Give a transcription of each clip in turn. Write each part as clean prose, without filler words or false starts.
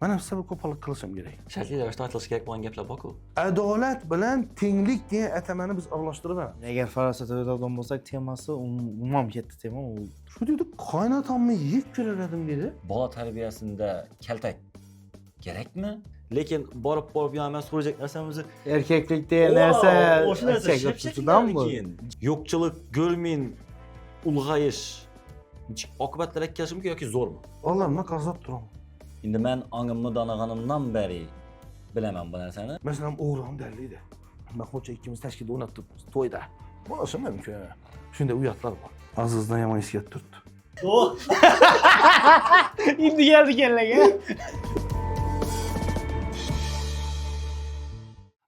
Man ham sizga ko'palik qilishim kerak. Shartli ravishda aytilishi kerak bo'lgan gaplar bor-ku. Adolat bilan tenglik degan atamani biz aralashtirib ham. Agar farosat o'tadigan bo'lsak, temasi umuman katta tema u. Shu dedi, qaynotamni yeb ko'rar edim dedi. Bola tarbiyasida kaltak kerakmi? Lekin borib-borib yana men so'rayjak narsamizni Erkaklik degan narsa o'sha narsa shapshakdan bu. keyin yo'qchilik ko'rmin ulg'ayish nechuk oqibatlarga kelishi mumkin yoki zo'rmi? Allohimdan qarzat turaman. Endi men ongimni danag'animdan beri bilaman bu narsani. Masalan, o'g'lim dallaydi. Mahmudcha ikkimiz tashkilda o'ynab turibmiz to'yda. Bo'lishi mumkin. Shunday uyatlar bor. Azizdan yomon his kelib turibdi. Endi keldi kallaga.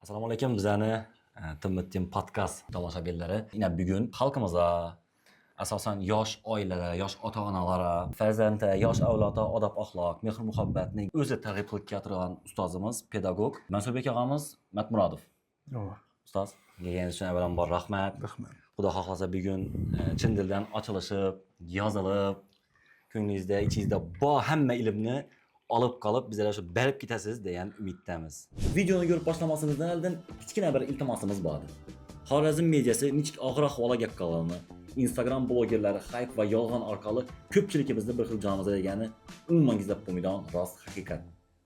Assalomu alaykum bizani Timmittin podkast tomoshabinlari. Ina bugun xalqimizga, asosan yosh oilalar, yosh ota-onalara, farzandga, yosh avlodga odob axloq, mehr muhabbatni o'zi targ'ib qilib keltirgan ustozimiz, pedagog Mansurbek og'amiz Matmurodov. Ustoz, kelganingiz uchun avvalambor rahmat. Rahmat. Xudo xohlasa bugun chin dildan ochilishib, yozilib, ko'nglingizda, ichingizda bor hamma ilmni olib qolib, bizlarga shu berib ketasiz degan umiddamiz. Videoni ko'rib boshlamasimizdan oldin kichkina bir iltimosimiz bor. Xorazm mediasi nechuk og'ir ahvolga kelib qolganini, Instagram blogerlari hayp va yolg'on orqali ko'pchiligimizni bir xil jonimizga degani umuman gizlab bo'lmaydigan rost haqiqat.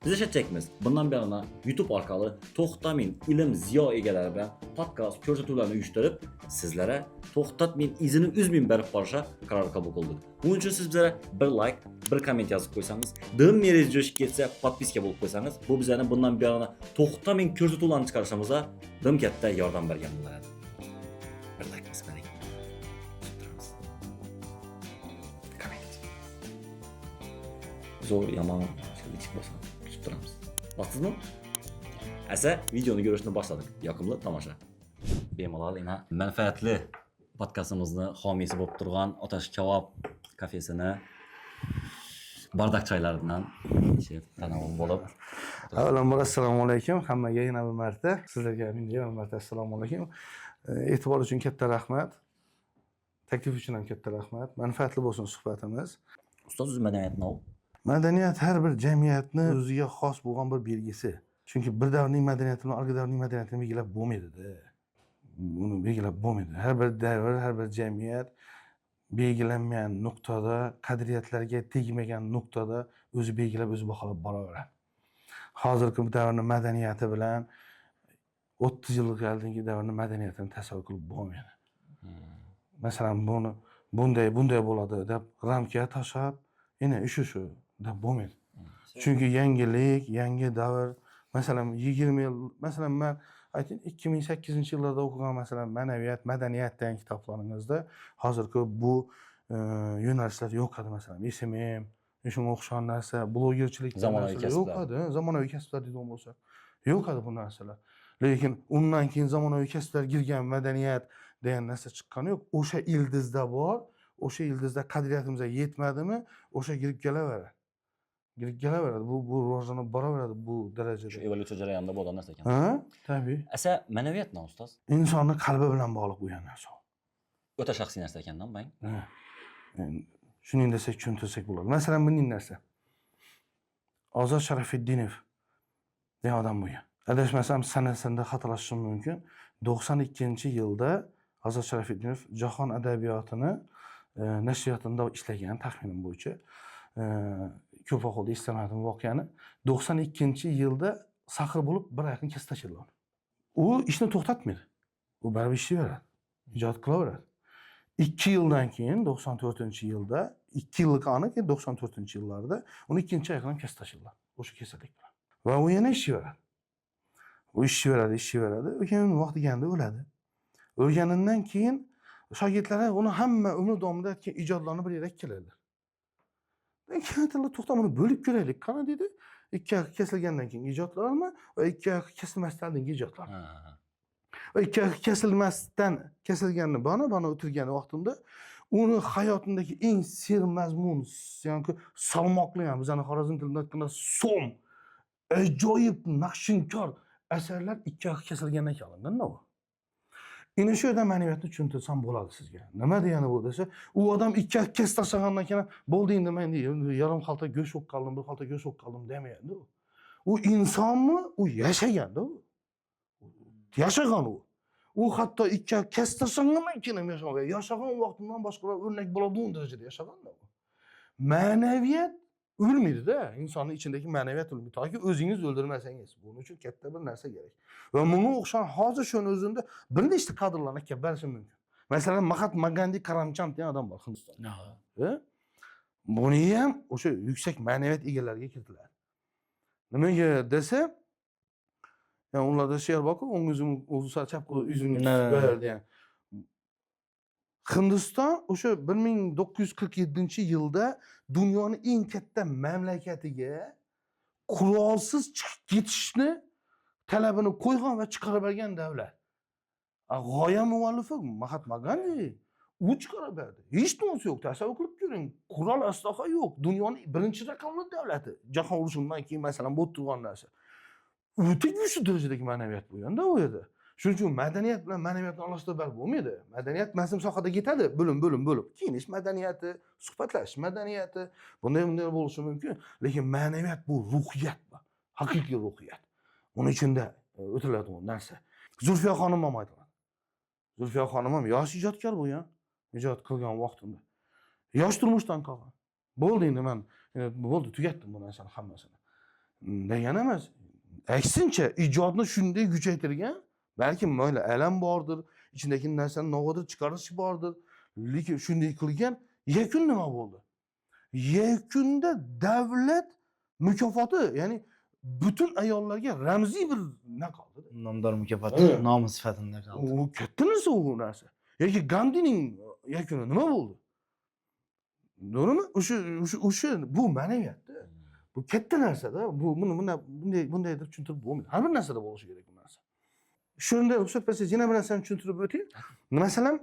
Biz ishlatjakmiz. Bundan buyog'ini YouTube orqali to'xtamin ilm ziyo egalari bilan podkast ko'rsatuvlarni uyushtirib, sizlarga to'xtatmin izini uzmin berib borishga qaror qabul qildik. Buning uchun siz bizlarga bir like, bir komment yozib qo'ysangiz, dim meringiz jo'shib ketsa, podpiska bo'lib qo'ysangiz, bu bizlarni bundan buyog'ini to'xtamin ko'rsatuvlarni chiqarishimizga dim katta yordam bergan bo'ladi. Bir like bosib bering. Kutib turamiz. Komment yozib. Zo'r, yomon, nechuk bo'lsa, kutib turamiz. Bosdingizmi? Asa videoni ko'rishni boshladik. Yoqimli tomosha. Bemalol ina manfaatli podkastimizni homiysi bo'lib turgan Otash Kavob kafesini bardak choylaridan ichib tanovul bo'lib. Avvalambor assalomu alaykum hammaga yana bir marta. Sizlarga ham yana bir marta assalomu alaykum. E'tibor uchun katta rahmat. Taklif uchun ham katta rahmat. Manfaatli bo'lsin suhbatimiz. Ustoz, o'zi madaniyat nima? Madaniyat har bir jamiyatni o'ziga xos bo'lgan bir belgisi. Chunki bir davrning madaniyati bilan orqa davrning madaniyatini belgilab bo'lmaydi-da. Buni belgilab bo'lmaydi. Har bir davr, har bir jamiyat belgilangan nuqtada, qadriyatlarga tegmagan nuqtada o'zi belgilab, o'zi baholab boraveradi. Hozirgi davrning madaniyati bilan 30 yillik oldingi davrning madaniyatini tasavvur qilib bo'lmaydi. Masalan, buni bunday bunday bo'ladi deb ramkaga tashlab, ena shu shu deb bo'lmaydi. Chunki yangilik, yangi davr, masalan 20 yil, masalan men ayting 2008-yillarda o'qigan masalan ma'naviyat, madaniyat degan kitoblaringizda hozirgi bu yo'nalishlar yo'q edi, masalan SMM, shunga o'xshagan narsa, blogerchilik degan Zamonaviy narsalar yo'q kasblar. edi, zamonaviy kasblar deydigan bo'lsak, yo'q edi bu narsalar. Lekin undan keyin zamonaviy kasblar kirgan madaniyat degan narsa chiqqani yo'q. O'sha ildizda bor, o'sha ildizda qadriyatimizga yetmadimi, o'sha kirib kelaveradi. Kirib kelaveradi. Bu rivojlanib boraveradi bu darajada. Shu evolyutsiya jarayonida bo'lgan narsa ekan. Ha, tabiiy. Asa ma'naviyat nima, ustoz? Insonni qalbi bilan bog'liq bo'lgan narsa. O'ta shaxsiy narsa ekandan, bang. Ha. Shuning desak tushuntirsak bo'ladi. Masalan, buning narsa. Ozod Sharafiddinov degan odam bo'lgan. Adashmasam sanasida xatolashishim mumkin. 92-yilda Ozod Sharafiddinov Jahon adabiyotini nashriyotida ishlagan taxminim bo'yicha. Ko'p vaqt oldi, eslamadim voqeani. 92-yilda sahr bo'lib bir oyog'ini kesib tashladilar. U ishni to'xtatmaydi. U baribir ishlayveradi. Ijod qilaveradi. 2 yildan keyin 94-yilda, 2 yillik aniq 94-yillarda uni ikkinchi oyog'ini ham kesib tashladilar. O'sha kasallik bilan. Va u yana ishlayveradi. U ishlayveradi, ishlayveradi. U keyin vaqti kelganda o'ladi. O'lganidan keyin shogirdlari uni hamma umri davomida aytgan ijodlarini bir yerga keladilar. Keyin aytadilar, to'xta, buni bo'lib ko'raylik. Qani dedi? Ikki oyog'i kesilgandan keyin ijodlarmi va ikki oyog'i kesilmasdan oldingi ijodlar. Va ikki oyog'i kesilmasdan kesilganini bana o'tirgan vaqtimda uni hayotindagi eng sermazmun, ya'ni salmoqli, ham bizani Xorazm tilida aytganda so'm, ajoyib naqshinkor asarlar ikki oyog'i kesilgandan keyin olingan u. Endi shu yerdan ma'naviyatni tushuntirsam bo'ladi sizga. Nima degani bu desa, u odam ikki kes tashlagandan keyin bo'ldi endi men endi yarim xalta go'sht bo'lib qoldim, bir xalta go'sht bo'lib qoldim demaydi u. U insonmi? U yashaganda u. Yashagan u. U hatto ikki kes tashlagandan keyin ham yashagan. Yashagan vaqtidan boshqalar o'rnak bo'ladigan darajada yashaganda u. Ma'naviyat o'lmaydi-da. Insonning ichidagi ma'naviyat o'lmaydi. Toki o'zingiz o'ldirmasangiz. Buning uchun katta bir narsa kerak. Va bunga o'xshagan hozir shuni o'zida bir nechta kadrlarni kelib berishim mumkin. Masalan, Mahatma Gandhi Karamchand degan odam bor Hindistonda. Buni ham o'sha yuksak ma'naviyat egalariga kiritiladi. Nimaga desa, yani ularda she'r borku, o'ng yuzim uzsa chap yuzimga ber degan. Hindiston o'sha 1947-yilda dunyoni eng katta mamlakatiga qurolsiz chiqib ketishni talabini qo'ygan va chiqarib bergan davlat. G'oya muallifi Mahatma Gandhi, u chiqarib berdi. Hech narsa yo'q. Tasavvur qilib ko'ring. Qurol aslaha yo'q. Dunyoni birinchi raqamli davlati. Jahon urushidan keyin masalan bo'lib turgan narsa. O'ta kuchli darajadagi ma'naviyat bo'lganda u yerda. Shuning uchun madaniyat bilan ma'naviyatni aralashtirib berib bo'lmaydi. Madaniyat mazmun sohada ketadi, bo'lim bo'lim bo'lib. Kiyinish madaniyati, suhbatlashish madaniyati, bunday bunday bo'lishi mumkin. Lekin ma'naviyat bu ruhiyat bu. Haqiqiy ruhiyat. Uni ichida o'tiladigan narsa. Zulfiya xonim ham aytaman. Zulfiya xonim ham yosh ijodkor bo'lgan, ijod qilgan vaqtida. Yosh turmushdan qolgan. Bo'ldi endi men bo'ldi tugatdim bu narsani hammasini. Degani emas. Aksincha ijodni shunday kuchaytirgan, balki mayli alam bordir, ichindagi narsani novodir chiqarish bordir, lekin shunday qilgan, yakun nima bo'ldi? Yakunda davlat mukofoti, ya'ni butun ayollarga ramziy bir nima qoldi. Nomdor mukofoti nomi sifatida qoldi. U katta narsa u narsa. Yoki Gandining yakuni nima bo'ldi? To'g'rimi? O'sha bu ma'naviyatda. Bu katta narsada. Bu buni bunday bunday bunday deb tushuntirib bo'lmaydi. Har bir narsada bo'lishi kerak bu narsa. Shunda ruxsat bersangiz yana bir narsani tushuntirib o'tay. Masalan,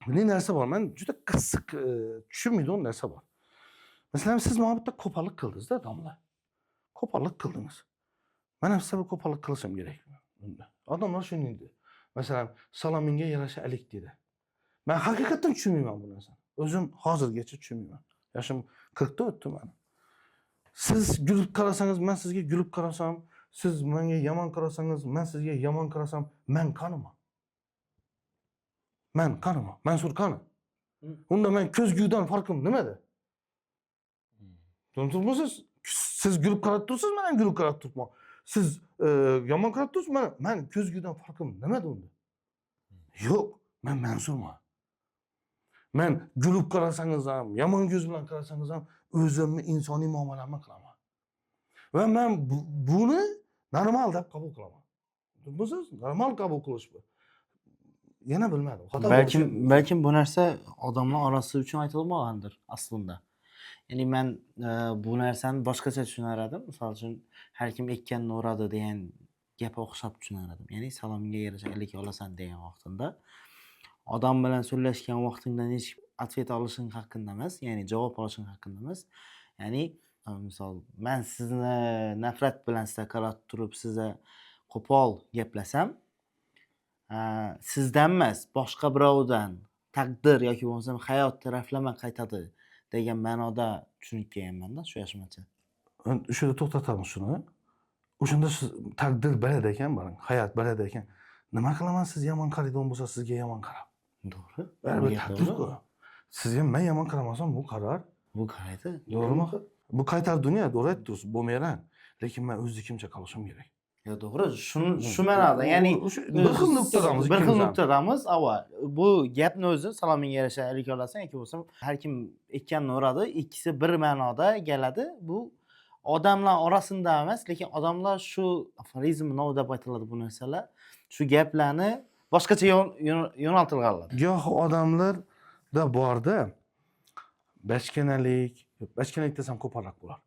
bunday narsa bor. Men juda qiziq tushunmaydigan narsa bor. Masalan, siz mana bitta qo'pollik qildingiz-da, domla. Qo'pollik qildingiz. Men ham sizga bir qo'pollik qilishim kerak bunda. Odamlar shunday deydi. Masalan, salomingga yarasha alik dedi. Men haqiqatdan tushunmayman bu narsani. O'zim hozirgacha tushunmayman. Yoshim 40 da o'tdi mani. Siz gulib qarasangiz, men sizga gulib qarasam, siz menga yomon qarasangiz, men sizga yomon qarasam, men qaniman? Men qaniman? Mansur qani? Unda men ko'zgudan farqim nimada? Tushuntirmisiz? Siz gulib qarab tursiz, men ham gulib qarab turibman. Siz yomon qarab tursiz, men ko'zgudan farqim nimada unda? Yo'q, men Mansurman. Men gulib qarasangiz ham, yomon ko'z bilan qarasangiz ham o'zimni insoniy muomalamni qilaman. Va men buni normal deb qabul qilaman. Tushundingizmi? Normal qabul qilish bu. Yana bilmadim. Xato Balkim bo'lishi balkim bu narsa odamlar orasi uchun aytilmagandir aslida. Ya'ni men bu narsani boshqacha tushunar edim. Misol uchun, har kim ekkanini o'radi degan gapga o'xshab tushunar edim. Ya'ni salomingga yarasha alik olasan degan vaqtida odam bilan so'zlashgan vaqtingda nechuk ответ olishing haqida emas, ya'ni javob olishing haqida emas. Ya'ni misol men sizni nafrat bilan sizga qarab turib, sizga qo'pol gaplasam, sizdan emas, boshqa birovdan taqdir yoki bo'lmasam hayot taraflama qaytadi degan ma'noda tushunib kelganmanda shu yoshimgacha. O'sha yerda to'xtatamiz shuni. O'shanda siz taqdir beradi ekan, barang, hayot beradi ekan. Nima qilaman siz yomon qaraydigan bo'lsa, sizga yomon qarab. To'g'ri. Baribir Bu gap taqdir-ku. to'g'ri. Sizga men yomon qaramasam, bu qarar. Bu qaraydi. To'g'rimi? Bu qaytar dunyo, to'g'ri aytdingiz, bumerang. Lekin men o'znikimcha qilishim kerak. Yo, to'g'ri. Shu ma'noda, ya'ni O'sha bir xil nuqtadamiz bir xil ikkimiz ham. nuqtadamiz. Avval bu gapni o'zi salomingga yarasha alik olasan yoki bo'lmasam har kim ekkanini o'radi, ikkisi bir ma'noda keladi. Bu odamlar orasida emas, lekin odamlar shu aforizm nov deb aytiladi bu narsalar. Shu gaplarni boshqacha yo'naltirganlar. Goh odamlarda borda bachkanalik, bachkanalik desam ko'proq bo'lar.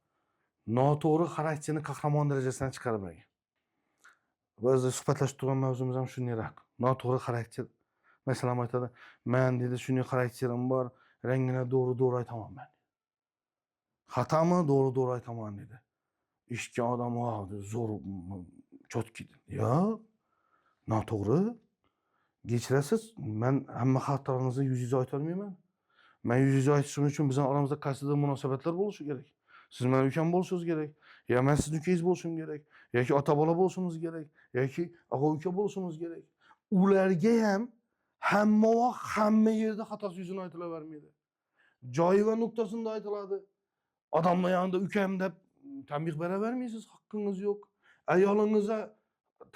Noto'g'ri xarakterni qahramon darajasidan chiqarib bergan. Biz suhbatlashib turgan mavzumiz ham shundayroq. Noto'g'ri xarakter. Masalan aytadi, men dedi shunday xarakterim bor, rangini to'g'ri aytaman men. Xatomi to'g'ri aytaman dedi. Eshitgan odam, "Vau, zo'r, чёткий." Yo'q, noto'g'ri. Kechirasiz, man hamma xatolaringizni yuz-yuzga aytolmayman. Man yuz-yuzga aytishim uchun bizning oramizda qaysidir munosabatlar bo'lishi kerak. Siz meni ukam bo'lishingiz kerak, yo man sizni ukangiz bo'lishim kerak, yoki ota bola bo'lishimiz kerak, yoki og'a uka bo'lishimiz kerak. Ularga ham hamma vaqt hamma yerda xatosi yuzini aytilavermaydi. Joyi va nuqtasida aytiladi. Odamlar yonida ukam deb tanbeh beravermaysiz, haqqingiz yo'q. Ayolingizga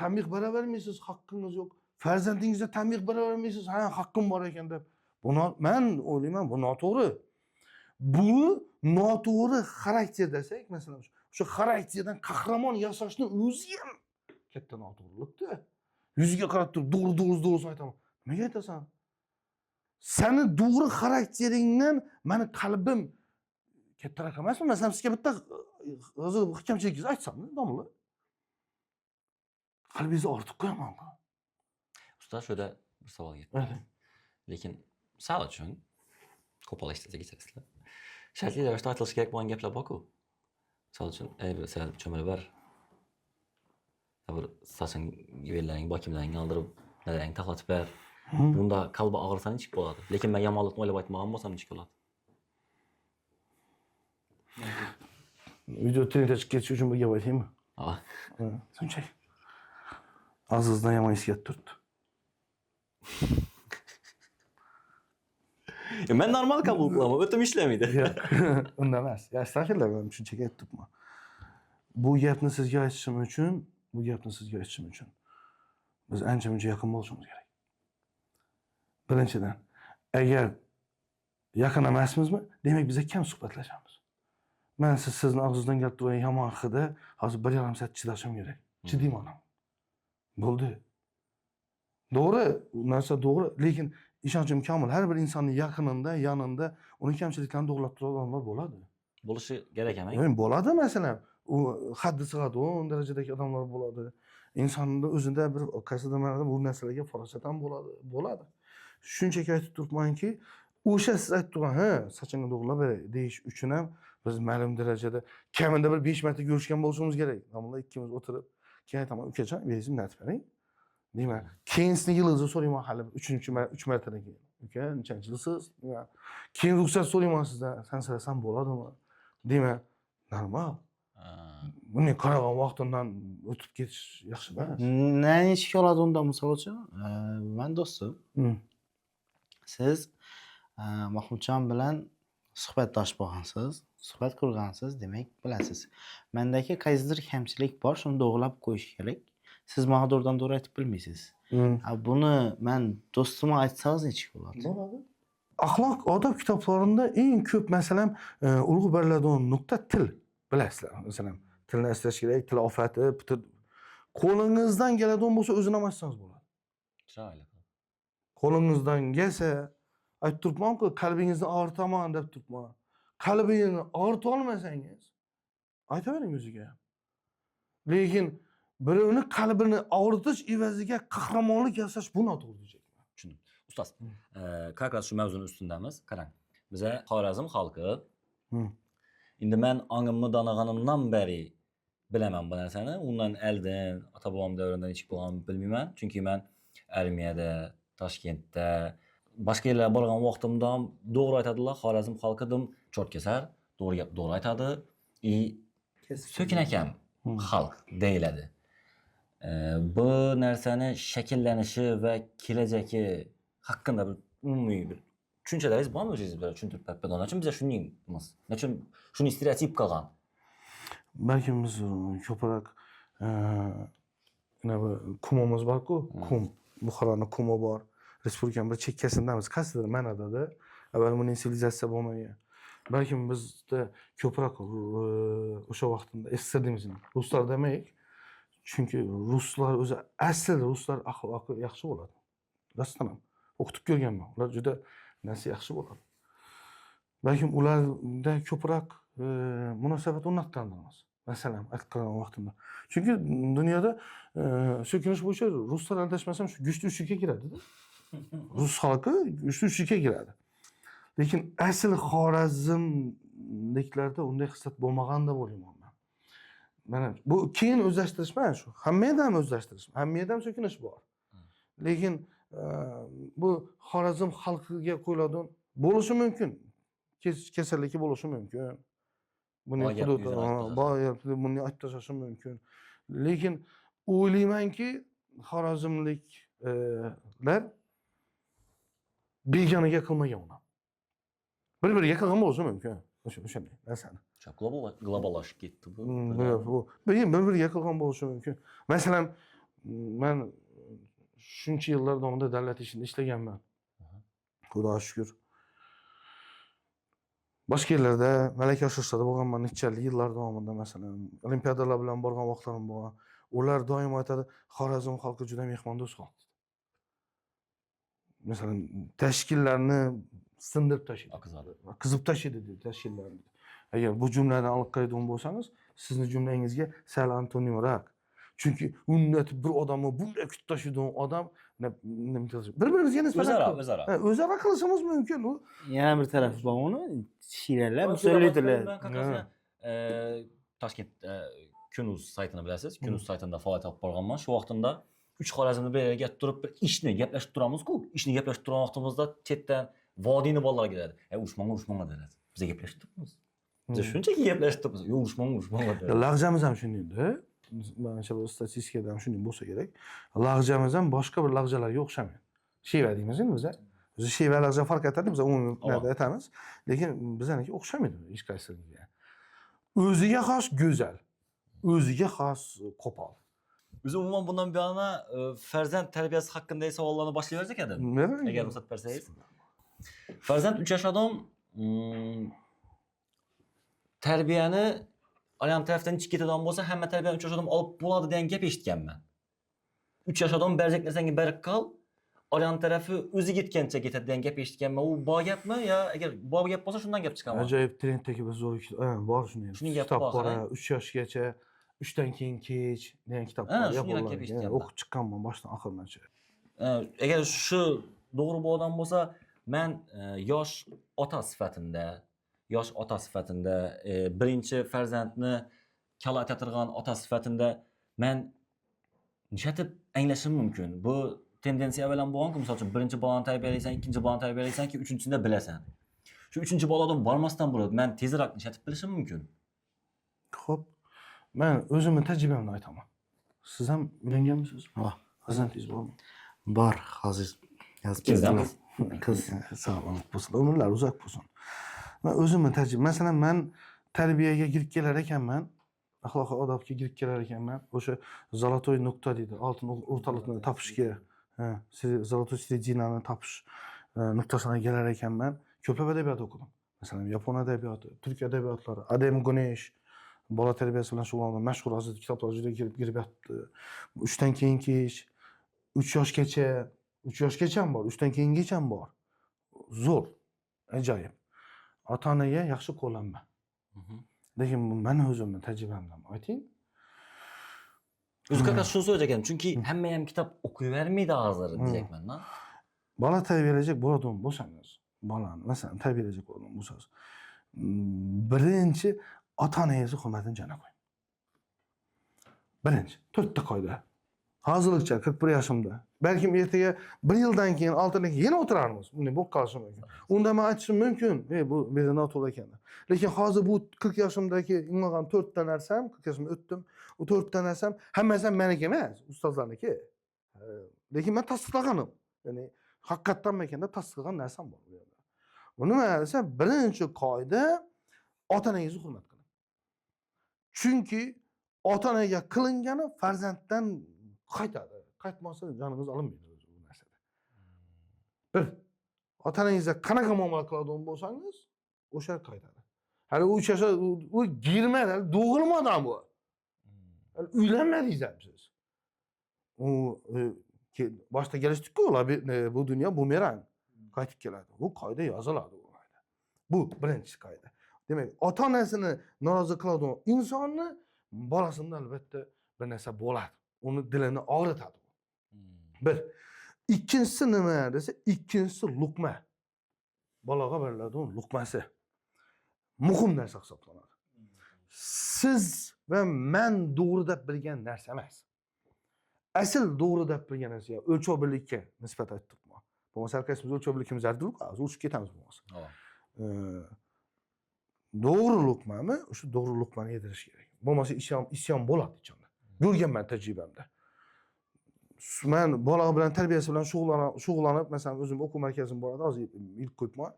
tanbeh beravermaysiz, haqqingiz yo'q. Farzandingizga tanbeh beravermaysiz, ha, haqqim bor ekan deb. Buni man o'ylayman, bu noto'g'ri. Bu noto'g'ri xarakter desak, masalan, shu xarakterdan qahramon yasashni o'zi ham katta noto'g'rilikda. Yuziga qarab turib, to'g'ri, to'g'ri, to'g'risini aytaman. Nimaga aytasan? Sani to'g'ri xarakteringdan mani qalbim kattaroq emasmi? Masalan, sizga bitta hozir kamchiligingizni aytsam, domla. Qalbingizni ortib qo'yaman. Ustoz, shu yerda bir savol keldi. Lekin sal uchun qo'pol eshitsa kechirasizlar. Shartli ravishda aytilishi kerak bo'lgan gaplar bor-ku. Misol uchun, ey, bir sal cho'milib ber. Bir soching, bellaring, bokimlaringni oldirib, nalaringni taxlatib ber. Bunda qalbi og'risa nechuk bo'ladi? Lekin men yomonlikni o'ylab aytmagan bo'lsam nechuk bo'ladi? Video trendga chiqib ketishi uchun bir gap aytaymi? Ha. Shunchaki. Og'zingizdan yomon his kelib turibdi. Men normal qabul qilaman, o'tim ishlamaydi. Yo'q, unda emas. Ya, astag'firullah, men shunchaki aytib turibman. Bu gapni sizga aytishim uchun, bu gapni sizga aytishim uchun biz ancha muncha yaqin bo'lishimiz kerak. Birinchidan, agar yaqin emasmizmi, demak biz kam suhbatlashamiz. Men sizni og'zingizdan kelib turgan yomon hidi hozir 1,5 soat chidashim kerak. Chidayman ham. Bo'ldi. To'g'ri, u narsa to'g'ri, lekin ishonchim komil, har bir insonning yaqinida, yonida uni kamchiliklarini to'g'rilab turgan odamlar bo'ladi. Bo'lishi kerak emas. Yani bo'ladi masalan, u haddi sig'adi, o'n darajadagi odamlar bo'ladi. Insonni o'zida bir qaysidir ma'noda bu narsalarga farosat ham bo'ladi, bo'ladi. Shunchaki aytib turibmanki, o'sha siz aytib turgan, ha, sochingni to'g'rilab beray deyish uchun ham biz ma'lum darajada kamida bir 5 marta ko'rishgan bo'lishimiz kerak. Domla ikkimiz o'tirib, keyin aytaman, ukajon, beringizmi aytib bering. Deyman. Keyin sizni yilingizni so'rayman hali 3 martadan keyin. Uka, nechanchi yilsiz? Deyman. Keyin ruxsat so'rayman sizdan, san so'rasam bo'ladimi? Deyman. Normal. Bunday qaragan vaqtimdan o'tib ketish yaxshi emas. Nechuk oladi unda misol uchun? Man do'stim. Siz Mahmudjon bilan suhbatdosh bo'lgansiz, suhbat qurgansiz, demak bilasiz. Mendagi qaysidir kamchilik bor, shuni to'g'rilab qo'yish kerak. Siz menga to'g'ridan to'g'ri aytib bilmaysiz. Buni men do'stimga aytsangiz nechuk bo'ladi? Bo'ladi. Axloq, odob kitoblarida eng ko'p masalan, urg'u beriladigan nuqta til. Bilasizlar, masalan, tilni asrash kerak, til ofati, butun qo'lingizdan keladigan bo'lsa o'zini ham aytsangiz bo'ladi. Chiroyli. Qo'lingizdan kelsa, aytib turibman-ku, qalbingizni og'ritaman deb turibman. Qalbingizni og'rita olmasangiz, aytavering o'ziga. Lekin birovni qalbini og'ritish evaziga qahramonlik yasash bu noto'g'ri deyapman. Tushundim. Ustoz, как раз shu mavzuni ustindamiz. Qarang, biza Xorazm xalqi. Endi men ongimni donag'animdan beri bilaman bu narsani. Undan oldin ota bobom davrida nechuk bo'lganini bilmayman. Chunki men armiyada, Toshkentda, boshqa yerlarga borgan vaqtimda ham to'g'ri aytadilar, Xorazm xalqi dim cho't kesar, to'g'ri gap to'g'ri aytadi. I so'kin akam xalq deyiladi. Bu narsani shakllanishi va kelajagi haqida bir umumiy bir tushunchalaringiz bormi o'zingiz bilan tushuntirib berib bergan? Nechun biza shuningmiz? Nechun shuni stereotip qilgan? Balkim biz ko'proq bu kumimiz bor-ku, kum, Buxoroni kumi bor. Respublikani bir chekkasindamiz, qaysidir ma'nodada. Avval buning sivilizatsiya bo'lmagan. Balkim bizda ko'proq o'sha vaqtida SSR deymiz endi. Ruslar demaylik. Chunki ruslar o'zi asl ruslar axloqi yaxshi bo'ladi. Rostdan ham o'qitib ko'rganman. Ular juda narsa yaxshi bo'ladi. Balkim ularda ko'proq munosabat o'rnatgandirmiz. Masalan, aytgan vaqtimda. Chunki dunyoda so'kinish bo'yicha ruslar adashmasam shu kuchli uchlikka kiradi-da. Rus xalqi kuchli uchlikka kiradi. Lekin asl Xorazmliklarda unday xislat bo'lmagan deb o'ylayman men. Mana bu keyin o'zlashtirish emas shu. Hammada ham o'zlashtirish, hammada ham so'kinish bor. Lekin Bu Xorazm xalqiga qo'yiladigan bo'lishi mumkin. Kasalligi bo'lishi mumkin. Buni Bor gapni hudud yuzini aytib tashlash. Bor gapni buni aytib tashlashim mumkin. Lekin o'ylaymanki, xorazmliklar begonaga qilmagan uni. Bir-biriga qilgan bo'lishi mumkin. O'shanday narsani. O'sha globallashib ketdi bu. Bu bir-biriga qilgan bo'lishi mumkin. Masalan, man shuncha yillar davomida davlat ishida ishlaganman. Xudoga shukur. Boshqa yerlarda malaka oshirishlarda bo'lganman necha yillar davomida, masalan, olimpiadalar bilan borgan vaqtlarim bo'lgan. Ular doim aytadi, Xorazm xalqi juda mehmondo'st xalq. Masalan, tashkillarni sindirib tashlaydi. Oqizadi. Qizib tashlaydi deydi tashkillarni. Agar bu jumlani olib qaraydigan bo'lsangiz, sizni jumlangizga sal antonimroq. Chunki unday bir odamni bunday kutib tashlaydigan odam bir-birimizga nisbatan O'zaro, o'zaro. Ha, o'zaro qilishimiz mumkin u. Yana bir tarafi bor uni shiralar söyleydilar. Man как раз Toshkent Kunuz saytini bilasiz. Kunuz saytida faoliyat olib borganman. Shu vaqtimda 3 Xorazmni bir yerga turib bir ishni gaplashib turamiz-ku. Ishni gaplashib turgan vaqtimizda chetdan vodiyni bolalar keladi. "E, urushmanglar, urushmanglar" deyiladi. Biz gaplashib turibmiz. Biz shunchaki gaplashib turibmiz. "Yo'q, urushmanglar, urushmanglar" deyiladi. Lag'jamiz ham shundayda. Manimcha bu statistikada ham shunday bo'lsa kerak. Lag'jamiz ham boshqa bir lag'jalarga o'xshamaydi. Sheva deymiz endi biz. O'zi sheva lag'ja farq etadi, biz umumiy aytamiz. Lekin bizaniki o'xshamaydi hech qaysisiga. O'ziga xos go'zal, o'ziga xos qo'pol. Biz umuman bundan buyona farzand tarbiyasi haqidagi savollarni boshlayversak edi. Nima? Agar ruxsat bersangiz. Farzand 3 yosh odam tarbiyani aynan tarafdan ichib ketadigan bo'lsa, hamma tarbiyani 3 yosh odam olib bo'ladi degan gap eshitganman. 3 yosh odam berajak narsangga berib qol, aynan tarafi o'zi ketgancha ketadi degan gap eshitganman. U bor gapmi yo agar bor gap bo'lsa shundan gap chiqaman. Ajoyib trenddagi bir zo'r bor shunday. Shuning gapi Kitob bor, bor, ha? 3 yoshgacha, 3dan keyin kech degan kitob Ha, bor. shunday Yaponlarga. gap eshitganman. O'qib chiqqanman boshdan oxirigacha. Agar shu to'g'ri bu odam bo'lsa, man yosh ota sifatida, birinchi farzandni kala aytatirgan ota sifatida man nishatib anglashim mumkin. Bu tendensiya bilan bo'lganku, misol uchun birinchi bolani tarbiyalaysan, ikkinchi bolani tarbiyalaysan, keyin uchinchisida bilasan. Shu uchinchi boladan bormasdan bo'ladi. Man tezroq nishatib bilishim mumkin. Xo'p, man o'zimni tajribamni aytaman. Siz ham uylanganmisiz? Ha. Farzandingiz bormi? Bor, hozir yozib Ikkingizdan ketdim. Qiz. Sog'lik bo'lsin, umrlar uzoq bo'lsin. Man o'zimni tajriba, masalan, man tarbiyaga kirib kelar ekanman, axloq odobga kirib kelar ekanman, o'sha золотой nuqta deydi, oltin o'rtalikni topishga, ha, золотой середина ni topish nuqtasina kelar ekanman. Ko'plab adabiyot o'qidim. Masalan, yapon adabiyoti, turk adabiyotlari, Adem Gunesh bola tarbiyasi bilan shug'ullangan mashhur hozir kitoblar juda kirib yotibdi. 3dan keyin kech, 3 yoshgacha, 3 yoshgacha ham bor, 3dan keyingacha ham bor. Zo'r, ajoyib. Ota-onaga yaxshi qo'llanma. Lekin bu mani o'zimni tajribamdan ayting. O'zi как раз shuni so'rayotgan, chunki hamma ham kitob o'qiyvermaydi hozir deyapman-da. Bola tarbiyalayajak bo'ladigan bo'lsangiz, bolani masalan tarbiyalayajak bo'ladigan bo'lsangiz, birinchi ota-onangizni hurmatini jana qo'ying. Birinchi, to'rtta qoida. Hozircha 41 yoshimda. Balkim ertaga bir yildan keyin, 6 oydan keyin yana o'tirarmiz. Bunday bo'lib qolishi mumkin. Unda men aytishim mumkin, "Ey, bu bu yerda noto'g'ri ekan." Lekin hozir bu 40 yoshimdagi inglagan to'rtta narsam, 40 yoshimda o'tdim. U to'rtta narsam hammasi ham meniki emas, ustozlarniki. Lekin men tasdiqlaganim. Ya'ni haqiqatdan ekanda tasdiqlagan narsam bor bu yerda. Bu nima desa, birinchi qoida ota-onangizni hurmat qiling. Chunki ota-onaga qilingani farzanddan qaytadi. Qaytmasa joningiz olinmaydi o'zi bu narsada. Bir, ota-onangizga qanaqa muomala qiladigan bo'lsangiz, o'sha qaytadi. Hali u 3 yoshda u girmadi, hali tug'ilmadan bu. Hali uylanmadingiz ham siz. U boshda kelishdik-ku, ular bu dunyo bumerang qaytib keladi. Bu qoida yoziladi u qoida. Bu birinchi qoida. Demak, ota-onasini norozi qiladigan insonni bolasida albatta bir narsa bo'ladi. Uni dilini og'ritadi. Bir. Ikkinchisi nima desa, ikkinchisi luqma. Bolaga beriladigan luqmasi. Muhim narsa hisoblanadi. Siz va man to'g'ri deb bilgan narsa emas. Asl to'g'ri deb bilgan narsa o'lchov birlikka nisbat aytdik. Bo'lmasa har qaysimiz o'lchov birligimiz hozir urushib ketamiz bo'lmasa. To'g'ri luqmani, o'sha to'g'ri luqmani yedirish kerak. Bo'lmasa isyon bo'ladi ichida. Ko'rganman tajribamda. Man bola bilan tarbiyasi bilan shug'ullanib, masalan, o'zim o'quv markazim bor edi, hozir ilk qo'yibman.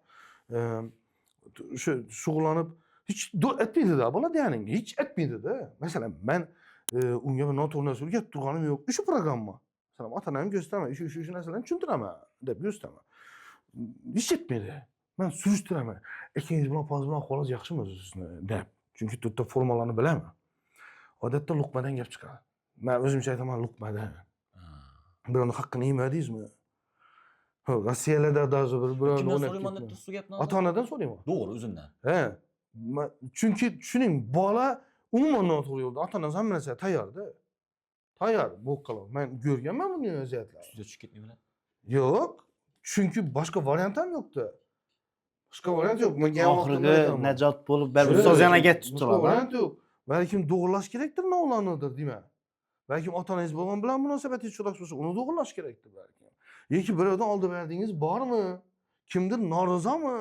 O'sha shug'ullanib hech aytmaydi-da bola deganingni, hech aytmaydi-da. Masalan, man unga bir noto'g'ri narsa o'rgatib turganim yo'q. Shu programma. Masalan, ota-onamga ko'rsataman, shu shu shu narsalarni tushuntiraman deb ko'rsataman. Hech aytmaydi. Man surishtiraman. Akangiz bilan opangiz bilan ahvolingiz yaxshimi o'zi sizni deb. Chunki to'rtta formalarni bilaman. Odatda luqmadan gap chiqadi. Man o'zimcha aytaman luqmadan. Birovni haqqini yemadingizmi? Ha, Rossiyalarda даже bir birovni Kimdan o'ynab so'rayman deb ketma. tursiz gapni? Ota-onadan so'rayman. To'g'ri, o'zimdan. Ha. Chunki tushuning, bola umuman noto'g'ri yo'lda. Ota-onasi hamma narsaga tayyorda. Tayyor bu qilib. Men ko'rganman bunday vaziyatlarni. Ustiga tushib ketmaymilar. Yo'q. Chunki boshqa variant ham yo'qda. Boshqa variant yo'q. Men ham Oxirgi najot bo'lib baribir Shu- ustoz yana gap Boshqa tutiladi. variant yo'q. Balkim to'g'irlash kerakdir, ularnidir deyman. Balkim ota-onangiz bilan bilan munosabatingiz chiroyli bo'lsa, uni to'g'irlash kerakdir balkim. Yoki birovdan oldi berdingiz bormi? Kimdir norizomi?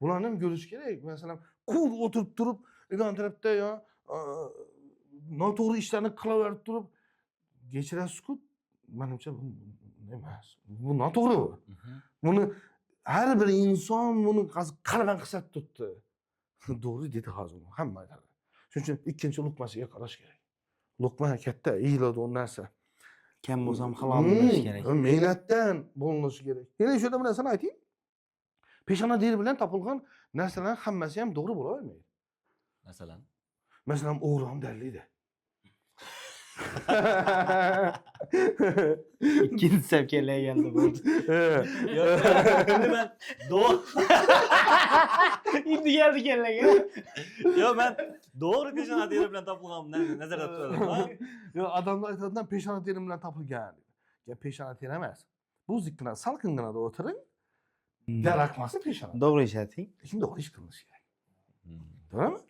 Bularni ham ko'rish kerak. Masalan, qul o'tirib turib, yon tarafda yo noto'g'ri ishlarni qilaverib turib kechirasiz-ku, manimcha bu emas. Bu noto'g'ri bu. Buni har bir inson buni qalban hisob turibdi. To'g'ri dedi hozir hamma aytadi. Shuning uchun ikkinchi luqmasiga qarash kerak. Luqma katta, yeyiladi u narsa. Kam bo'lsa ham halol bo'lishi kerak. Mehnatdan bo'linishi kerak. Yana shu yerda bir narsani ayting. Peshona teri bilan topilgan narsalarning hammasi ham to'g'ri bo'la olmaydi. Masalan, Masalan, o'g'ri ham dallaydi. Ikkinchisi ham kelganda bo'ldi. Endi men to'g'ri Endi keldi kellaga. Yo'q, men to'g'ri peshona teri bilan topilgan nazarda tutaman. Yo'q, odamlar aytadilar peshona terim bilan topilgan. Ya peshona teri emas. Bu zikkina salqinginada o'tiring. Daraxtmasi peshona. To'g'ri ishlating. Lekin to'g'ri ish qilinishi kerak. To'g'rimi?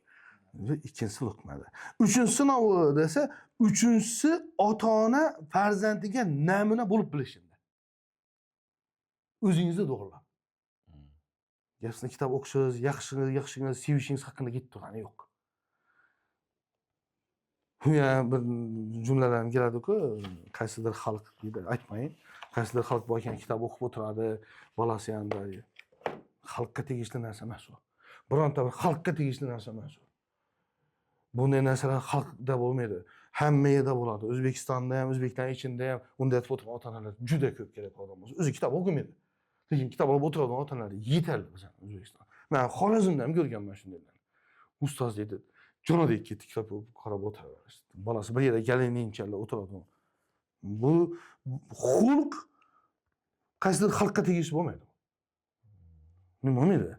Va ikkinchisi luqmada. Uchinchisi nima desa, uchinchisi ota-ona farzandiga namuna bo'lib bilishinde. O'zingizni to'g'rilab. Gapsini kitob o'qishingiz, yaxshingiz, yaxshingiz, sevishingiz haqida ketib turgani yo'q. Ya bir jumlalar keladi-ku, qaysidir xalq deydi, aytmayin. Qaysidir xalq bor ekan, kitob o'qib o'tiradi, bolasi ham xalqqa tegishli narsa emas u. Bironta bir xalqqa tegishli narsa emas u. Bunday narsalar xalqda bo'lmaydi. Hamma yerda bo'ladi. O'zbekistonda ham, o'zbeklar ichida ham unday aytib o'tirgan ota-onalar juda ko'p kerak odam bo'lsa. O'zi kitob o'qimaydi. Lekin kitob olib o'tiradigan ota-onalar yetarli bizani O'zbekistonda. Men Xorazmda ham ko'rganman shundaylarni. Ustoz deydi, jonadek ketdi kitob o'qib qarab o'tiraveradi. Bolasi bir yerda galiningchalar o'tiradi. Bu xulq qaysidir xalqqa tegishli bo'lmaydi. Nima bo'lmaydi?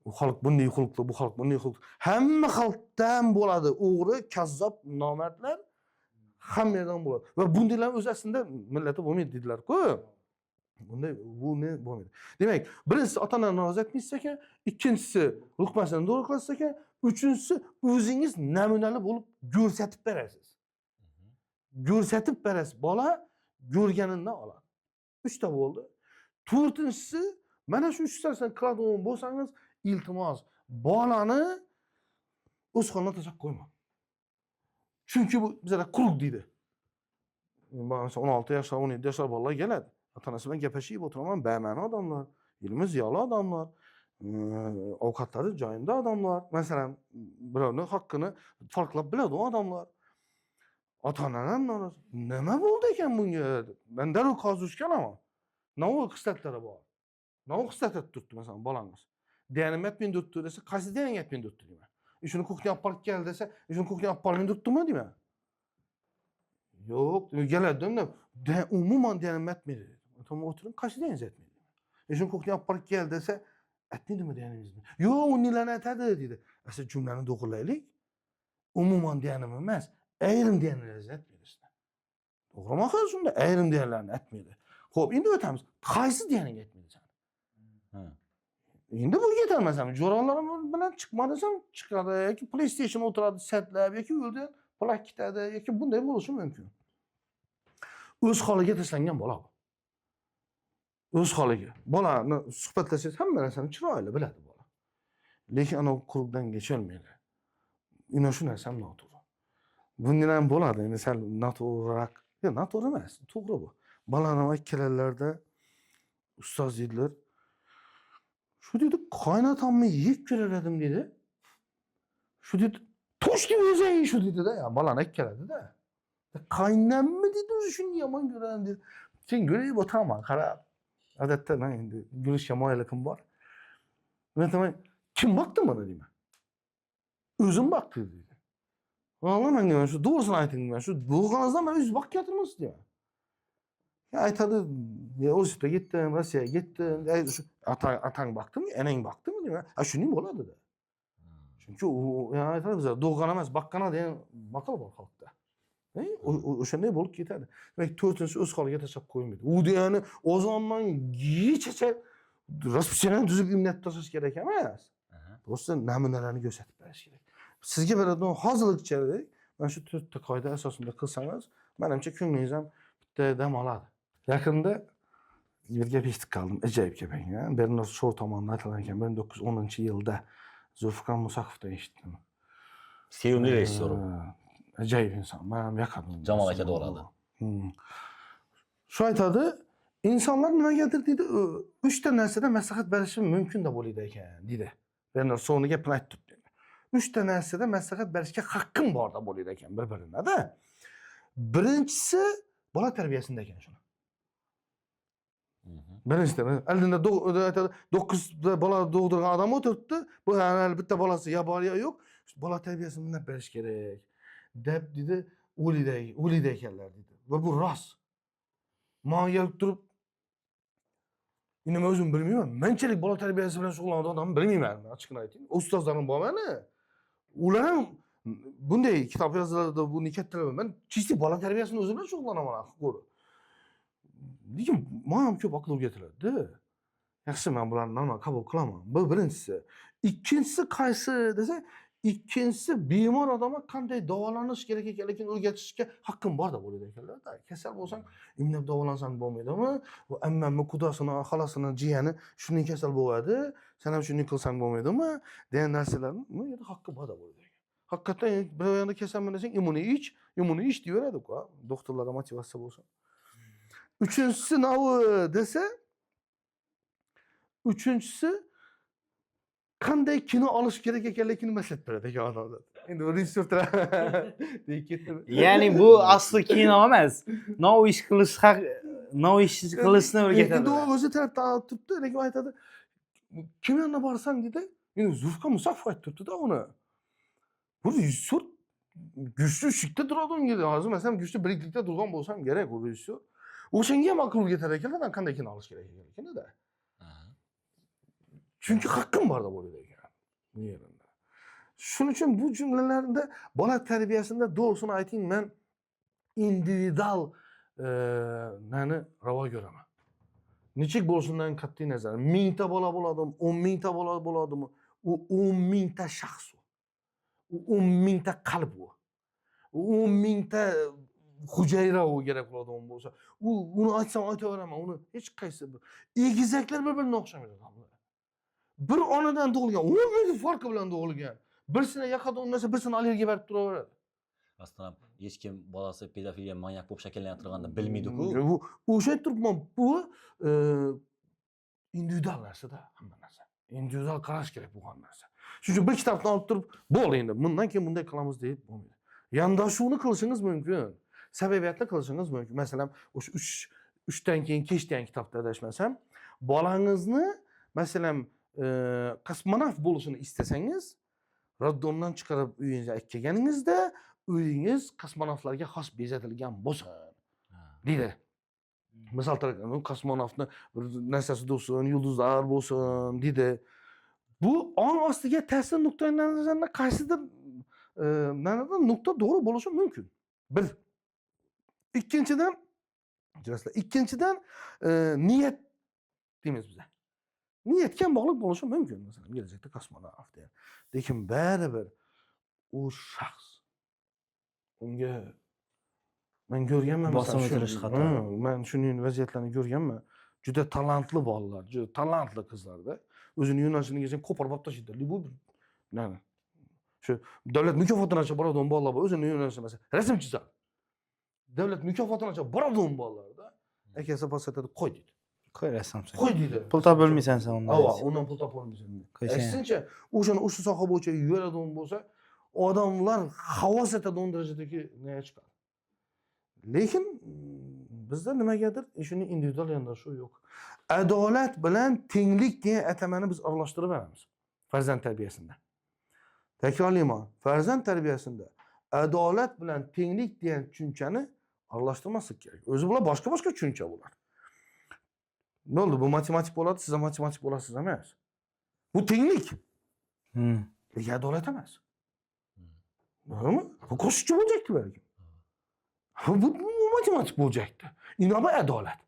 U xalq bunday xulqli, bu xalq bunday xulq. Hamma xalqdan bo'ladi. O'g'ri, kazzob, nomardlar hamma yerdan bo'ladi. Va bundaylar o'zi aslida millati bo'lmaydi dedilar-ku. Bunday buni bo'lmaydi. Demak, birinchisi ota-onani norozi etmaysiz ekan, ikkinchisi luqmasini to'g'ri qilasiz ekan, uchinchisi o'zingiz namunali bo'lib ko'rsatib berasiz. Ko'rsatib berasiz. Bola ko'rganidan oladi. Uchta bo'ldi. To'rtinchisi, mana shu uchta narsani qiladigan bo'lsangiz, iltimos, bolani o'z holiga tashlab qo'ymang. Chunki bu bizlar круг deydi. Masalan, 16 yoshlar, 17 yoshlar bolalar keladi. Ota-onasi bilan gaplashib o'tiraman, bama'ni odamlar, ilmi ziyoli odamlar, ovqatlari joyida odamlar. Masalan, birovning haqqini farqlab biladi u odamlar. Ota-onalar norozi. Nima bo'ldi ekan bunga? Men darrov qozishga olaman. Nima xislatlari bor? Nima xislat turibdi masalan bolangiz? Deyanim aytmay turibdi desa, qaysi deyaning aytmay turibdi deyman. Shuni кухня olib borib kel desa, shuni кухня olib bormay turibdimi deyman. Yo'q, keladi unda. Umuman deyanim aytmaydi. Tamam o'tiring, qaysi deyaningiz aytmaydi. Shuni кухня olib borib kel desa, aytmaydimi deyaningizni? Yo'q, uniylarni aytadi deydi. Asli jumlani to'g'rilaylik. Umuman deyanim emas, ayrim deganlaringizni aytmaydi sizlar. To'g'rimi axir shunda? Ayrim deganlarni aytmaydi. Xo'p, endi o'tamiz. Qaysi deganing aytmaydi sani? Ha. Endi bu yetar masalan, jo'ralarim bilan chiqma desam chiqadi yoki PlayStation o'tiradi satlab yoki yo'lda plak ketadi yoki bunday bo'lishi mumkin. O'z holiga tashlangan bola bu. O'z holiga. Bolani suhbatlashsangiz hamma narsani chiroyli biladi bola. Lekin ana quruqdan kecholmaydi. Ina shu narsa ham noto'g'ri. Bundan ham bo'ladi, endi sal noto'g'riroq. Yo'q, noto'g'ri emas, to'g'ri bu. Bolani ikkalalarda ustoz dedilar. Shu dedi, qaynotamni yeb ko'rar edim dedi. Shu dedi, to'shni o'zing shu dedi-da, ya bolani ikkaladi-da. Qaynammi dedi, o'zi shuni yomon ko'raman dedi. Sen gulib o'tiraman qarab. Odatda man endi gulishga moyilligim bor. Men aytaman, kim boqdi buni deyman. O'zim boqdi deydi. Vallahi deyman, shu to'g'risini ayting deyman. Shu tug'ilganingizdan beri o'zingiz boqyaptirmisiz deyman. Ya aytadi, ya O'zbekistonga ketdim, Rossiyaga ketdim. Ay, shu otang boqdimi, enang boqdimi deyman. A shuning bo'ladi dedi. Chunki u ya aytadi bizlar tug'gan emas, boqqana degan maqol bor xalqda. O'shanday bo'lib ketadi. Demak, to'rtinchisi o'z holiga tashlab qo'ymaydi. U degani ozondan yechacha расписание tuzib imlatib tashlash kerak emas. Просто namunalarni ko'rsatib berish kerak. Sizga beradigan hozirlikcha mana shu to'rtta qoida asosida qilsangiz, manimcha ko'nglingiz ham bitta dam oladi. Yaqinda bir gap eshitib qoldim, ajoyib gap ekan. Bernard Shou tomonidan aytilgan ekan, 1910-yilda Zulfiqor Musoqovdan eshitdim. Sevimli rejissyorim. Ajoyib inson. Men ham yoqadi. Jamol aka doğradi. Shu aytadi, insonlar nimagadir deydi, uchta narsada maslahat berishi mumkin deb o'ylaydi ekan, deydi. Bernard Shouning gapini aytib turibdi. Uchta narsada maslahat berishga haqqim bor deb o'ylaydi ekan bir-birinada. Birinchisi bola tarbiyasida ekan shuni. Birinchisi, oldinda aytadi, 9ta bola tug'dirgan odam o'tiribdi. Bu hali bitta bolasi ya bor ya yo'q. Bola tarbiyasini bunday berish kerak deb dedi, o'ylaydi ekanlar dedi. Va bu rost. Men kelib turib endi men o'zim bilmayman. Menchalik bola tarbiyasi bilan shug'ullanadigan odamni bilmayman, men ochiqini aytayim. Ustozlarim bor mani. Ular ham bunday kitob yoziladi, buni kattalar. Men чисто bola tarbiyasini o'zi bilan shug'ullanaman ko'rib. Lekin men ham ko'p aql o'rgatiladi. Yaxshi, men bularni normal qabul qilaman. Bu birinchisi. Ikkinchisi qaysi desa, ikkinchisi bemor odamga qanday davolanish kerak ekanligini o'rgatishga haqqim bor deb o'ylaydi ekanlar. Kasal bo'lsang, imlab davolansang bo'lmaydimi? Bu ammamni qudasini, xolasini, jiyani shunday kasal bo'ladi, sen ham shunday qilsang bo'lmaydimi? Degan narsalarni bu yerda haqqi bor deb o'ylaydi ekan. Haqiqatdan bir yoqda kasalman desang, imuni ich, imuni ich deyaveradi-ku. Doktorlarga motivatsiya bo'lsin. Uchinchisi navi desa, uchinchisi qanday kino olish kerak ekanligini maslahat beradi ekan odamlar. Endi bu rejissyor deyib ketdi. Ya'ni bu asli kino emas. Nov ish qilish haq, nov ish qilishni o'rgatadi. Endi u o'zi tarafdan olib turibdi, lekin aytadi, kim yonina borsang dedi. Endi Zulfiqor Musoqov aytib turibdi-da uni. Bu rejissyor güçlü eshikda turadi unga. Hozir masalan güçlü birlikda turgan bo'lsam kerak u rejissyor. O'shanga ham aql o'rgatar ekanlar, qanday kino olish kerak ekanligini-da. Chunki haqqim bor deb o'ylaydi ekan. Bu yerda. Shuning uchun bu jumlalarda bola tarbiyasida to'g'risini ayting, men individual nani ravo ko'raman. Nechuk bo'lishidan qat'iy nazar, 1000 ta bola bo'ladimi, 10 000 ta bola bo'ladimi, u 10 000 ta shaxs u. U 10 000 ta qalb u. U 10 000 ta hujayra u kerak bo'ladigan bo'lsa. U uni aytsam aytaveraman, uni hech qaysi bir egizaklar bir-birini o'xshamaydi odamlar. Bir onadan tug'ilgan, 10 000 farqi bilan tug'ilgan. Birisini yoqadi un narsa, birisini allergiya berib turaveradi. Rostdan ham hech kim bolasi pedofiliya manyak bo'lib shakllanayotganini bilmaydi-ku. Bu o'sha turibman, bu individual narsada hamma narsa. Individual qarash kerak bo'lgan narsa. Shuning uchun bir kitobni olib turib, bo'ldi endi bundan keyin bunday qilamiz deb bo'lmaydi. Yondashuvni qilishingiz mumkin. Sababiyatni qilishingiz mumkin. Masalan, o'sha 3 uchdan keyin kech degan kitobda adashmasam, bolangizni masalan, kosmonavt bo'lishini istasangiz, роддом dan chiqarib uyingizga olib kelganingizda uyingiz kosmonavtlarga xos bezatilgan bo'lsin deydi. Misol kosmonavtni bir narsasi bo'lsin, yulduzlar bo'lsin deydi. Bu ong ostiga ta'sir nuqtai nazaridan qaysidir ma'noda nuqta to'g'ri bo'lishi mumkin. Bir. Ikkinchidan, kechirasizlar, ikkinchidan niyat deymiz biza. Niyatga ham bog'liq bo'lishi mumkin. Masalan, kelajakda kosmonavt degan. Lekin baribir u shaxs unga Man ko'rganman Bosim masalan, o'tirish xato. Man shuning vaziyatlarni ko'rganman. Juda talantli bolalar, juda talantli qizlarda o'zini yo'nalishini kelsang qo'porib olib tashlaydi. Любой bir nima, shu davlat mukofotini olib boradigan bolalar bor, o'zini yo'nalishida masalan rasm chizadi. Davlat mukofotini olib boradigan bolalarda akasi bosatadi, qo'y deydi. Qo'y rasm sen. Qo'y deydi. Pul topolmaysan sen undan. Ava, undan pul topolmaysan. Qo'ysang. Aksincha, o'shani o'sha soha bo'yicha yuradigan bo'lsa, odamlar havas etadigan darajadagi nega chiqadi. Lekin bizda nimagadir shuni individual yondashuv yo'q. Adolat bilan tenglik degan atamani biz aralashtirib beramiz farzand tarbiyasida. Takrorlayman, farzand tarbiyasida adolat bilan tenglik degan tushunchani aralashtirmaslik kerak. O'zi bular boshqa-boshqa tushuncha bular. Bo'ldi, bu matematik bo'ladi, siz ham matematik bo'lasiz emas. Bu tenglik. Lekin adolat emas. To'g'rimi? Bu qo'shiqchi bo'ljakdi balkim. Bu matematik bo'ljakdi. Inoma adolat.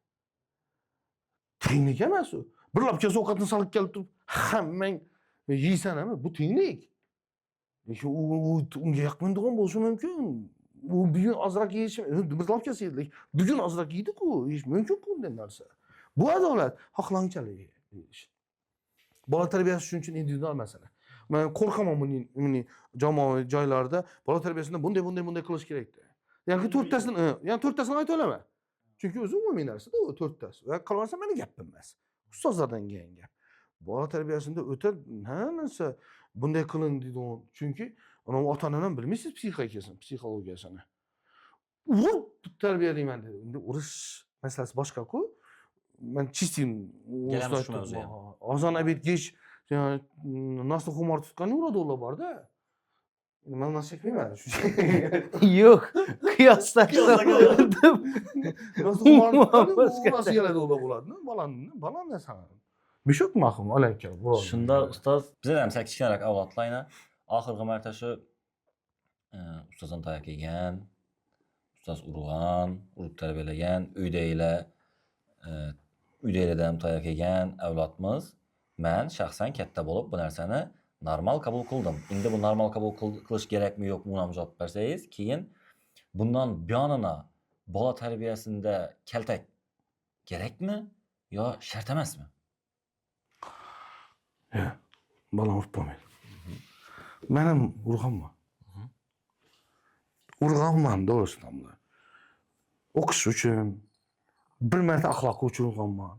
Tenglik emas u. Bir lopkasi ovqatni solib kelib turib, hammang yeysan ama bu tenglik. Lekin u unga yoqmaydigan bo'lishi mumkin. U bugun ozroq yeyishi, bir lopkasi yedi, lekin bugun ozroq yeydi-ku, yeyish mumkin-ku unday narsa. Bu adolat, xohlaganchalik yeyish. Bola tarbiyasi shuning uchun individual masala. Men qo'rqaman buning jamoaviy joylarda bola tarbiyasida bunday bunday bunday qilish kerak deb. Ya'ni to'rttasini ayta olaman. Chunki o'zi umumiy narsa-da u to'rttasi. Va qolaversa meni gapim emas. Ustozlardan kelgan gap. Bola tarbiyasida o'ta narsa bunday qiling deydi u. Chunki ana ota-onadan bilmaysiz psixikasini, psixologiyasini. Urib tarbiyalayman dedi. Unda urish masalasi boshqa-ku. Man чистый Kelamiz shu mavzuga. Ozon обед kech nosni xumor tutgan uradi ular borda. Endi man nos chekmayman. Yo'q, qiyoslashdim. Nosni xumor tutgan Boshqa. urasi keladi ular bo'ladi. Bolani, bolani san. Mishok mahum alayka. Shunda ustoz bizlar ham sal kichkinaroq avlodlar oxirgi marta shu ustozdan tayoq yegan, ustoz urgan, urib tarbiyalagan, uydagilardan ham tayoq yegan avlodmiz. Man shaxsan katta bo'lib bu narsani normal qabul qildim. Endi bu normal qabul qilish kerakmi yo'qmi uni ham javob bersangiz, keyin bundan buyonini bola tarbiyasida kaltak kerakmi yo shart emasmi? Yo'q, bolam urib bo'lmaydi. Men ham urganman. Urganman to'g'risini bular. O'qish uchun bir marta axloqi uchun urganman.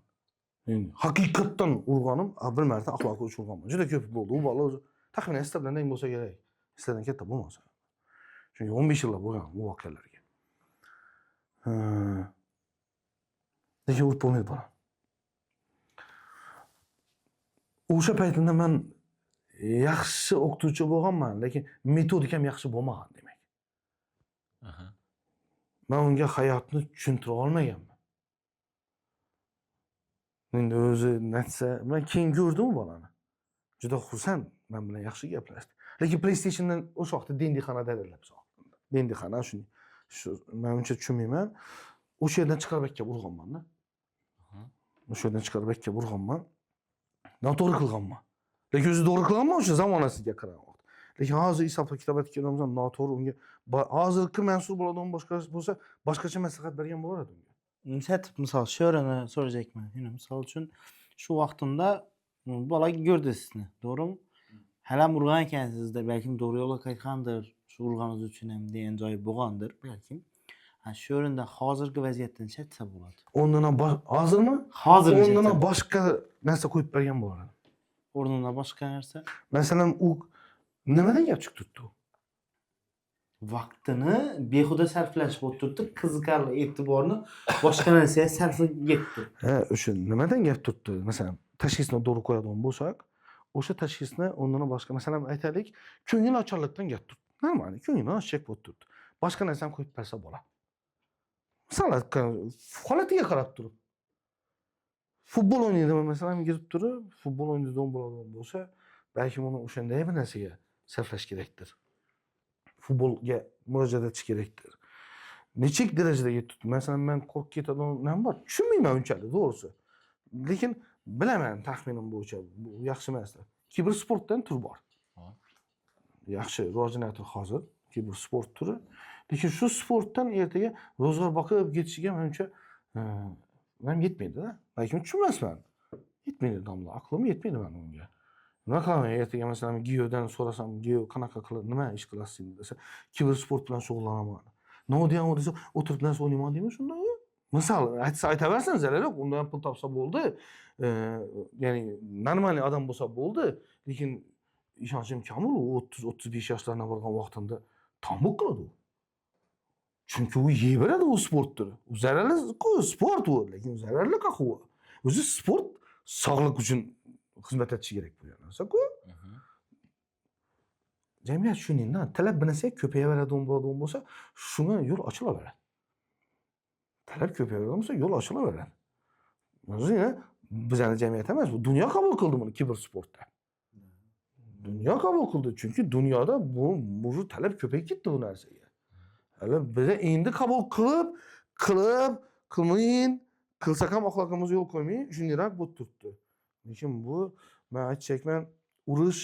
Endi haqiqatdan urganim, bir marta axloqi uchun urganman. Juda ko'p bo'ldi. U bola o'zi taxminan sizlar bilan teng bo'lsa kerak. Sizlardan katta bo'lmasa. Chunki 15 yillab bo'lgan bu voqealarga. Ha. Lekin urib bo'lmaydi bola. O'sha paytida man yaxshi o'qituvchi bo'lganman, lekin metodikam yaxshi bo'lmagan demak. Man unga hayotni tushuntira olmaganman. Endi o'zi narsa, man keyin ko'rdim u bolani. Juda xursand, men bilan yaxshi gaplashdi. Lekin PlayStationdan o'sha vaqtda dendixona dedilar biz. Dendixona shuni shu men uncha tushunmayman. O'sha yerdan chiqarib kelib urganman-da. O'sha yerdan chiqarib kelib urganman. Noto'g'ri qilganman. Lekin o'zi to'g'ri qilganman o'sha zamonasiga qaragan vaqt. Lekin hozir hisob kitob aytgan noto'g'ri unga hozirgi Mansur bo'ladigan boshqa bo'lsa, boshqacha maslahat bergan bo'lar edi unga. Sətib misol sho'rini so'rayapman. Yine misol uchun shu vaqtimda bola ko'rdi sizni, to'g'rimi? Hali urgan ekansizda, balkim to'g'ri yo'lga qaytgandir, shu urganingiz uchun ham degan joyi bo'lgandir, balkim. Ha, shu o'rinda hozirgi vaziyatdan necha aytsa bo'ladi? O'rnina hozirmi? Hozir necha O'rnina aytsa boshqa narsa qo'yib bergan bo'lar edi. O'rnina boshqa narsa. Masalan, u nimadan gap chiqib turibdi u? Vaqtini behuda sarflash bo'lib turibdi, qiziqarli e'tiborni boshqa narsaga sarflab ketdi. Ha, o'sha nimadan gap turibdi? Masalan, tashxisni to'g'ri qo'yadigan bo'lsak, o'sha tashxisni o'rnina boshqa, masalan, aytaylik, ko'ngil ocharlikdan gap turibdi. Normal, ko'ngilni ochak bo'lib turibdi. Boshqa narsani qo'yib bersa bo'ladi. Masalan, holatiga qarab turib. Futbol o'ynaydi, masalan, girib turib, futbol o'ynaydigan bo'ladigan bo'lsa, balkim uni o'shanday bir narsaga sarflash kerakdir. Futbolga murojaat etish kerakdir. Nechik darajada yetib, masalan, men qo'rqib ketadigan nima bor? Tushunmayman unchalik, to'g'risi. Lekin bilaman taxminim bo'yicha bu yaxshi emas. Kibersportdan tur bor. Yaxshi rivojlanyapti hozir kibersport turi. Lekin shu sportdan ertaga ro'zg'or boqib ketishiga menimcha ham yetmaydi-da. Balkim tushunmasman. Yetmaydi domla, aqlim yetmaydi mani unga. Nima qilaman ertaga, masalan, Giyodan so'rasam, Giyo qanaqa qilib, nima ish qilasiz endi desa, kibersport bilan shug'ullanaman. Nima degan desa, o'tirib narsa o'ynayman deymi shunda u? Misol aytsa aytaversin, zarar yo'q, undan ham pul topsa bo'ldi. Ya'ni нормальный odam bo'lsa bo'ldi, lekin ishonchim komil, u 30-35 yoshlarına borgan vaqtida tambuk qiladi u. Chunki u yeyveradi u sportni. U zararli sport u, lekin zararli u. O'zi sport sog'liq uchun xizmat etishi kerak bo'lgan narsa-ku. Jamiyat shuningdan talab bir narsaga ko'payaveradigan bo'ladigan bo'lsa, shunga yo'l ochilaveradi. Talab ko'payaveradigan bo'lsa, yo'l ochilaveradi. O'zi bizani jamiyat emas, bu dunyo qabul qildi buni kibersportda. Dunyo qabul qildi, chunki dunyoda bu уже talab ko'payib ketdi bu narsaga. Hali biza endi qabul qilib, qilib, qilmayin, qilsak ham axloqimizga yo'l qo'ymay, shundayroq bo'lib turibdi. Lekin bu men aytishakman, urush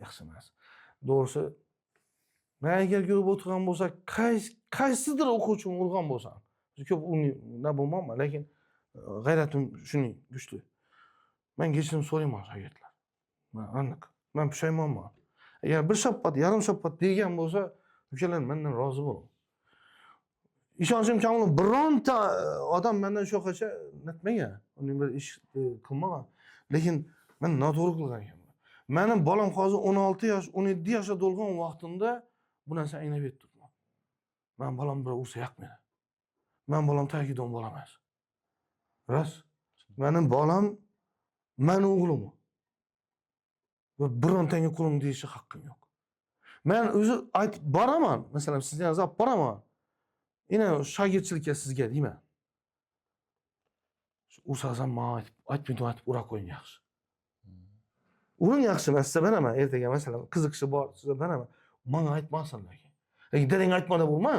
yaxshi emas. To'g'risi, men agar ko'rib o'tirgan bo'lsa, qaysidir o'quvchim urgan bo'lsam, ko'p uni na bo'lmayman, lekin g'ayratim shuning kuchli. Men kechirim so'rayman shogirdlar. Men aniq, men pushaymonman. Agar bir shappat, yarim shappat degan bo'lsa, ukalar mendan rozi bo'ling. Ishonchim komil, bironta odam mendan shu yoqqacha netmagan, uning bir ish qilmagan. Lekin men noto'g'ri qilgan ekanman. Mening bolam hozir 16 yosh, 17 yoshga to'lgan vaqtimda bu narsani anglab yetdim. Men bolam birov ursa yoqmaydi. Men bolam tagidon bola emas. Rost. Mening bolam meni o'g'lim. Va birontanga qo'lim deyishi haqqim yo'q. Men o'zi aytib boraman, masalan, sizni olib boraman. Ina shogirdchilikka sizga deyman. Ursangiz ham man aytib, aytmaydi, aytib ura qo'ying yaxshi. Uring yaxshi, men sizga beraman ertaga, masalan, qiziqishi bor, sizga beraman. Manga aytmasin lekin. Lekin dadang aytmadi bo'lma.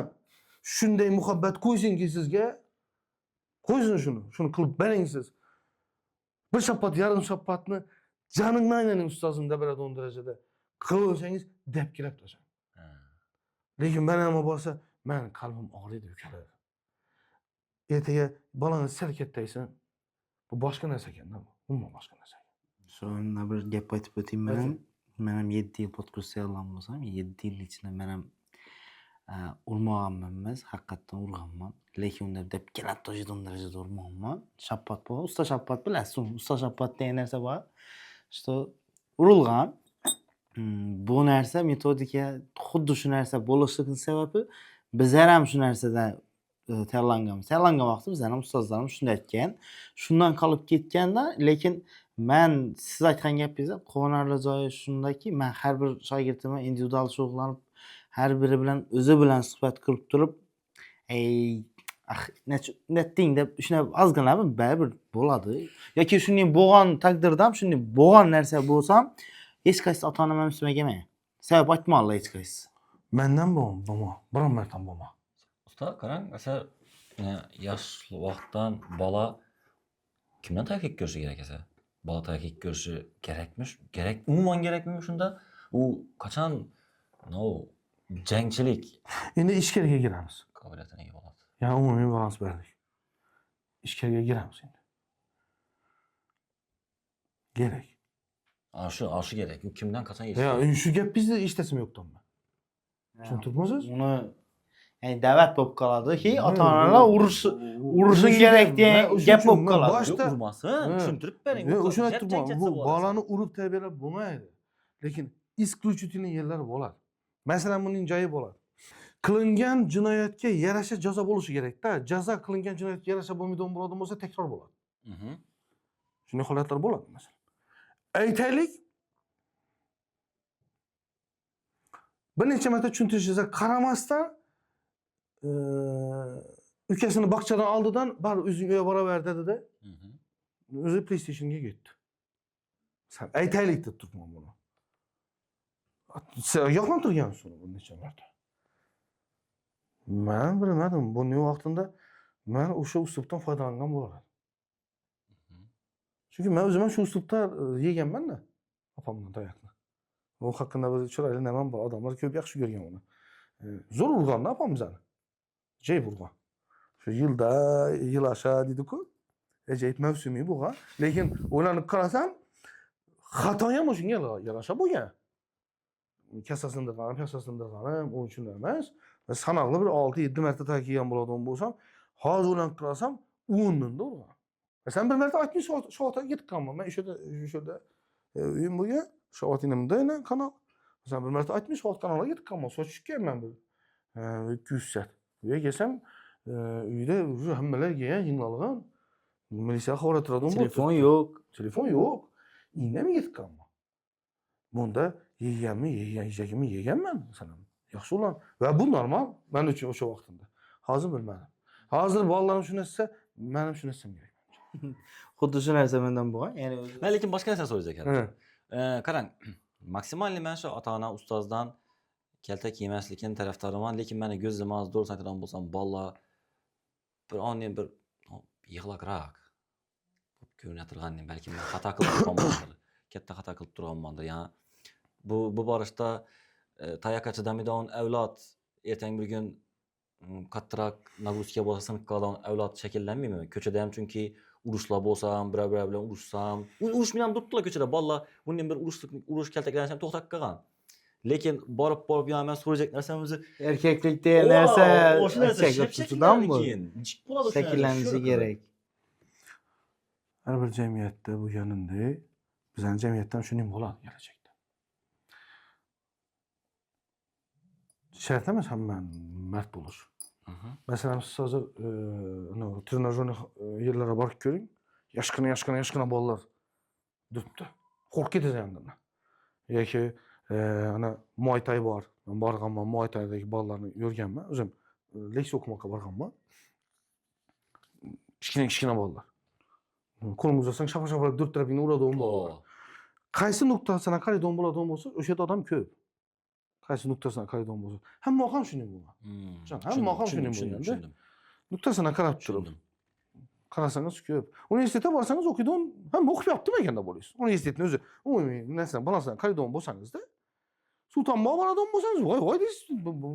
Shunday muhabbat qo'ysinki sizga, qo'ysin shuni, shuni qilib bering siz. Bir shappat, yarim shappatni joningni aylaning ustozim deb beradi o'n darajada. Qilsangiz deb kelib tashlang. Lekin men ham bo'lsa, men qalbim og'riydi ukalar. Ertaga bolani sal kattaysin. Bu boshqa narsa ekanda bu. Umuman boshqa narsa. Shunda bir gap aytib o'tayim men ham. Men ham 7 yil podkast tayyorlagan bo'lsam, 7 yil ichida men ham urmaganman emas, haqiqatdan urganman. Lekin unda deb keladi to'shidan darajada urmaganman. Shappat bor, usta shappat bilasiz, usta shappat degan narsa bor. Что urilgan. Bu narsa metodika xuddi shu narsa bo'lishligini sababi bizlar ham shu narsadan tayyorlanganmiz. Tayyorlangan vaqtda bizlar ham ustozlarimiz shunday aytgan. Shundan qolib ketganda, lekin man siz aytgan gapingiz quvonarli joyi shundaki, man har bir shogirdimga individual shug'ullanib, har biri bilan o'zi bilan suhbat qilib turib, ey ah netding deb shunday ozgina baribir bo'ladi. Yoki shunday bo'lgan taqdirda ham shunday bo'lgan narsa bo'lsam, hech qaysi ota onam ham ustimga kelmagan. Sabab aytmaganlar hech qaysisi. Mendan bu bo'lma, biron martam bo'lma. Usta, qarang, masalan, yosh vaqtdan bola kimdan taqiq ko'rishi kerak esa? Bola taqiq ko'rishi kerakmish? Kerak, umuman kerakmi shunda? U qachon no jangchilik Endi ichkariga giramiz. qobiliyatini ega bo'ladi? Ya'ni umumiy balans berdik. Ichkariga giramiz endi. Kerak. Shu kerak. U kimdan qachon Ya, eshitadi? shu gap bizni eshitasim yo'q man. Tushunib turibmisiz? Uni ya'ni da'vat bo'lib qoladiki, ota onalar urush urishing kerak degan gap bo'lib qoladi. Boshda Urmasin, Ha. tushuntirib bering. Yo'q, U o'shani jang aytib turibman. jang Bu bo'ladi. bolani urib tarbiyalab bo'lmaydi. Lekin исключительный yerlar bo'ladi. Masalan, buning joyi bo'ladi. Qilingan jinoyatga yarasha jazo bo'lishi kerakda. Jazo qilingan jinoyatga yarasha bo'lmaydigan bo'ladigan bo'lsa, takror bo'ladi. Shunday holatlar bo'ladi masalan. Aytaylik, bir necha marta tushuntirishingizga qaramasdan, ukasini bog'chadan oldidan baribir o'zing uyga boraver dedida, o'zi PlayStationga ketdi. San aytaylik deb turibman buni. Yoqmab turgansiz uni bir necha marta. Man bilmadim, bu ne vaqtida man o'sha uslubdan foydalangan bo'lardim. Chunki men o'zim ham shu uslubda yeganman-da opamdan tayoqni. U haqida bir chiroyli nimam bor, odamlar ko'p yaxshi ko'rgan uni. Zo'r urganda opam bizani. Ajoyib urgan. Shu yilda yil asha deydi-ku. Ajoyib mavsumiy bo'lgan. Lekin o'ylanib qarasam, xato ham o'shanga yarasha bo'lgan. Kassa sindirganim, passa sindirganim u uchun emas. Sanoqli bir 6-7 marta tayak yegan bo'ladigan bo'lsam, hozir o'ylanib qarasam, o'rnida urgan. Masalan, bir marta 60 soatga ketib qolganman. Men o'sha yerda uyim bo'lgan, Soat inimda kanal. Masalan, bir marta 60 soat kanalga ketib qolganman. Soat tushganman bir 200 soat. Uyga kelsam, uyda уже hammalar kelgan, yig'ilgan. Militsiya xabar turadigan bo'ldi. Telefon yo'q. Telefon yo'q. Indamay ketib qolganman. Bunda yeganmi, yegan, yeyajagimni yeganman masalan. Yaxshi ulan. Va bu normal men uchun o'sha vaqtimda. Hozir bilmadim. Hozir bolalarim shuni desa, men ham shuni desam kerak. Xuddi shu narsa mendan bo'lgan. Ya'ni Man lekin boshqa narsani so'rayjak edim. Qarang, максимальный man shu ota-ona, ustozdan kaltak yemaslikni tarafdoriman, lekin mani ko'zim hozir, to'g'risini aytadigan bo'lsam, bolalar bir onni bir yig'laqroq bo'lib ko'rinayotgan, balki men xato qilib turganmandir, katta xato qilib turganmandir. Ya'ni bu borishda tayoqqa chidamaydigan avlod ertangi bir kun qattiqroq нагрузка bo'lsa, sinib qoladigan avlod shakllanmaydimi ko'chada ham? Chunki urushlar bo'lsa ham, birov birov bilan urushsa ham, urushmay ham turibdilar ko'chada bolalar. Bundan bir urush, kaltaklanish ham to'xtab qolgan, lekin borib borib yana man so'rayjak narsam o'zi Erkaklik degan narsa o'sha narsa erkaklik tutudan bu. keyin jik bo'ladi o'sha narsa, Shakllanishi shu kerak. Har bir jamiyatda bo'lganindek, bizning jamiyatda ham shuning bo'ladi kelajakda. Shart emas hamma mard bo'lish. Masalan, siz hozir тренажёрный yerlarga borib ko'ring. Yoshgina, yoshgina, yoshgina bolalar turibdi. Qo'rqib ketasan undan. Yoki ana Muay Thai bor. Men borganman, Muay Thaidagi bolalarni ko'rganman. O'zim leksiya o'qimoqqa borganman. Kichkina kichkina bolalar. Qo'lingni uzatsang, shapar shapar durt tarafingdan uradigan bolalar. Qaysi nuqtasini qaraydigan bo'ladigan bo'lsa, o'sha yerda odam ko'p. Qaysi nuqtasini qaraydigan bo'lsa, hamma ham shunday bo'lgan. Hamma ham shunday bo'lganda. Tushundim. Nuqtasini qarab turib, Tushundim. Qarasangiz ko'p. Universitetga borsangiz, o'qiydigan hamma o'qib yotibdimi ekanda bo'lasiz. Universitetni o'zi umumiy narsa balansini qaraydigan bo'lsangizda, Sultonbog' boradigan bo'lsangiz, voy voy deysiz,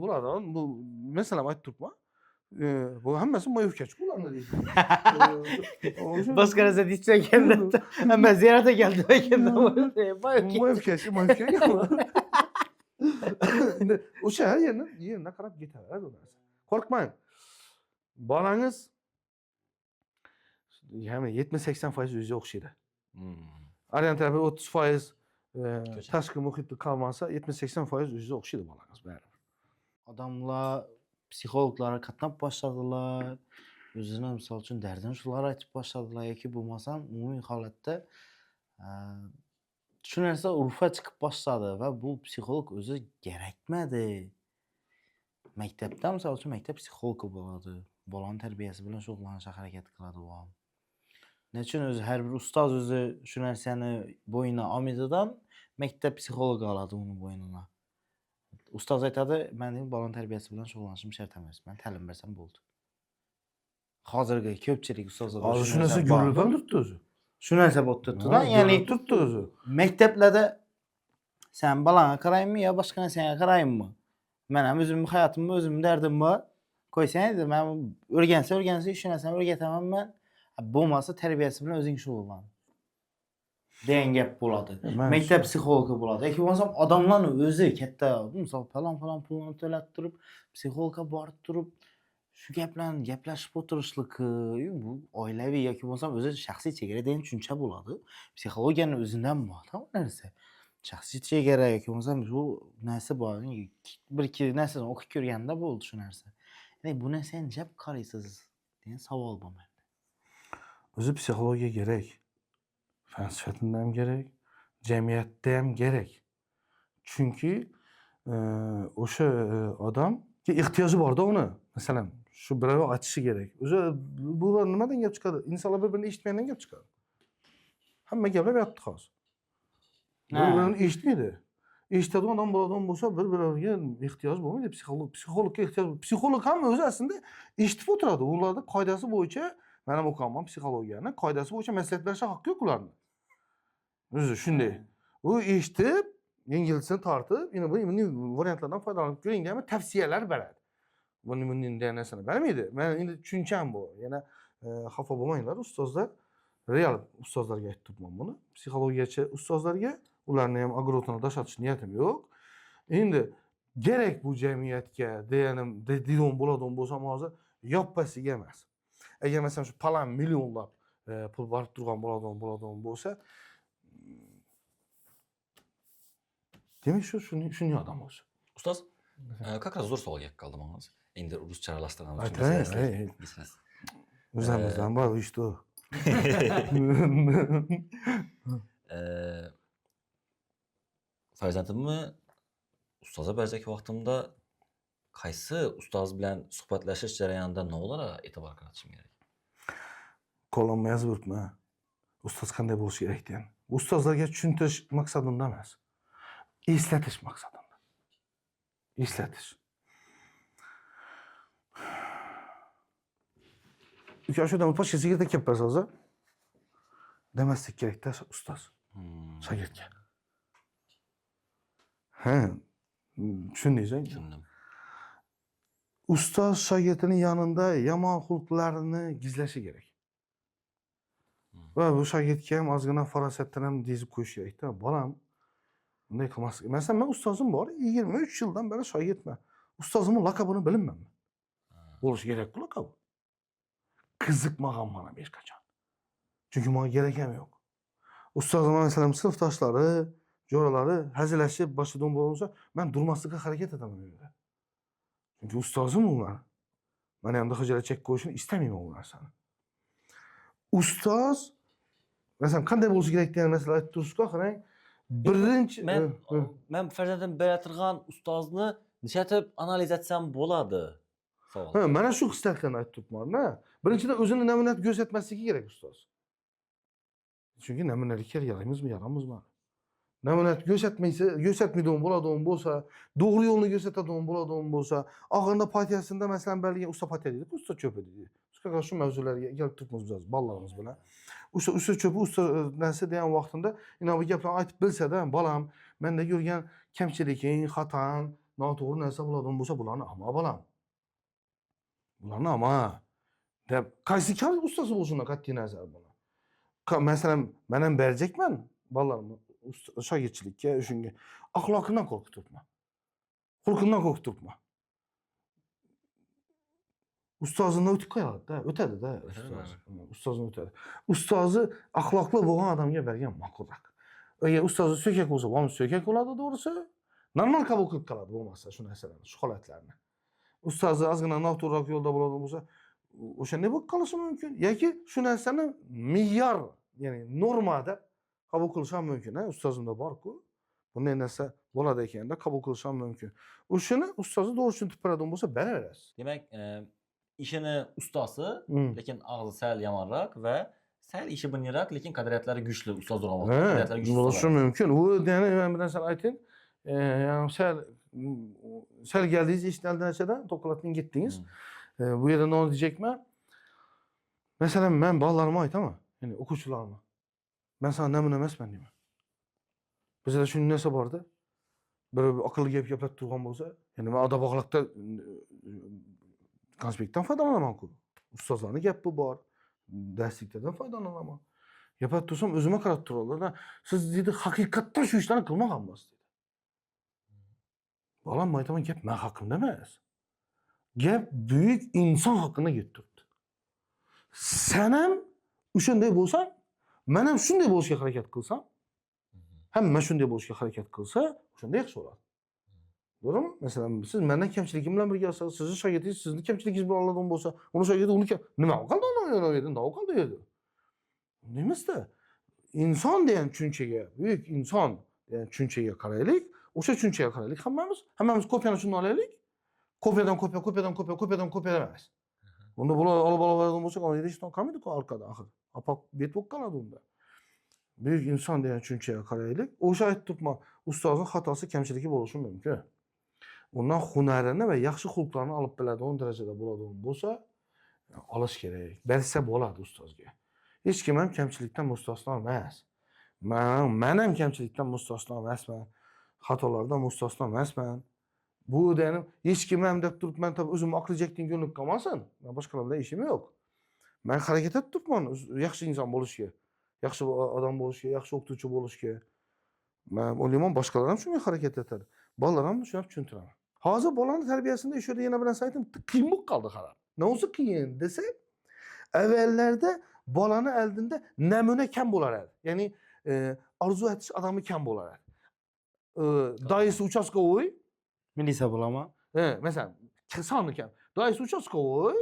bular bu masalan aytib turibman. Bu hammasi маевка chi ularni deysiz. Boshqa narsa deyishsa ekanda. Hamma ziyoratga keldi ekanda. Маевка chi, маевка. Endi o'sha har yerni yerine qarab ketaveradi u narsa. Qo'rqmang. Bolangiz ya'ni 70-80% o'ziga o'xshaydi. Aryan tarafi 30% Ko'cha. Tashqi muhitda qolmasa, 70-80% o'ziga o'xshaydi bolangiz baribir. Odamlar psixologlarga qatnab boshladilar. O'zini, misol uchun, dardini shular aytib boshladilar yoki bo'lmasam umumiy holatda shu narsa urfga chiqib boshladi va bu psixolog o'zi kerakmadi. Maktabda, misol uchun, maktab psixologi bo'ladi. Bolani tarbiyasi bilan shug'ullanishga harakat qiladi u ham. Nechun o'zi har bir ustoz o'zi shu narsani bo'yniga olmaydidan maktab psixologi oladi uni bo'ynina. Ustoz aytadi, mening bolani tarbiyasi bilan shug'ullanishim shart emas. Men ta'lim bersam bo'ldi. Hozirgi ko'pchilik ustozlarda Hozir shu narsa bor. ko'rilib ham turibdi o'zi. Shu narsa bo'lib turibdi-da. Ya'ni Ko'rilib turibdi o'zi. Maktablarda sen bolangga qaraymi yo boshqa narsaga qaraymi? Men ham o'zimni hayotimni, o'zimni dardim bor. Qo'ysang edi, men o'rgansa o'rgansa, shu narsani o'rgataman men. Bo'lmasa tarbiyasi bilan o'zing shug'ullan degan gap bo'ladi. Man Maktab psixologi bo'ladi. Yoki bo'lmasam odamlarni o'zi katta, misol, falon falon pulni to'lab turib, psixologga borib turib, shu gaplarni gaplashib o'tirishligi, bu oilaviy yoki bo'lmasam o'zi shaxsiy chegara degan tushuncha bo'ladi. Psixologiyani o'zidan bor u narsa. Shaxsiy chegara yoki bo'lmasam shu narsa bor. Bir ikki narsani o'qib ko'rganda bo'ldi shu narsa. Ya'ni bu narsani jab qaraysiz degan savol bor menda. O'zi psixologiya kerak. Fan sifatida ham kerak, jamiyatda ham kerak. Chunki o'sha odamga ehtiyoji borda uni. Masalan, shu birov aytishi kerak. O'zi bu nimadan gap chiqadi? Insonlar bir-birini eshitmagandan gap chiqadi. Hamma gaplab yotdi hozir. Bir-birini eshitmaydi. Eshitadigan odam bo'ladigan bo'lsa, bir-biriga ehtiyoj bo'lmaydi. Psixologga ehtiyoj, psixolog ham o'zi aslida eshitib o'tiradi. Ularda qoidasi bo'yicha, men ham o'qiganman psixologiyani, qoidasi bo'yicha maslahat berishga haqqi yo'q ularni. O'zi shunday. U eshitib, Yengilsini tortib, endi bu bunday variantlardan foydalanib ko'ring degan tavsiyalar beradi. Buni bunday degan narsani bermaydi. Men endi tushuncham bu. Yana xafa bo'lmanglar ustozlar. Real ustozlarga aytib turibman buni. Psixologiyachi ustozlarga, ularni ham огород ini tashlatish niyatim yo'q. Endi kerak bu jamiyatga deganim deydigan bo'ladigan bo'lsam hozir yoppasiga emas. Agar masalan shu palan millionlab pul borib turgan bo'ladigan bo'lsa, demak shu shunday odam o'zi. Ustoz, как раз zo'r savolga kelib qoldim hozir. Endi ruscha aralashtiramiz. Ayting, Kechirasiz. O'zimizdan bor что. Farzandimni ustozga berajak vaqtimda qaysi ustoz bilan suhbatlashish jarayonida nimalarga e'tibor qaratishim kerak? Qo'llanma yozib yuribman. Ustoz qanday bo'lishi kerak degan. Ustozlarga tushuntirish maqsadimda emas. Eslatish maqsadimda. Eslatish. Uka, shu odam pashkasiga kelib hozir. Demaslik kerakda ustoz shogirdga. Ha, tushundingiz? Tushundim. Ustoz shogirdining yonida yomon xulqlarini gizlashi kerak. Va bu shogirdga ham ozgina farosatdan ham dezib qo'yish kerakda. Bolam, bunday qilmaslik. Masalan, men ustozim bor, 23 yildan beri shogirdman. Ustozimning laqabini bilmayman. Bo'lishi kerak-ku laqabi. Qiziqmagan mana hech qachon. Chunki menga kerak ham yo'q. Ustozim masalan sinfdoshlari, jo'ralari hazillashib boshlagan bo'lsa, men durmaslikka harakat etaman u yerda. Chunki ustozim u meni. Meni hamda xijolat chekib qo'yishini istamayman u narsani. Ustoz masalan qanday bo'lishi kerak degan narsani aytib turishga qarang. Birinchi Men farzandim bera turgan ustozni nishatib analiz etsam bo'ladi. Savol. Ha, mana shu xislatlarni aytib turibman-da. Birinchidan o'zini namuna ko'rsatmasligi kerak ustoz. Chunki namunalikka yaraymizmi, yaramizmi? Namuna ko'rsatmaysa, ko'rsatmaydigan bo'ladigan bo'lsa, to'g'ri yo'lni ko'rsatadigan bo'ladigan bo'lsa, oxirida partiyasida masalan berilgan usta partiya deydi, usta cho'pi deydi. Biz shu mavzularga kelib turibmiz biz bolalarimiz bilan. Usta cho'pi, usta narsa degan vaqtida ina bu gaplarni aytib bilsa-da, bolam, menda ko'rgan kamchiliging, xatang, noto'g'ri narsa bo'ladigan bo'lsa, bularni ama bolam. Bularni ama deb qaysi kar ustasi bo'lsin qat'iy nazar buni. Masalan, men ham berjakman bolalarimni shogirdchilikka, o'shunga. Axloqidan qo'rqib turibman. Xulqidan qo'rqib turibman. Ustozidan o'tib qo'yadi-da, o'tadi-da ustoz. Ustozidan o'tadi. Ustozi axloqli bo'lgan odamga bergan ma'qulroq. Agar ustozi so'kak bo'lsa, bu ham so'kak bo'ladi to'g'risi. Normal qabul qilib qoladi bo'lmasa shu narsalarni, shu holatlarni. Ustozi ozgina noto'g'riroq yo'lda bo'ladigan bo'lsa, o'shanday bo'lib qolishi mumkin yoki shu narsani me'yor, ya'ni norma deb qabul qilish ham mumkin, ha? Ustozimda bor-ku. Bunday narsa bo'ladi ekanda qabul qilish ham mumkin. O'shani ustozi to'g'ri tushuntirib beradigan bo'lsa, beraverasiz. Demak, ishini ustasi, lekin og'zi sal yomonroq va sal ishi bilmayroq, lekin qadriyatlari kuchli ustoz bo'lgan vaqtda. Qadriyatlari kuchli Bo'lishi mumkin. U ya'ni men bir narsani ayting. Yani sal geldingiz ishdan narsadan to'qlatning ketdingiz. Bu yerda nima deyacakman? Masalan, men bolalarimga aytaman, ya'ni o'quvchilarimga. Men sana namuna emasman deyman. Bizda shunday narsa borda. Bir aqlli gap gapirib turgan bo'lsa, ya'ni men odob axloqda konspektdan foydalanaman-ku. Ustozlarning gapi bor, darsliklardan foydalanaman. Gapirib tursam o'zimga qarab turadilar. Siz deydi, haqiqatdan shu ishlarni qilmaganmisiz deydi. Bolam aytaman, gap men haqimda emas. Gap buyuk inson haqida ketib turibdi. Sen ham o'shanday bo'lsang, men ham shunday bo'lishga harakat qilsam, hamma shunday bo'lishga harakat qilsa, o'shanda yaxshi bo'ladi. To'g'rimi? Masalan, siz mendan kamchiligim bilan birga olsangiz, sizni shogirdingiz sizni kamchiligingiz bilan oladigan bo'lsa, uni shogirdi uni nima qildi uni yerda, nima qildi u yerda? Unday emasda. Inson degan tushunchaga, buyuk inson degan tushunchaga qaraylik, o'sha tushunchaga qaraylik hammamiz, hammamiz kopiyani shundan olaylik. Kopiyadan kopiya, kopiyadan kopiya, kopiyadan kopiya emas. Bunda bular olib oladigan bo'lsak, hech narsa qolmaydi-ku orqada axir. Oppoq bet bo'lib qoladi unda. Buyuk inson degan tushunchaga qaraylik. O'sha aytib turibman, ustozning xatosi, kamchiligi bo'lishi mumkin. Undan hunarini va yaxshi xulqlarni olib biladigan darajada bo'ladigan bo'lsa, olish kerak. Bersa bo'ladi ustozga. Hech kim ham kamchilikdan mustasno emas. Men ham kamchilikdan mustasno emasman. Xatolardan mustasno emasman. Bu deganim hech kim ham deb turib man tabi o'zimni oqlayjakdan ko'rinib qolmasin. Man boshqalar bilan ishim yo'q. Man harakat etib turibman yaxshi inson bo'lishga, yaxshi odam bo'lishga, yaxshi o'qituvchi bo'lishga. Man o'ylayman, boshqalar ham shunga harakat etadi. Bolalar ham shuni tushuntiraman. Hozir bolani tarbiyasida shu yerda yana bir narsa aytdim, qiyin bo'lib qoldi qarab. Nima qiyin desak, avvallarda bolani oldinda namuna kam bo'lar edi. Ya'ni orzu etish odami kam bo'lar edi. Dayisi участковый, Milisa bo'laman. He, masalan, soni kam. Dayisi участковый,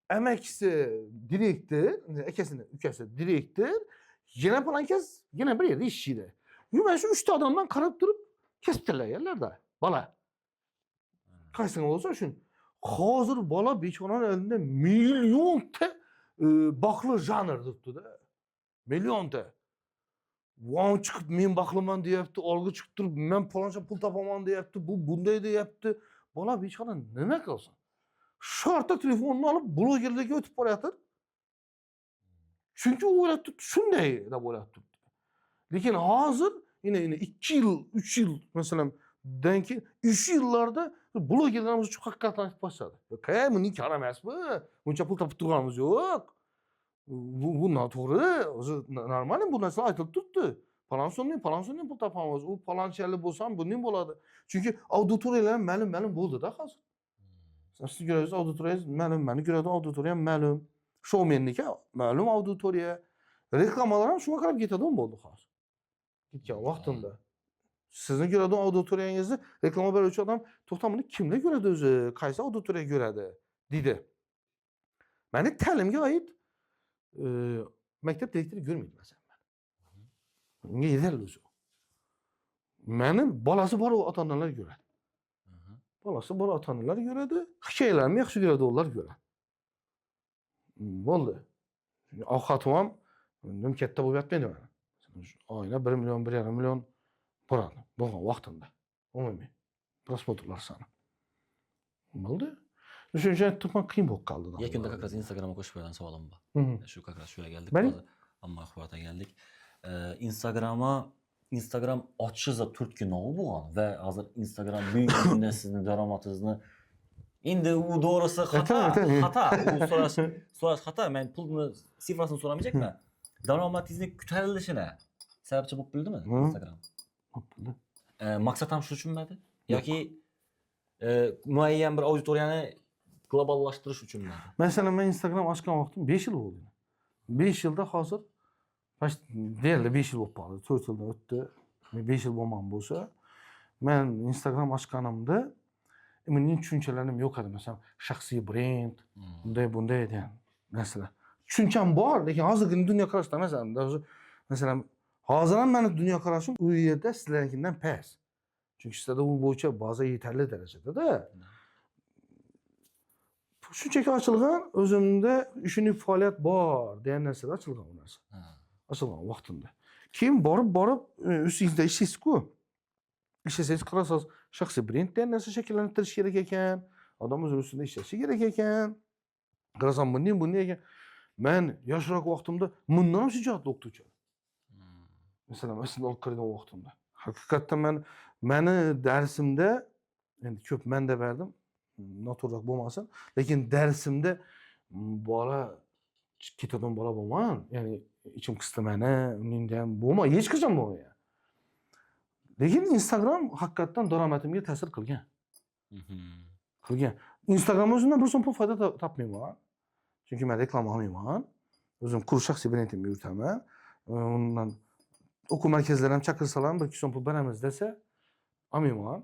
amakisi direktor, akasini ukasi direktor, yana falon kas yana bir yerda ishlaydi. Mana shu uchta odamdan qarab turib kasb tanlaganlarda bola. Qaysini bo'lsa shun. Hozir bola bechorani oldida millionta baxtli janr turibdi-da. Millionta. Von chiqib men baxtliman deyapti, olg'a chiqib turib men faloncha pul topaman deyapti, bu bunday deyapti. Bola bechora nima qilsin? Shartta telefonni olib blogerlarga o'tib borayotir. Chunki u o'ylab turibdi, shunday deb o'ylab turibdi. Lekin hozir yine 2 yil, 3 yil masalan dan keyin 3 yillarda blogerlar o'zi haqiqatdan aytib boshladi. Qay buning kor emas bu. Buncha pul topib turganimiz yo'q. Bu noto'g'ri. O'zi normal bu narsalar aytilib turibdi. Falon so'mning, falon so'mning pul topamiz. U falonchalik bo'lsam buning bo'ladi. Chunki auditoriyalar ham ma'lum-ma'lum bo'ldi-da hozir. Siz ko'rasiz, auditoriyangiz ma'lum, mani ko'radigan auditoriyam ma'lum. Shoumenniki ma'lum auditoriya. Reklamalar ham shunga qarab ketadigan bo'ldi hozir. Ketgan vaqtida. Sizni ko'radigan auditoriyangizni reklama beruvchi odam to'xta, buni kimlar ko'radi o'zi? Qaysi auditoriya ko'radi? Deydi. Mani ta'limga oid maktab direktori ko'rmaydi masalan. Unga yetarli o'zi. Mani bolasi bor ota-onalar ko'radi. Bolasi bor ota-onalar ko'radi, hikoyalarimni yaxshi ko'radi, ular ko'radi. Bo'ldi. Ovqatim ham nim katta bo'lib yotmaydi mana. Oyina 1 million, 1,5 million boradi bo'lgan vaqtida. Umumiy просмотр lar soni. Bo'ldi. Shuning uchun aytdim, qiyin bo'lib qoldi. Yakunda как раз Instagramga qo'shib qo'ygan savolim bor. Shu как раз shu yerga keldik. Bari? Hozir hamma axborotga keldik. Instagram'a Instagram ochishingizga turtki nima bo'lgan va hozir Instagram bugungi kunda sizni daromadingizni endi u to'g'risi xato, Aytaman, aytaman. xato. U so'rash xato. Men pulni sifrasini so'ramayapman. Daromadingizni ko'tarilishini sababchi bo'lib bildimi Instagram? Bo'ldi. Maqsad ham shu uchunmidi? Yoki muayyan bir auditoriyani globallashtirish uchunmi? Masalan, men Instagram ochgan vaqtim 5 yil bo'ldi. 5 yilda hozir deyarli 5 yil bo'lib qoldi. 4 yildan o'tdi. 5 yil bo'lmagan bo'lsa, men Instagram ochganimda mening tushunchalarim yo'q edi. Masalan, shaxsiy brend, bunday bunday degan narsalar. Tushuncham bor, lekin hozirgi dunyoqarashda masalan, даже masalan, hozir ham meni dunyoqarashim u yerda sizlarnikidan past. Chunki sizlarda u bo'yicha baza yetarli darajada-da. Shunchaki ochilgan, o'zimda ishini faoliyat bor degan narsada ochilgan u narsa. Ochilgan vaqtimda. Keyin borib borib ustingizda ishlaysiz-ku. Ishlasangiz qarasaz, shaxsiy brend degan narsa shakllantirish kerak ekan. Odam o'zini ustida ishlashi kerak ekan. Qarasam bunday bunday ekan. Men yoshroq vaqtimda bundan ham shijoatli o'qituvchi. Masalan, aslida olib kirgan vaqtimda. Haqiqatdan men meni darsimda endi ko'p man deb berdim, noto'g'riroq bo'lmasin, lekin darsimda bola ketadigan bola bo'lmagan. Ya'ni ichim qisdi meni, uningda ham bo'lmagan, hech qachon bo'lmagan. Lekin Instagram haqiqatdan daromadimga ta'sir qilgan. Qilgan. Instagram o'zimdan bir so'm pul foyda topmayman. Chunki men reklama olmayman. O'zim quruq shaxsiy brendimni yuritaman. Undan o'quv markazlari ham chaqirsalar ham 1-2 so'm pul beramiz desa, olmayman.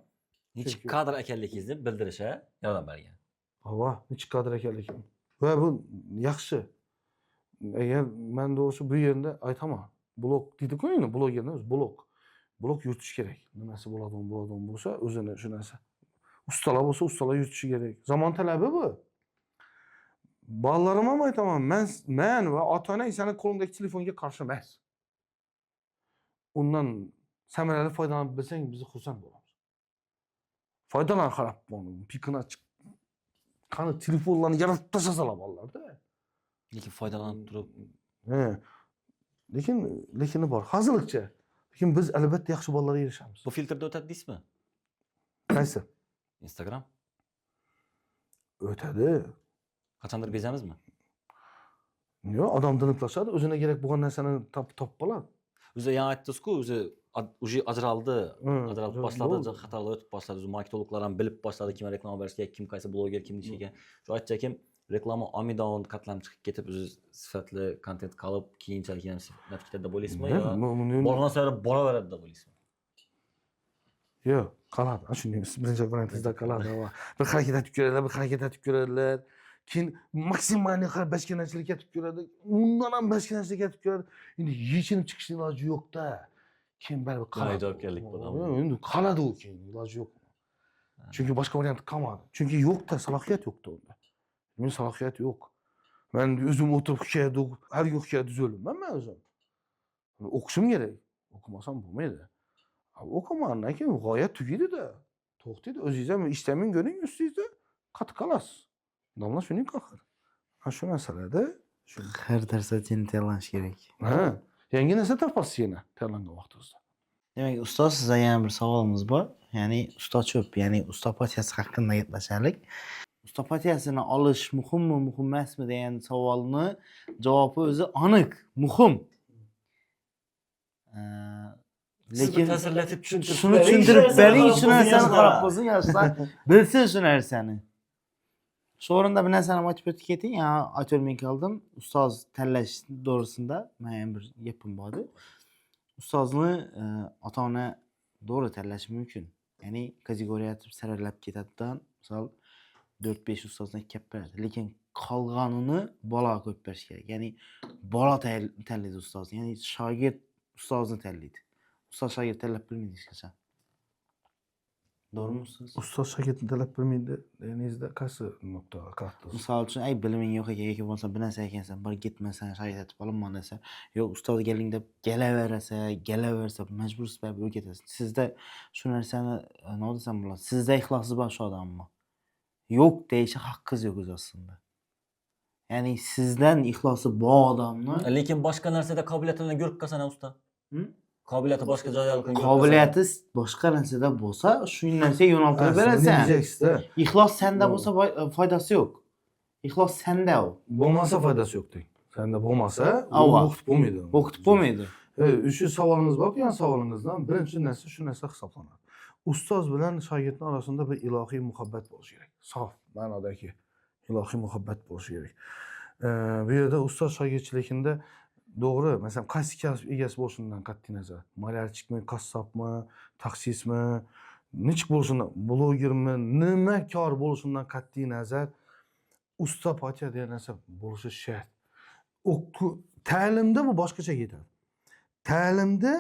Nechik kadr ekanligingizni bildirishga yordam bergan. Ava, nechik kadr ekanligim. Va bu yaxshi. Agar men to'g'risi bu yerda aytaman. Blog deydi-ku endi, blogerni o'zi blog. Blog yuritish kerak. Nimasi bo'ladigan bo'ladigan bo'lsa, o'zini shu narsa. Ustalar bo'lsa, ustalar yuritishi kerak. Zamon talabi bu. Bolalarim ham aytaman, men va ota-onang seni qo'lingdagi telefonga qarshi emas. Undan samarali foydalanib bilsang, biz xursand bo'lamiz. Foydalan qarab buni, pikini chiq. Qani telefonlarni yaratib tashlasalar bolalarda. Lekin foydalanib turib He. Lekin lekini bor. Hozirlikcha. Lekin biz albatta yaxshi bolalarga erishamiz. Bu filtrda o'tadi deysizmi? Qaysi? Instagram. O'tadi. Qachondir bezamizmi? Yo'q, odam tiniqlashadi, o'zine kerak bo'lgan narsani topib oladi. O'zi yangi aytdingiz-ku, o'zi уже ajraldi, ajralib boshladi, bo'ldi. Xatolar o'tib boshladi. O'zi marketologlar ham bilib boshladi, kimga reklama berish kerak, kim qaysi bloger, kim nima ekan. Shu aytchakim, reklama omidon qatlam chiqib ketib, o'zi sifatli kontent qolib, keyinchalik ham sifat ketadi deb o'ylaysizmi yo borgan sari boraveradi deb o'ylaysizmi? Yo'q, qoladi. Ana shunday birinchi variantida qoladi. Bir harakat etib ko'radilar, bir harakat etib ko'radilar. Keyin maksimalniy bashkanachilik etib ko'radi. Undan ham bashkanachilik etib ko'radi. Endi yechinib chiqishning iloji yo'q-da. Keyin baribir qoladi. Javobgarlik bo'ladi. Yo'q, endi qoladi u keyin, iloji yo'q. Chunki boshqa variant qolmadi. Chunki yo'q-da, salohiyat yo'q-da unda. Men salohiyat yo'q. Men o'zim o'tirib hikoya, har kun hikoya tuzolmayman men o'zim. O'qishim kerak. O'qimasam bo'lmaydi. O'qimagandan keyin g'oya tugaydi-da. To'xtaydi. O'zingiz ham ishlamang ko'ring, ustingizda qattiq qolasiz. Odamlar shuning axir. Ha, shu masalada shu. Har narsa uchun tayyorlanish kerak. Ha, yangi narsa topasiz yana tayyorlangan vaqtingizda. Demak, ustoz, sizga yana bir savolimiz bor. Ya'ni usta cho'p, ya'ni usta potiyasi haqida gaplashaylik. Usta potiyasini olish muhimmi, muhim emasmi degan savolni javobi o'zi aniq, muhim. Lekin ta'sirlatib tushuntirib shuni tushuntirib bering, shu narsani qarab qo'ysin, yoshlar bilsin shu narsani. Shu o'rinda bir narsani aytib o'tib keting, aytolmay qoldim. Ustoz tanlash to'g'risida men ham bir gapim bor edi. Ustozni ota-ona to'g'ri tanlashi mumkin. Ya'ni kategoriya etib saralab ketadidan, misol 4-5 ustozni kelib beradi. Lekin qolganini bola qo'yib berish kerak. Ya'ni bola tanlaydi ustozni. Ya'ni shogird ustozni tanlaydi. Ustoz shogird tanlab bilmaydi hech qachon. To'g'rimi, ustoz? Ustoz shogirdni tanlab bilmaydi deganingizda qaysi nuqtaga qaratdingiz? Misol uchun, ay biliming yo'q ekan yoki bo'lmasa bir narsa ekansan, bir ketmasan, shogird etib olinman desa, yo'q ustoz keling deb kelaversa, kelaversa majbursiz baribir o'rgatasiz. Sizda shu narsani nima desam bo'ladi? Sizda ixlosi bor shu odamni. Yo'q deyishi haqqingiz yo'q o'zi aslida. Ya'ni sizdan ixlosi bor odamni Lekin boshqa narsada qobiliyatini ko'rib qolsan usta. Hı? Qobiliyati boshqa joyda Qobiliyati boshqa narsada bo'lsa, shu narsaga yo'naltirib berasan. Diyeceksizda. Ixlos senda bo'lsa foydasi yo'q. Ixlos senda u. Bo'lmasa foydasi yo'q deng. Senda bo'lmasa, Ava. o'qitib bo'lmaydi. O'qitib bo'lmaydi. Shu savolingiz bor, yani savolingizdan birinchi narsa shu narsa hisoblanadi. Ustoz bilan shogirdning orasida bir ilohiy muhabbat bo'lishi kerak. Sof ma'nodagi ilohiy muhabbat bo'lishi kerak. Bu yerda ustoz shogirdchiligida to'g'ri, masalan, qaysi kasb egasi bo'lishidan qat'iy nazar, malyarchikmi, qassobmi, taksistmi, nechik bo'lishidan, blogermi, nima kor bo'lishidan qat'iy nazar, usta potiya degan narsa bo'lishi shart. Ta'limda bu boshqacha ketadi. Ta'limda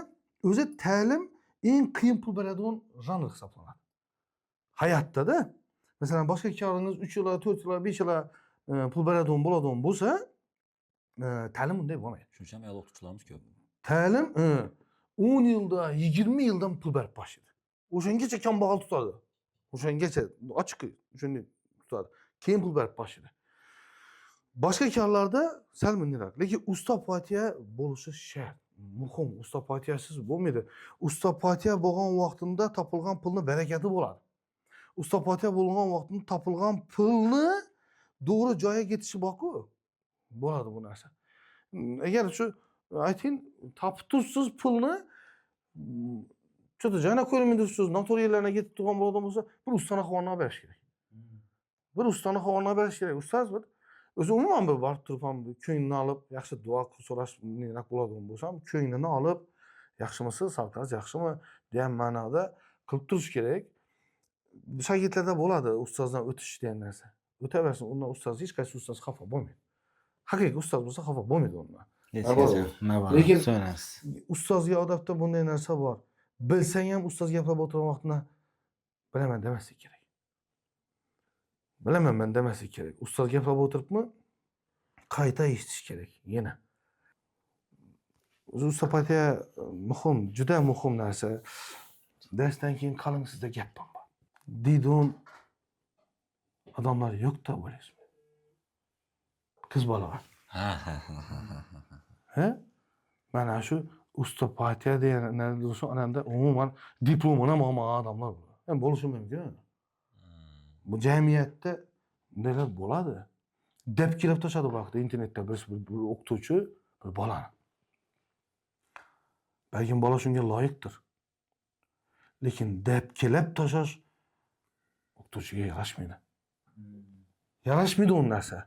o'zi ta'lim eng qiyin pul beradigan janr hisoblanadi. Hayotda-da, masalan, boshqa koringiz 3 yil, 4 yil, 5 yil pul beradigan bo'ladigan bo'lsa, ta'lim unday bo'lmaydi. Shuning uchun ham ayol o'qituvchilarimiz ko'p. Ta'lim 10 yilda, 20 yildan pul berib boshlaydi. O'shangacha kambag'al tutadi. O'shangacha ochiq shunday tutadi. Keyin pul berib boshlaydi. Boshqa korlarda sal bunday. Lekin usta potiya bo'lishi shart. Muhim, usta potiyasiz bo'lmaydi. Usta potiya bo'lgan vaqtida topilgan pulni barakati bo'ladi. Usta potiya bo'lgan vaqtida topilgan pulni to'g'ri joyga ketishi bor-ku. Bo'ladi bu narsa. Agar shu ayting, topib tursiz pulni, cho'ta joyini ko'rmay tursiz, noto'g'ri yerlarga ketib turgan bo'ladigan bo'lsa, bir ustani xabarini olib berish kerak. Bir ustani xabarini olib berish kerak. Ustoz bir o'zi umuman bir borib turib ham ko'nglini olib, yaxshi duo qilib so'rash bo'ladigan bo'lsam, ko'nglini olib, yaxshimisiz, sog'ligingiz yaxshimi degan ma'noda qilib turish kerak. Shogirdlarda bo'ladi ustozdan o'tish degan narsa. O'taversin, undan ustoz hech qaysi ustoz xafa bo'lmaydi. Haqiqiy ustoz bo'lsa xafa bo'lmaydi undan. Lekin ustozga odatda bunday narsa bor. Bilsang ham ustoz gaplab o'tirgan vaqtida bilaman demaslik kerak. Bilaman men demaslik kerak. Ustoz gaplab o'tiribmi, qayta eshitish kerak yana. O'zi ustapatiya muhim, juda muhim narsa. Darsdan keyin qaling, sizda gap bor. Deydun odamlar yo'q-da o'ylaysizmi? Qiz bolalar. Ha, ha, ha, ha, ha. Ha? Mana shu Osteopatiya degan ananda umuman diplomini ham olmagan odamlar bular. Yani bo'lishi mumkin. Bu jamiyatda bundaylar bo'ladi. Deb kelib tashladi bu haqda internetda bir o'qituvchi bir bolani. Balkim bola shunga loyiqdir. Lekin deb kelib tashlash o'qituvchiga yarashmaydi. Yarashmaydi u narsa.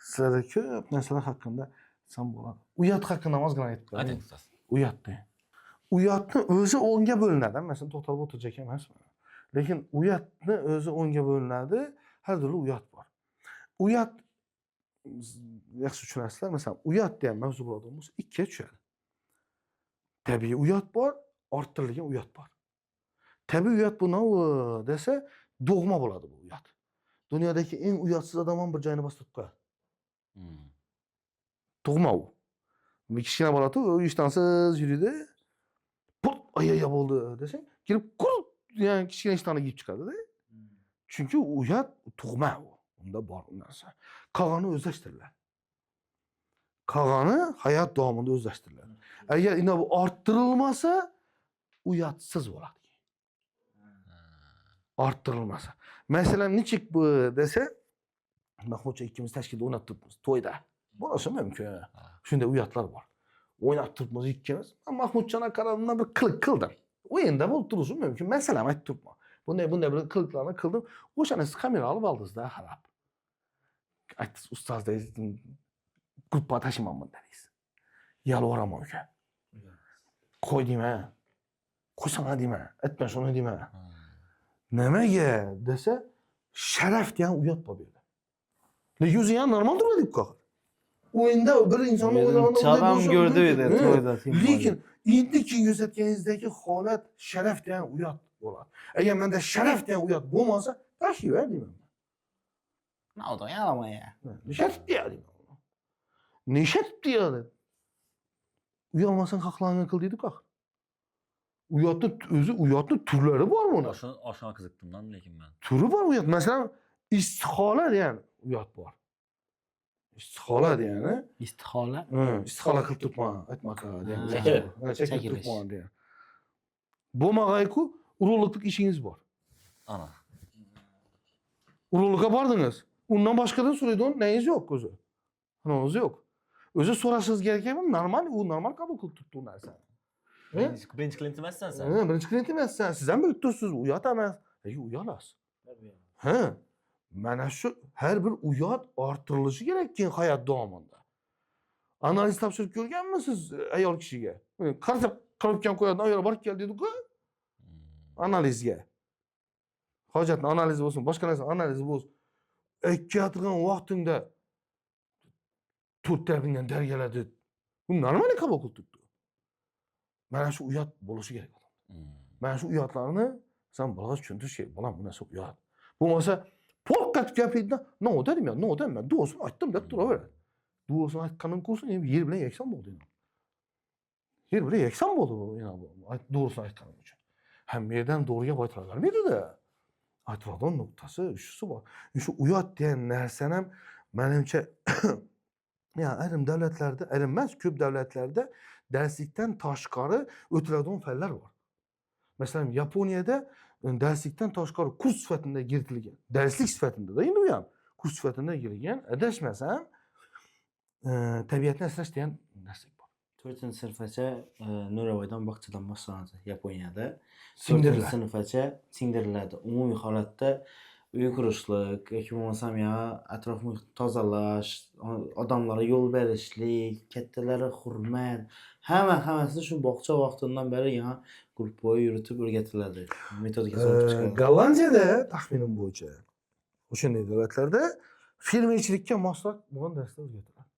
Sizlarda ko'p narsalar haqida desam bo'ladi. Uyat haqida ozgina aytib qo'yay. Ayting, ustoz. Uyatni. Uyatni o'zi 10ga bo'linadi. Masalan, to'xtalib o'tirajak emasman. Lekin uyatni o'zi 10ga bo'linadi. Har turli uyat bor. Uyat yaxshi tushunasizlar. Masalan, uyat degan mavzu bo'ladigan bo'lsa, ikkiga tushadi. Tabiiy uyat bor, orttirilgan uyat bor. Tabiiy uyat bu nima desa, dog'ma bo'ladi bu uyat. Dunyodagi eng uyatsiz odam ham bir joyini bostirib qo'yadi. Tug'ma u. Bir kichkina bola u ishtonsiz yuradi. Put ay ay bo'ldi desang, kelib qurt yani kichkina ishtonni kiyib chiqadi-da. Chunki uyat tug'ma u. Unda bor u narsa. Qolgani o'zlashtiriladi. Qolgani hayot davomida o'zlashtiriladi. Agar ina bu orttirilmasa, uyatsiz bo'ladi. Orttirilmasa. Masalan, nechik bu desa, Mahmudcha ikkimiz tashkilda o'ynab turibmiz to'yda. Bo'lishi mumkin. Shunday uyatlar bor. O'ynab turibmiz ikkimiz. Men Mahmudchani qaradimdan bir qiliq qildim. O'yinda bo'lib turishi mumkin. Masalan, aytib turibman. Bunday bir qiliqlarni qildim. O'shani siz kamera olib oldingiz-da, qarab. Aytdingiz, ustoz deysiz, gruppa tashiyman dedingiz. Yalvoraman uka. Qo'y deyman. Qo'ysana deyman. Aytma shuni deyman. Nimaga desa, sharaf degan uyat bor bu yerda. Lekin o'zi ham normal turadi-ku. O'yinda bir insonni o'ynaganda unday Odam bo'lishi ko'rdi mumkin. edi to'yda. Lekin endi keyin ko'rsatganingizdagi holat sharaf degan uyat bo'ladi. Agar menda sharaf degan uyat bo'lmasa, tashlayver deyman. Nodon yalama ya. Nishatibdi ya deyman. Nishatibdi ya dedi. Uyalmasang xohlaganga qil deydi-ku axir. Uyatni o'zi uyatni turlari bor buni. Oshuna qiziqdim-lan lekin men. Turi bor uyat. Masalan, istihola degan uyat bor. Istihola degani Istihola. Istihola qilib turibman, aytma aka degan. Chekilib. Ha, chekilib Chekilish. turibman degan. Bo'lmag'ayku urug'liklik ishingiz bor. Ana. Urug'likka bordingiz. Undan boshqadan so'raydigan nayingiz yo'q o'zi. O'zi yo'q. O'zi so'rashingiz kerak emas, normal, u normal qabul qilib turibdi u narsani. Birinchi klient emassan sen. Ha, birinchi klient emassan. Siz ham bilib turibsiz, uyat emas. Lekin uyalasiz. Ha. Mana shu har bir uyat orttirilishi kerak keyin hayot davomida. Analiz topshirib ko'rganmisiz ayol kishiga? Qarasa korobkani qo'yadi, ayol borib kel deydi-ku. Analizga. Hojatni analizi bo'lsin, boshqa narsa analizi bo'lsin. Aytayotgan vaqtingda to'rt tarafingdan dargaladi. Bu normal qabul qilib turibdi. Mana shu uyat bo'lishi kerak odamda. Mana shu uyatlarni sen bolaga tushuntirish kerak. Bolam, bu narsa uyat. Bo'lmasa po'rqatib gapirdi, "No dedim ya, no dedim ben. Doğrusunu aytdim" deb turaveradi. Doğrusunu aytganini ko'rsin, endi yer bilan yakson bo'ldi endi. Yer bilan yakson bo'ldi bu, yani bu, doğrusunu aytganim uchun. Hamma yerdan to'g'ri gap aytilavermaydi-da. Aytiladigan nuqtasi, shusi bor. Shu uyat degan narsani ham menimcha ya ayrim davlatlarda, ayrim emas, ko'p davlatlarda darslikdan tashqari o'tiladigan fanlar bor. Masalan, Yaponiyada darslikdan tashqari kurs sifatida kiritilgan. Darslik sifatida endi u ham kurs sifatida kirilgan. Adashmasam, tabiatni asrash degan darslik bor. 4-sinfgacha Nuravoydan bog'chadan boshlanadi Yaponiyada. Singdiriladi. 4-sinfgacha singdiriladi. Umumiy holatda uy qurishlik yoki bo'lmasam ya atrof muhitni tozalash, odamlarga yo'l berishlik, kattalarga hurmat, hammasini shu bog'cha vaqtidan beri yana gruppaviy yuritib o'rgatiladi. Metodikasi o'tib chiqiladi. Gollandiyada taxminim bo'yicha o'shanday davlatlarda fermerchilikka mosroq bo'lgan darslar o'rgatiladi.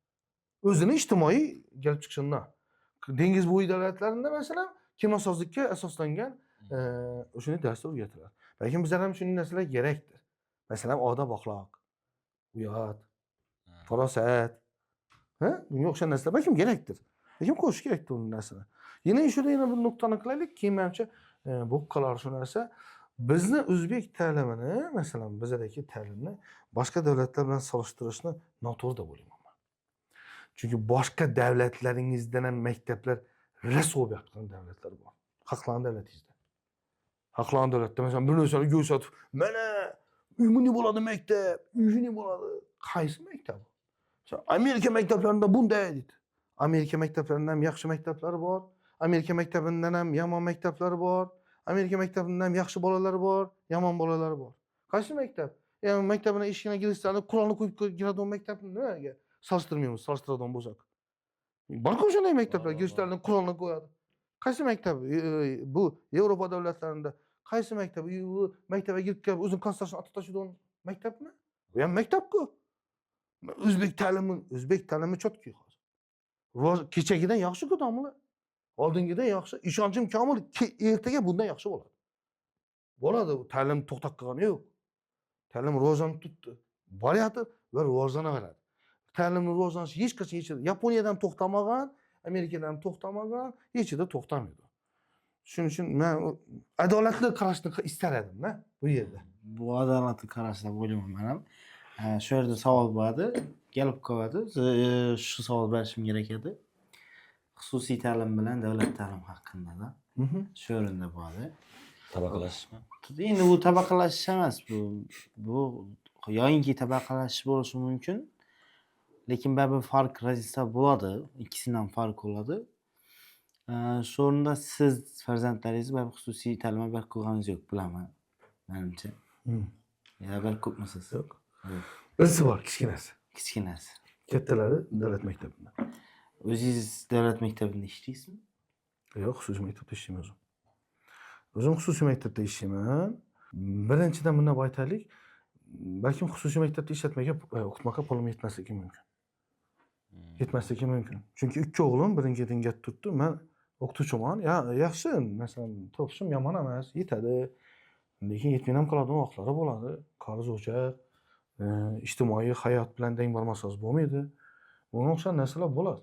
O'zini ijtimoiy kelib chiqishidan. Dengiz bo'yi davlatlarida masalan kemasozlikka asoslangan o'shanday darslar o'rgatiladi. Balkim bizlar ham shunday narsalar kerakdir. Masalan, odob axloq, uyat, farosat, ha? Bunga o'xshagan narsalar balkim kerakdir. Lekin qo'shish kerakdir bu narsani. Yana shunda yana bir nuqtani qilaylik, keyin manimcha bo'lib qolar shu narsa. Bizni o'zbek ta'limini, masalan, bizdagi ta'limni boshqa davlatlar bilan solishtirishni noto'g'ri deb o'ylayman. Chunki boshqa davlatlaringizdan ham maktablar Rasvo yotgan davlatlar bor. Haqlarni davlatingizda. Haqlarni davlatda masalan bir narsani ko'rsatib, mana uyini bo'ladi maktab, uyini bo'ladi. Qaysi maktab? Masalan, Amerika maktablarida bunday deydi. Amerika maktablaridan ham yaxshi maktablar bor. Amerika maktabidan ham yomon maktablar bor. Amerika maktabidan ham yaxshi bolalar bor, yomon bolalar bor. Qaysi maktab? Ya'ni maktabini eshigine girishlarni Qur'onni qo'yib kiradigan maktabni nimaga solishtirmaymiz, solishtiradigan bo'lsak. Bor-ku shunday maktablar, Bor, bor, girishlarni Qur'onni qo'yadi. Qaysi maktab? Bu Yevropa davlatlarida qaysi maktab? U maktabga girib kelib o'zini klassdoshini otib tashlaydigan maktabmi? Bu ham maktab-ku. O'zbek ta'limi чёткий hozir. Rivoj kechagidan yaxshi-ku domla. Oldingidan yaxshi. Ishonchim komil, ertaga bundan yaxshi bo'ladi. Bo'ladi, u ta'lim to'xtab qolgani yo'q. Ta'lim rivojlanib turibdi. Boryapti va rivojlanaveradi. Ta'limni rivojlanishi hech qachon hech Yaponiyadan to'xtamagan, Amerikadan to'xtamagan, hech yerda to'xtamaydi. Shuning uchun men adolatli qarashni istar edim-da bu yerda. Bu adolatli qarash deb o'ylayman men ham. Shu yerda savol bo'ladi, kelib qoladi. Shu savol berishim kerak edi. Xususiy ta'lim bilan davlat ta'limi haqida-da. Shu o'rinda bo'ladi. Tabaqalashishmi? Endi bu tabaqalashish emas bu. Bu yoyinki tabaqalashish bo'lishi mumkin. Lekin baribir farq, разница bo'ladi. Ikkisidan farq bo'ladi. Shu o'rinda siz farzandlaringizni baribir xususiy ta'limga berib qo'yganingiz yo'q, bilaman. Menimcha. Ya berib qo'yibmisiz? Yo'q. Yo'q. Birisi bor, kichkinasi. Kichkinasi. Kattalari davlat maktabida. O'zingiz davlat maktabida ishlaysizmi? Yo'q, xususiy maktabda ishlayman o'zim. O'zim xususiy maktabda ishlayman. Birinchidan bundan aytaylik, balkim xususiy maktabda ishlatmaga, o'qitmoqqa pulim yetmasligi mumkin. Yetmasligi mumkin. Chunki ikki o'g'lim birin-ketin turibdi. Men o'qituvchiman. Ya, yaxshi, masalan, topishim yomon emas, yetadi. Lekin yetmay ham qoladigan vaqtlari bo'ladi. Qarz o'choq, ijtimoiy hayot bilan teng bormasangiz bo'lmaydi. Bunga o'xshagan narsalar bo'ladi.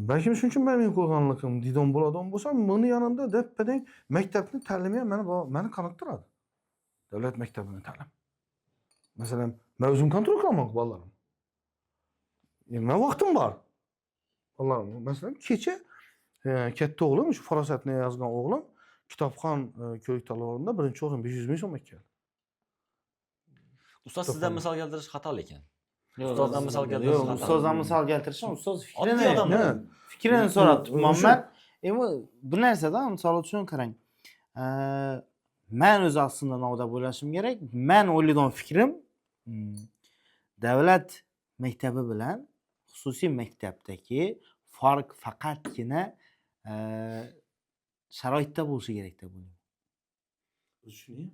Balkim shuning uchun men qo'yganligim deydigan bo'ladigan bo'lsam, buni yanında deppa-deng maktabni ta'limi ham meni qoniqtiradi. Davlat maktabini ta'lim. Masalan, men o'zim контроль qilaman bolalarimni. Men vaqtim bor. Bolalarim, masalan, kecha katta o'g'lim, shu Farosatni yozgan o'g'lim kitobxon ko'rik tanlovida birinchi o'rin 500 ming so'm keldi. Ustoz, sizdan misol keltirish xato lekin. Ustozdan misol keltirish Yo'q, xato. ustozdan misol keltirishim, ustoz Oddiy fikrini odamlar. fikrini so'rabman O'sha- man. Endi bu narsada misol uchun qarang. Man o'zi aslida nima deb o'ylashim kerak? Man o'ylaydigan fikrim, davlat maktabi bilan xususiy maktabdagi farq faqatgina sharoitda bo'lishi kerak deb o'ylayman. Shuni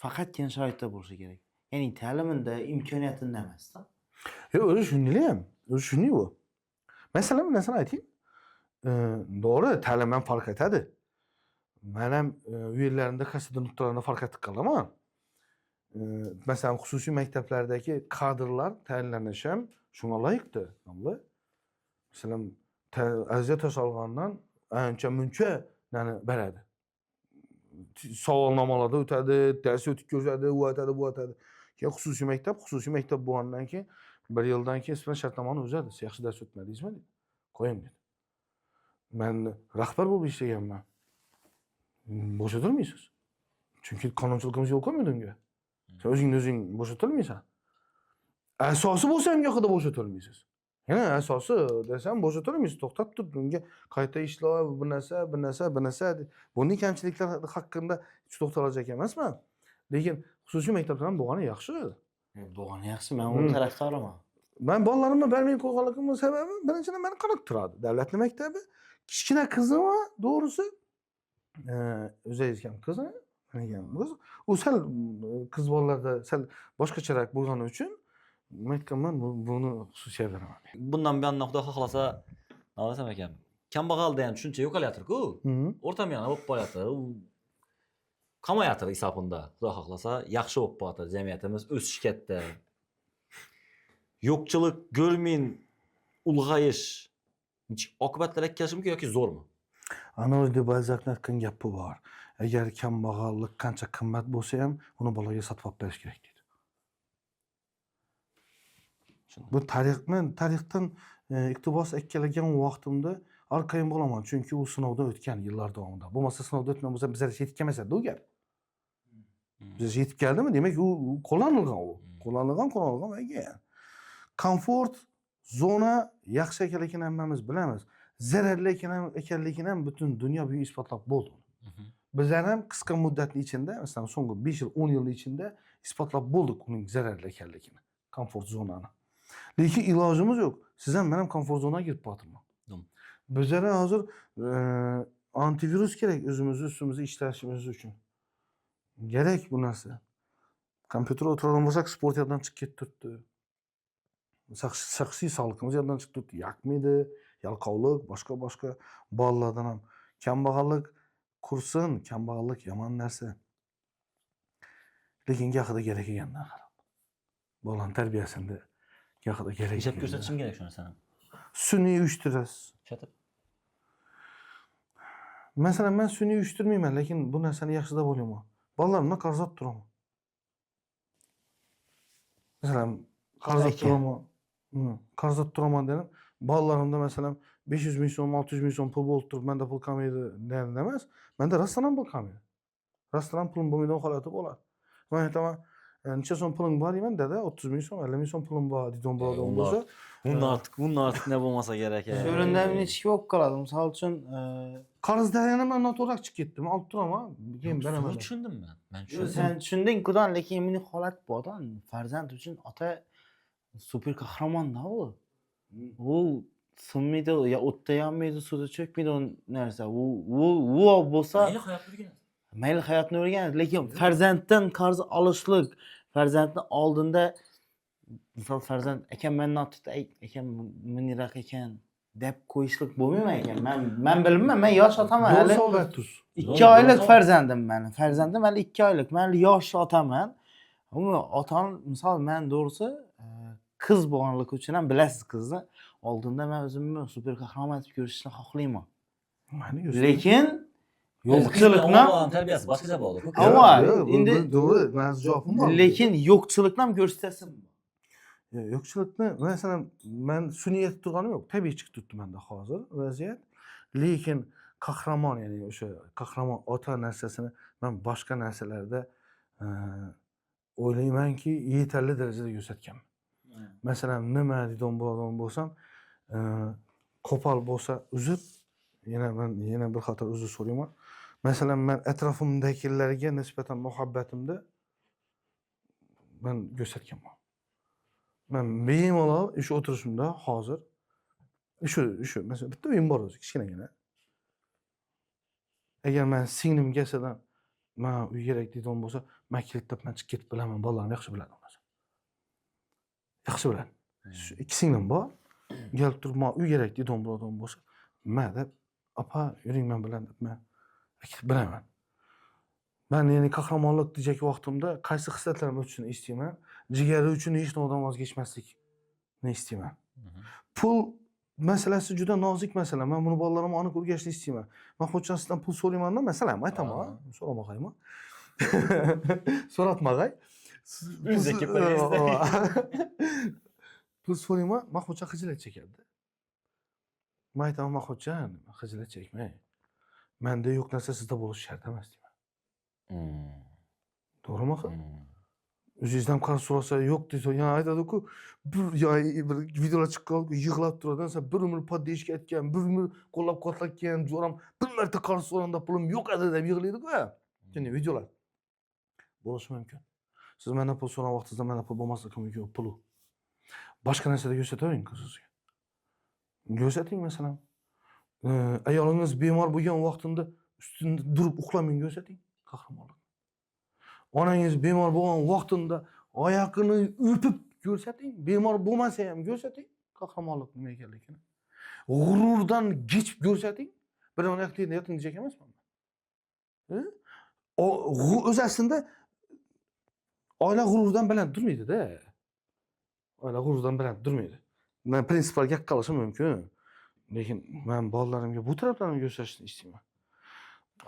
Faqatgina sharoitda bo'lishi kerak. Ya'ni ta'limida, imkoniyatida emasda. Yo'q, o'zi shunday ham. O'zi shunday bu. Masalan, bir narsani aytayim. To'g'ri, ta'lim ham farq etadi. Men ham u yerlarida qaysidir nuqtalarni farq etib qolaman. Masalan, xususiy maktablardagi kadrlar tayinlanishi ham shunga loyiqdir. Masalan, aziyat solgandan ancha muncha nani beradi. Savolnomalarda o'tadi, dars o'tib ko'radi, u o'tadi, bu o'tadi. Keyin xususiy maktab bo'lgandan keyin bir yildan keyin siz bilan shartnomani uzadi. Siz yaxshi dars o'tmadingizmi dedi. Qo'ying dedi. Men rahbar bo'lib ishlaganman. Bo'shatilmaysiz. Chunki qonunchiligimiz yo'l qo'ymaydi unga. Sen o'zingni o'zing bo'shatolmaysan. Asosi bo'lsa ham yoqida bo'shatolmaysiz. Yana asosi desam bo'shatolmaysiz. To'xtab tur, unga qayta ishlov, bir narsa, bir narsa, bir narsa. Buning kamchiliklar haqida hech to'xtalajak emasman. Lekin xususiy maktablar ham bo'lgani yaxshi. Bo'lgani yaxshi, men uni tarafdoriman. Men bolalarimni bermay qo'yganligimning sababi birinchidan meni qoniqtiradi. Davlatli maktabi. Kichkina qizim to'g'risi, o'zingiz ham qizi, meniki ham qiz. U sal qiz bolalarda sal boshqacharoq bo'lgani uchun men aytganman, buni xususiy beraman. Bundan buyon Xudo xohlasa, nima desam ekan, kambag'al degan tushuncha yo'qolyapti-ku. O'rtamiyona bo'lib boryapti. U kamayapti hisobida. Xudo xohlasa, yaxshi bo'lib boryapti. Jamiyatimiz o'sish katta. Yo'qchilik ko'rmin ulg'ayish oqibatlar kelishi mumkin yoki zo'rmi? Onore de Balzac'ni aytgan gapi bor. Agar kambag'allik qancha qimmat bo'lsa ham, uni bolaga sotib olib berish kerak deydi. Tushundim. Bu tarix, men tarixdan iqtibos akkalagan vaqtimda Arxayın bo'laman, chunki u sinovdan o'tgan yillar davomida. Bo'lmasa sinovdan o'tmagan bo'lsa, bizlar yetib kelmas edi u gap. Bizlar yetib keldimi, demak u qo'llanilgan u. Qo'llanilgan va kelgan. Komfort zona yaxshi ekanligini hammamiz bilamiz. Zararli ekanligini ham butun dunyo bugun isbotlab bo'ldi. Bizlar ham qisqa muddatni ichida, masalan, so'nggi 5 yil, 10 yil ichida isbotlab bo'ldik uning zararli ekanligini, komfort zonani. Lekin ilojimiz yo'q. Siz ham, men ham komfort zonaga kirib botirman. Bizlar hozir antivirus kerak o'zimizni ustimizda ishlashimiz uchun. Kerak bu narsa. Kompyuterda o'tiradigan bo'lsak, sport yoddan chiqib ketib turibdi. Shaxsiy sog'lig'imiz yoddan chiqib turibdi. Yoqmaydi, yalqovlik, boshqa-boshqa bolalardan ham kambag'allik qursin, kambag'allik yomon narsa. Lekin gahida kerak ekandan qarab. Bolani tarbiyasida gahida kerak. Ishlab ekanda. ko'rsatishim kerak shu narsani. Sun'iy uyushtirasiz. Ishlatib. Masalan, men sun'iy uyushtirmayman, lekin bu narsani yaxshi deb o'ylayman. Bolalarimdan qarz olib turaman. Masalan, qarz olib Aka. turaman. Qarz olib turaman dedim. Bolalarimda masalan 500 ming so'm, 600 ming so'm pul bo'lib turib, menda pul kamaydi degani emas. Menda rostdan ham pul kamaydi. Rostdan ham pulim bo'lmaydigan holati bo'ladi. Men aytaman, necha so'm puling bor deyman, dada, 30 ming so'm, 50 ming so'm pulim bor deydigan bo'ladigan bo'lsa, Bundan artıq ne bo'lmasa kerak. So'rinda nechki bo'lib qoladi. Misol uchun, qarz degani man noto'g'ri chiqib ketdim, olib turaman, keyin beraman. To'g'ri tushundim men. Men tushundim. Sen tushunding kudan, lekin endi holat bordan farzand uchun ota super qahramonda u. U sinmaydi, ya o'tda yonmaydi, suvda cho'kmaydi u narsa. U bo'lsa Mayli hayotni o'rganadi. Mayli hayotni o'rganadi, lekin farzanddan qarz olishlik, farzandni oldinda misol farzand akam mandan tutdi, ay akam muniyroq ekan deb qo'yishlik bo'lmayman ekan. Men bilmayman, men yosh otaman To'g'ri hali. savol aytdingiz. 2 Zo'r, oylik zo'r. Farzandim mani. Farzandim hali 2 oylik. Men hali yosh otaman. Umuman otam misol men to'g'risi qiz bo'lganligi uchun ham bilasiz qizni oldinda men o'zimni super qahramon etib ko'rishni xohlayman. Mayli, ko'rsin. Lekin yo'qchilikni O'g'il tarbiyasi boshqacha bo'ldi. Ammo Yo'q, bu to'g'ri, mani javobim bor. Lekin yo'qchilikni ham ko'rsatasin. Yo'q, yo'qchilikni masalan man sun'iy aytib turganim yo'q, tabiiy chiqib turibdi menda hozir vaziyat. Lekin qahramon, ya'ni o'sha qahramon ota narsasini man boshqa narsalarda o'ylaymanki yetarli darajada ko'rsatganman. Masalan, nima deydigan bo'ladigan bo'lsam, qo'pol bo'lsa uzr, yana man yana bir qator uzr so'rayman. Masalan, man atrofimdagilarga nisbatan muhabbatimni man ko'rsatganman. Man bemalol ish o'tirishimda hozir shu masalan bitta uyim bor o'zi kichkinagina. Agar man singlim kelsadan man uy kerak deydigan bo'lsa, man kilitlab man chiqib ketib bilaman, bolalarim yaxshi biladi uni. Yaxshi biladi. Shu ikki singlim bor. Kelib turib, man uy kerak deydigan bo'ladigan bo'lsa, ma deb, opa, yuring men bilan deb man aytib bilaman. Man ya'ni qahramonlik dejak vaqtimda qaysi xislatlarim o'tishini istayman. Jigari uchun hech nimadan voz kechmaslikni istayman. Pul masalasi juda nozik masala. Men buni bolalarimga aniq o'rgatishni istayman. Mahmudjon sizdan pul so'rayman-da, masalan, aytaman, so'ramag'ayman. So'ratmag'ay. O'zi kelib qo'yasiz. Pul so'rayman, Mahmudjon xijilat chekadi. Men aytaman, Mahmudjon, xijilat chekmang. Menda yo'q narsa sizda bo'lishi shart emas deyman. To'g'rimi? O'zingizdan qarz so'rasa yo'q desa, yana aytadi-ku, bir ya bir videolar chiqib qoldi, yig'lab turadi. Sen bir umr поддержка etgan, bir umr qo'llab-quvvatlagan jo'ram bir marta qarz so'raganda pulim yo'q edi deb yig'laydi-ku. Shunday videolar bo'lishi mumkin. Siz mendan pul so'ragan vaqtingizda menda pul bo'lmasligi mumkin, puli. Boshqa narsada ko'rsatavering qizingizga. Ko'rsating masalan. Ayolingiz bemor bo'lgan vaqtida ustida turib uxlamang ko'rsating qahramonlik. Onangiz bemor bo'lgan vaqtida oyog'ini o'pib ko'rsating, bemor bo'lmasa ham ko'rsating qahramonlik nima ekanligini. G'ururdan kechib ko'rsating. Bir oyoq tegdi, yoting dejak emasman. O'zi aslida oila g'ururdan baland turmaydi-da. Oila g'ururdan baland turmaydi. Man prinsiplarga qilishim mumkin. Lekin man bolalarimga bu taraflarini ko'rsatishni istayman.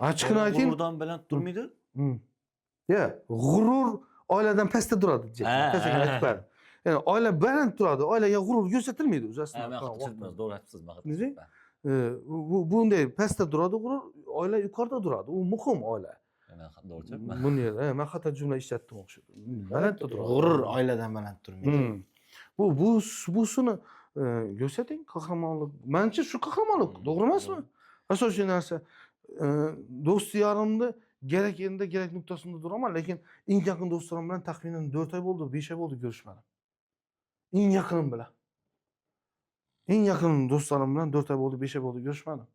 Ochiqini ayting. G'ururdan baland turmaydi. Ya, g'urur oiladan pastda turadi dejak. Pastga aytib berdim. Ya'ni oila baland turadi, oilaga g'urur ko'rsatilmaydi o'zi aslida. Ha, men xato tushundim, to'g'ri aytibsiz, men xato Nima? tushundim. Bu bunday pastda turadi g'urur, oila yuqorida turadi. U muhim oila. Men to'g'ri tushunibman. Buni men xato jumla ishlatdim o'xshaydi. Balandda turadi. G'urur oiladan baland turmaydi. Bu busini ko'rsating qahramonlik. Manimcha shu qahramonlik, to'g'ri emasmi? Asosiy narsa do'st yorimni kerak yerida, kerak nuqtasida duraman, lekin eng yaqin do'stlarim bilan taxminan 4 oy bo'ldi, 5 oy bo'ldi ko'rishmadim. Eng yaqinim bilan. Eng yaqin do'stlarim bilan 4 oy bo'ldi, 5 oy bo'ldi ko'rishmadim.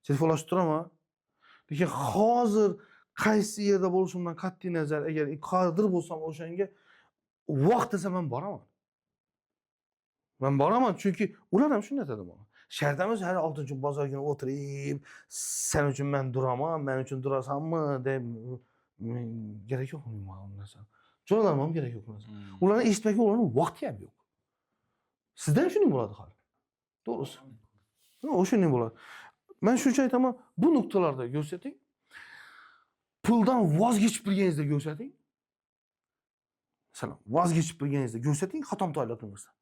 Telefonlashib turaman. Lekin hozir qaysi yerda bo'lishimdan qat'iy nazar, agar qodir bo'lsam o'shanga vaqt desa men boraman. Men boraman, chunki ular ham shunday aytadi menga. Shart emas har 6 bozor kuni o'tirib, sen uchun men duraman, men uchun durasanmi deb men kerak yo'q menga u narsa. Jo'ralarim ham kerak yo'q narsa. Ularni eshitmagga ularning vaqti ham yo'q. Sizda ham shunday bo'ladi hali. To'g'risi. O'shanday bo'ladi. Men shuncha aytaman, bu nuqtalarda ko'rsating. Puldan voz kechib bilganingizda ko'rsating. Masalan, voz kechib bilganingizda ko'rsating, xatom toylar qilmasdan.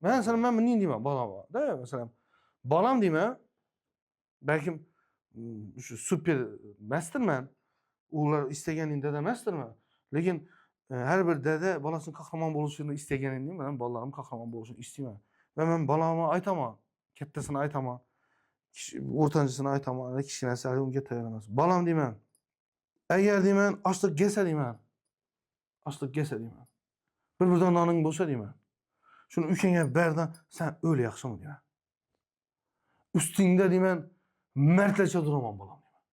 Masalan, men bunday deyman bolamga, da, masalan, bolam deyman, balkim shu super emasdirman. Ular istaganning dada emasdirman. Lekin har bir dada bolasini qahramon bo'lishini istaganingni men bolalarim qahramon bo'lishini istayman. Va men bolamga aytaman, kattasini aytaman, o'rtanchisini aytaman, kichkinasi hali unga tayyor emas. Bolam deyman. Agar deyman, ochliq kelsa deyman. Ochliq kelsa deyman. Bir birdan noning bo'lsa deyman. Shuni ukangga berdan sen o'l yaxshimi deyman. Ustingda deyman, mardlarcha duraman bolam deyman.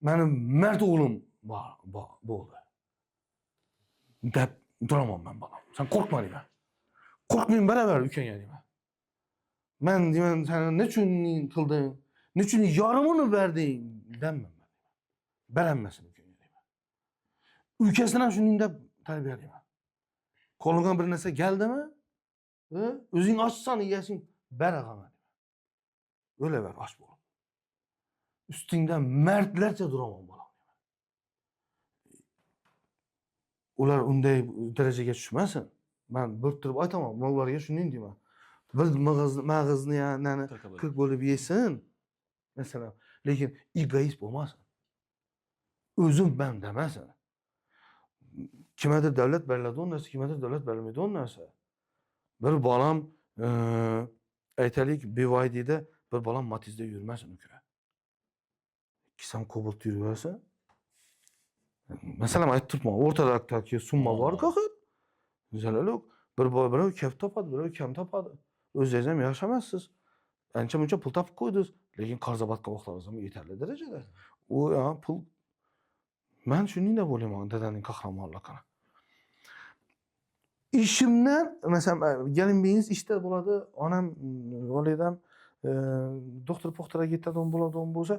Meni mard o'g'lim bor bo'ldi. Deb duraman men bolam. Sen qo'rqma deyman. Qo'rqmang baravar ukangga deyman. Men deyman, sen nechun qilding? Nechun yarmini berding? Demman men. Berammasin ukangga deyman. Ukasini ham shunday deb tarbiyalayman. Qo'lingga bir narsa keldimi? O'zing ochsan yesin, ber ag'ama deyman. O'laver och bo'lib. Ustingda mardlarcha duraman bolam deyman. Ular unday darajaga tushmasin. Men bo'rttirib aytaman, men ularga shunday deyman. Bir mag'izni yani 40 bo'lib yesin. Masalan, lekin egoist bo'lmasin. O'zim ben demasin. Kimadir davlat beriladi u narsa, kimadir davlat berilmaydi u narsa. Bir bolam aytaylik BYD'da bir bolam Matizda yurmasin uka. Ikkisi ham Cobalt yuraversa. Masalan, aytib turibman, o'rtadagi summa bor axir. Zalal yo'q. Bir birov ko'p topadi, birov kam topadi. O'zingiz ham yaxshi emassiz. Ancha muncha pul topib qo'ydingiz, lekin qarzabotga vaqtlaringiz ham yetarli darajada. U ya, pul men shunday deb o'ylayman dadaning qahramonligini. Ishimdan, masalan, gelinbeyingiz ishda bo'ladi, onam, volidam doktor poxtara ketadigan bo'ladigan bo'lsa,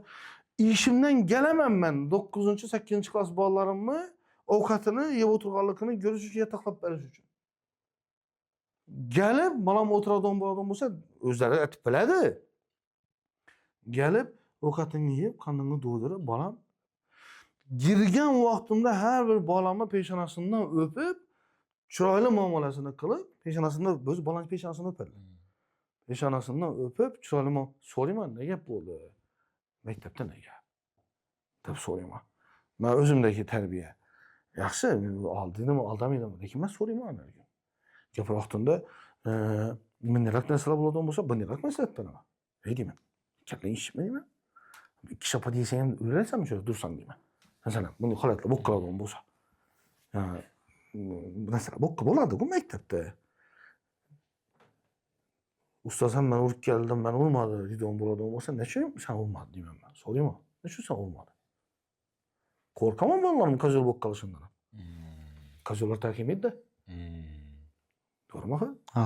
ishimdan kelaman men 9-chi, 8-klass bolalarimni ovqatini yeb o'tirganligini ko'rish uchun, yatoqlab berish uchun. Kelib, bolam o'tiradigan bo'ladigan bo'lsa, o'zlari aytib biladi. Kelib, ovqatini yeb, qornini to'ydirib, bolam girgan vaqtimda har bir bolamni peshonasidan o'pib, chiroyli muomalasini qilib, peshonasidan o'zi bolani peshonasidan o'padi. Peshonasidan o'pib, chiroyli so'rayman, nima gap bo'ldi? Maktabda nima gap? Deb so'rayman. Men o'zimdagi tarbiya yaxshi, oldinmi, aldamaydimi, lekin men so'rayman ularga. Gap vaqtida bundayoq narsalar bo'ladigan bo'lsa, bundayoq maslahat beraman. Ey deyman. Kallang ishmi deyman. Ikki shapat yesang ham o'lasanmi shu dursam deyman. Masalan, bunday holatlar bo'lib qoladigan bo'lsa. Narsalar bo'lib bo'ladi bu maktabda. Ustoz ham meni urib keldim, meni urmadi deydigan bo'ladigan bo'lsa, nechun sen urmadi deyman men. So'rayman. Nechun sen urmadi? Qo'rqaman bolalarim козёл bo'lib qolishidan. Козёл lar tayoq yemaydi-da. To'g'rimi? Ha.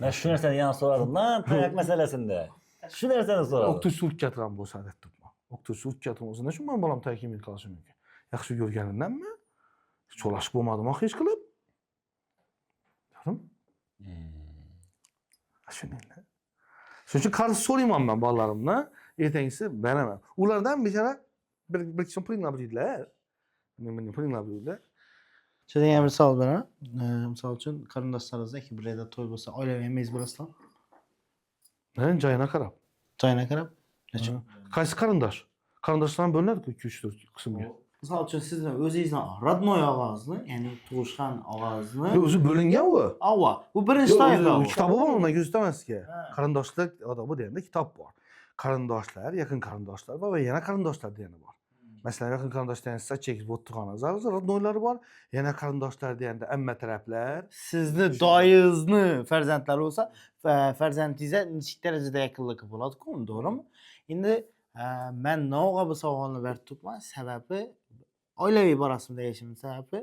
Men shu narsani yana so'radim lan tayoq masalasida. Shu narsani so'radim. O'qituvchi urib ketgan bo'lsa deb turibman. O'qituvchi urib ketgan bo'lsa, nechun men bolam tayoq yemay qolishi mumkin? Yaxshi ko'rganimdanmi? Cho'lashib bo'lmadimi hech qilib? To'g'rimi? Shunday. Shuning uchun qarz so'rayman men bolalarimdan, ertangisi beraman. Ulardan bechora bir kishi pulingni olib deydilar. Meni pulingni olib deydilar. Shu degan bir savol beraman. Misol uchun qarindoshlaringizda bir yerda to'y bo'lsa, oilaviy yemangiz bo'lasizlar. Joyina qarab. Joyina qarab. Nechun? Qaysi qarindosh? Qarindoshlar ham bo'linadi 2-3 4 qismga. Misol uchun sizni o'zingizni родной og'angizni, ya'ni tug'ishgan og'angizni. Yo'q, o'zi bo'lingan u. Avva, bu birinchi Yo'q, toifa. o'zi kitobi bor, undan ko'rsataman sizga. Ha. Qarindoshlar odobi deganda kitob bor. Qarindoshlar, yaqin qarindoshlar bor va yana qarindoshlar degani bor. Masalan, yaqin qarindosh deganda siz chekib o'tirganingiz родной lari bor. Yana qarindoshlar deganda amma taraflar. Sizni doyingizni farzandlari bo'lsa, farzandingizga nechik darajada yaqinligi bo'ladi-ku, to'g'rimi? Endi man nog'a bu savolni berib turibman, sababi oilaviy borasimda yashashim sababi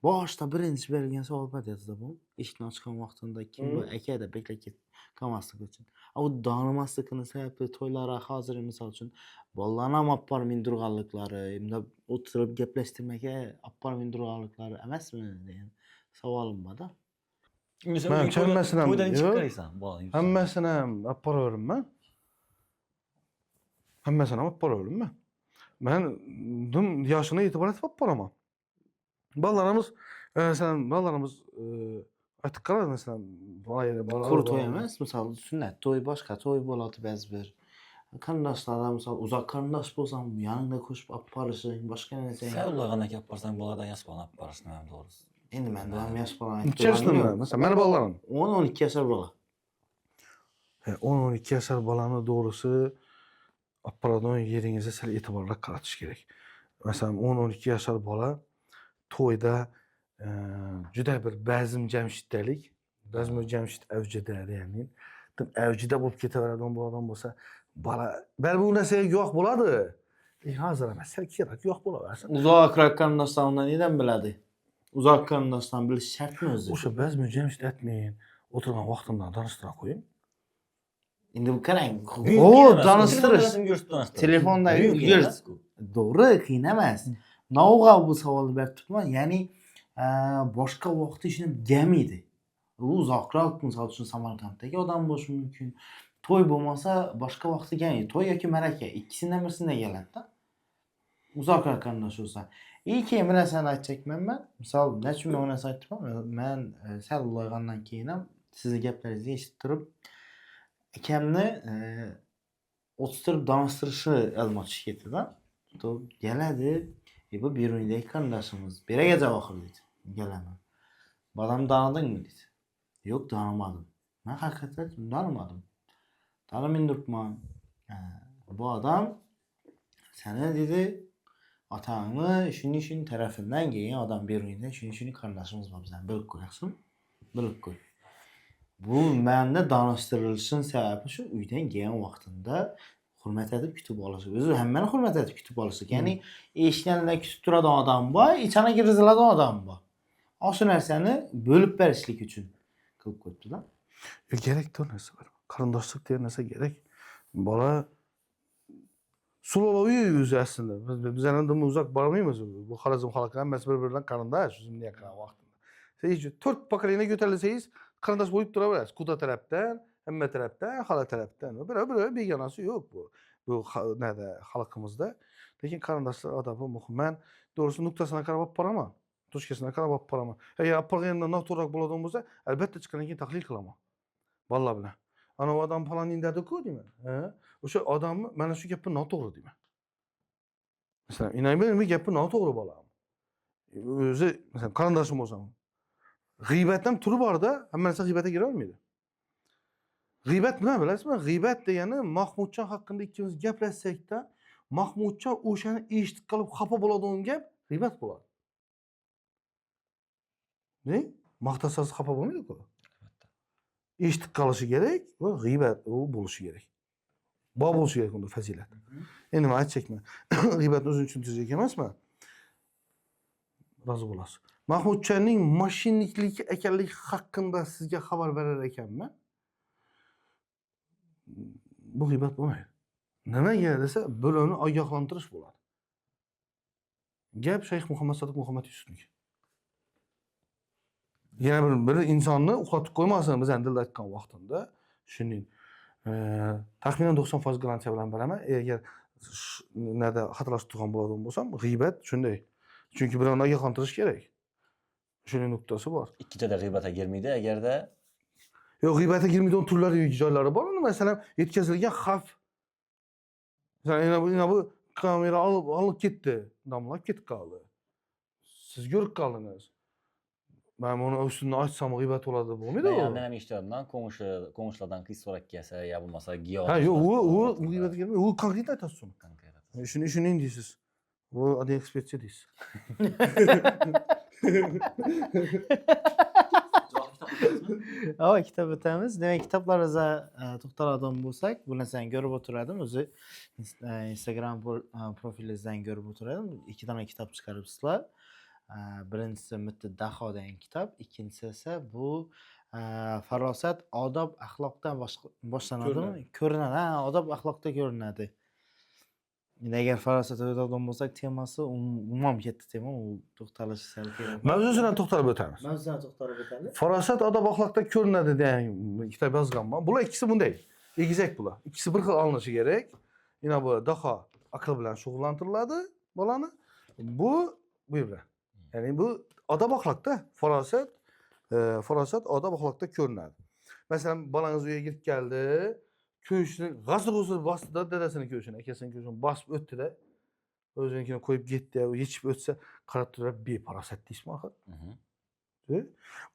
boshida birinchi berilgan savol edi bu. Eshikni ochgan vaqtimda kim bu aka deb beklab qolmaslik uchun. A u donimasligini sababi to'ylara hozir misol uchun bolalarni ham olib borib mindirganliklari, endi o'tirib gaplashtirmaga olib borib mindirganliklari emasmi degan savolim bor-da. Man hammasini ham- To'ydan yo'q. chiqib qaraysan bolani. Hammasini ham olib boraveribman. Hammasini ham olib boraveribman. Man dim yoshini e'tibor etib olib boraman. Bolalarimiz, masalan, bolalarimiz aytib qaradi, masalan, bola yerda bola. Quruq to'y emas, misol sunnat to'y, boshqa to'y bo'ladi ba'zi bir. Qarindoshlar, misol uzoq qarindosh bo'lsam, yoningda qo'shib olib borishing, boshqa narsa. Sen ulg'aygandan keyin olib borsang boladan yosh bolani olib borishni ham to'g'risi. Endi menda ham yosh bola Necha yoshda? Masalan, mani bolalarim. 10-12 yashar bola. 10-12 yashar bolani to'g'risi olib boradigan yeringizga sal e'tiborli qaratish kerak. Masalan, 10-12 yashar bola to'yda juda bir bazm jamshiddalik, bazm jamshid avjida, ya'ni dim avjida bo'lib ketaveradigan bu odam bo'lsa, bola baribir u narsaga guvoh bo'ladi. Lekin hozir emas, sal keyinroq guvoh bo'laversin. Uzoqroq qarindoshlar undan nedan biladi? Uzoq qarindoshdan bilish shartmi o'zi? O'sha bazm jamshid aytmayin, o'tirgan vaqtimdan tanishtira qo'ying. Endi bu qarang, Qiyin o emas, tanishtirish. ko'rsatib tanishtirish. Telefonda Qiyin yur. emas-ku. To'g'ri, qiyin emas. Nog'a bu savolni berib turibman, ya'ni boshqa vaqtda ishini gamaydi. U uzoqroq, misol uchun Samarqanddagi odam bo'lishi mumkin. To'y bo'lmasa boshqa vaqtda kelmaydi. To'y yoki ma'raka ikkisidan birisida keladi-da. Uzoqroq qarindosh bo'lsa. И keyin bir narsani aytjakman man. Misol, nechun men u narsani aytibman? Man sal ulg'aygandan keyin ham sizni gaplaringizni eshitib turib akamni o'tirib danishtirishi yo'lga tushib ketdi-da. To keladi, bu Beruniydagi qarindoshimiz. Beragacha oxiri deydi. Kelaman. Bolamni tanidingmi deydi. Yo'q, tanimadim. Men haqiqatdan tanimadim. Tanimayin turibman. Bu odam seni dedi, otangni shuni shuni tarafidan kelgan odam Beruniyda shuni shuni qarindoshimiz bor bizani bilib qo'y, yaxshimi? Bilib qo'y. Bu menda danishtirilishini sababi shu uydan kelgan vaqtimda hurmat etib kutib olishi. O'zi hammani hurmat etib kutib olishi. Ya'ni eshikdan kutib turadigan odam bor, ichana kirgiziladigan odam bor. Shu narsani bo'lib berishlik uchun qilib qo'yibdi-da. Kerak u narsa. Qarindoshlik degan narsa kerak. Bola sulolaviy o'zi aslida. Biz endi uzoq bormaymiz. Bu Xorazm xalqi hammasi bir-biridan qarindosh o'zimni yaqin vaqtimda. Siz 4 поколение ko'tarilsangiz qarindosh bo'lib turaverasiz. Quda tarafdan, hamma tarafdan, xola tarafdan. Birov-birov begonasi yo'q bu. Bu nada xalqimizda. Lekin qarindoshlar odobi muhim. Men to'g'risi nuqtasini qarab olib boraman. Точка sini qarab olib boraman. Agar olib borganimda noto'g'riroq bo'ladigan bo'lsa, albatta chiqqandan keyin tahlil qilaman. Bolalar bilan. Ana u odam falon dediku deyman. Ha? O'sha odamni mana shu gapi noto'g'ri deyman. Masalan, inayman bu gapi noto'g'ri bolam. O'zi masalan qarindoshim bo'lsam, g'iybat ham turi borda, hamma narsa g'iybatga kira olmaydi. G'iybat nima bilasizmi? G'iybat degani Mahmudjon haqida ikkimiz gaplashsakda, Mahmudjon o'shani eshitib qolib xafa bo'ladigan gap g'iybat bo'ladi. Ne? Maqtasangiz xafa bo'lmaydi-ku. Eshitib qolishi kerak va g'iybat u bo'lishi kerak. Bor bo'lishi kerak unda fazilat. Endi men aytchakman. G'iybatni o'zini tushuntirajak emasman. Rozi bo'lasiz. Mahmudjonning mashinniklik ekanligi haqida sizga xabar berar ekanman. Bu g'iybat bo'lmaydi. Nimaga desa, birovni ogohlantirish bo'ladi. Gap Shayx Muhammad Sodiq Muhammad Yusufniki. Yana bir insonni uxlatib qo'ymasin bizani dilda aytgan vaqtimda. Shuning taxminan 90% garantiya bilan beraman. Agar nada xatolashib turgan bo'ladigan bo'lsam, g'iybat shunday. Chunki birovni ogohlantirish kerak. Shuning nuqtasi bor. Ikkitada g'iybatga girmaydi agarda Yo'q, g'iybatga kirmaydigan turlari joylari bor. Uni masalan yetkazilgan xavf. Masalan, bu kamera olib ketdi. Damlab ketib qoldi. Siz ko'rib qoldingiz. Men buni ustidan aytsam g'iybat bo'ladi, bo'lmaydi Men u. yandan ham eshitganman, qo'ng'ishilardan qiz so'rab kelsa, ya bo'lmasa giyoh. Ha, yo'q, u g'iybatga kirmaydi. U konkret aytasiz uni. Konkret aytasiz. Shuni deysiz. Bu oddiy ekspertcha deysiz. Ava kitob o'tamiz. Demak, kitoblaringizga to'xtaladigan bo'lsak, bu narsani ko'rib o'tiradim. O'zi Instagram profilingizdan ko'rib o'tiradim. 2 dona kitob chiqaribsizlar. Birinchisi Mitti Daho degan kitob, ikkinchisi esa bu farosat odob axloqdan boshlanadimi? Ko'rinadi. Ha, odob axloqda ko'rinadi. Endi agar farosat o'tadigan bo'lsak, temasi umuman katta tema, u to'xtalish sal kerak. Mavzusidan to'xtalib o'tamiz. Mavzusidan to'xtalib o'tadi. Farosat odob axloqda ko'rinadi degan kitob yozganman. Bular ikkisi bunday. Egizak bular. Ikkisi bir xil olinishi kerak. Ina bu Daho aql bilan shug'ullantiriladi bolani. Bu bilan. Ya'ni bu odob axloqda farosat odob axloqda ko'rinadi. Masalan, bolangiz uyga kirib keldi, ko'shini g'asir-g'usir bosdi-da, dadasini ko'shini, akasini ko'shini bosib o'tdi-da, o'zinikini qo'yib ketdi, yechib o'tsa, qarab turib befarosat deysizmi axir?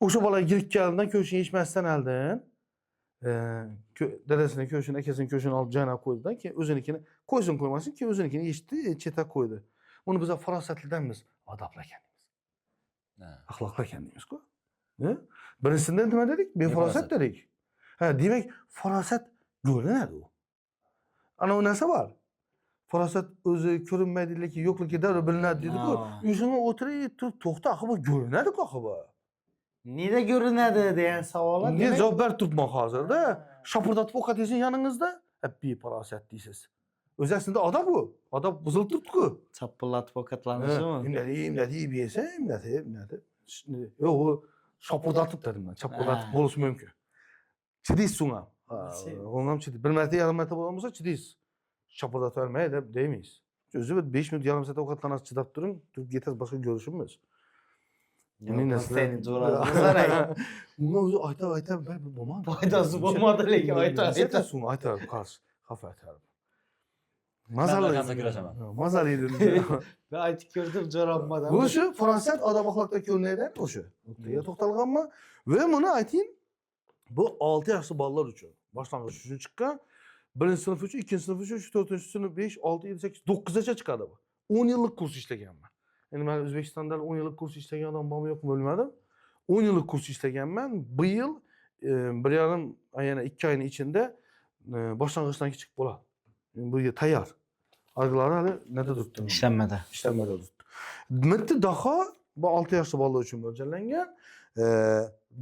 O'sha bola kirib keldidan ko'shini yechmasdan oldin, dadasini ko'shini, akasini ko'shini olib joynab qo'ydidan, keyin o'zinikini qo'ysin qo'ymasin, keyin o'zinikini yechdi, chetga qo'ydi. Uni biz farosatlidanmiz, odobli ekan deymiz. Axloqli ekan deymiz-ku. Birinchisidan nima dedik? Befarosat dedik. Ha, demak, farosat ko'rinadi u. Ana u narsa bor. Farosat o'zi ko'rinmaydi, lekin yo'qligi darrov bilinadi deydi-ku. O'shanga o'tirib turib to'xta, axir bu ko'rinadi-ku axir bu. Neda ko'rinadi degan savol. Nega javob berib turibman hozirda? Shapirdatib ovqat yesang yaningizda, befarosat deysiz. O'zi aslida odob bu. Odob buzilib turibdi-ku. Chapillatib ovqatlanishimi? Imlatib yesa, imlatib. Yo'q, u shapirdatib dedim men. Chapillatib bo'lishi mumkin. Chidaysiz unga. Unga ham chidaysiz. Bir marta, yarim marta bo'lgan bo'lsa chidaysiz. Shapirdatib olmay deb demaysiz. O'zi bir 5 minut, yarim soat ovqatlanasiz, chidab turing, turib ketasiz, boshqa ko'rishimiz. Unga o'zi aytib, bo'lmadi. Foydasi bo'lmadi, lekin aytib. Aytasiz, aytib, qarshi, xafa aytib. Mazali. Kurashaman. Mazali edi. Ben aytib ko'rdim, jo'rabmadan. Bu shu farosat odob axloqda ko'rinadi, o'sha. Nuqtaga to'xtalganman va buni ayting, bu 6 yoshli bolalar uchun boshlang'ich uchun chiqqan. 1 sinf uchun, 2 sinf uchun, 4 sinf, 5, 6, 7, 8, 9gacha chiqadi bu. 10 yillik kurs ishlaganman. Endi men O'zbekistonda 10 yillik kurs ishlagan odam bormi yo'qmi bilmadim. 10 yillik kurs ishlaganman. Bu yil 1,5 ay, yana 2 oyning ichida boshlang'ichdan chiqib bo'ladi. Bu yil tayyor. Arg'ilari hali nada turibdi? Ishlanmadi. Ishlanmada turibdi. Mitti Daho bu 6 yoshli bolalar uchun mo'ljallangan.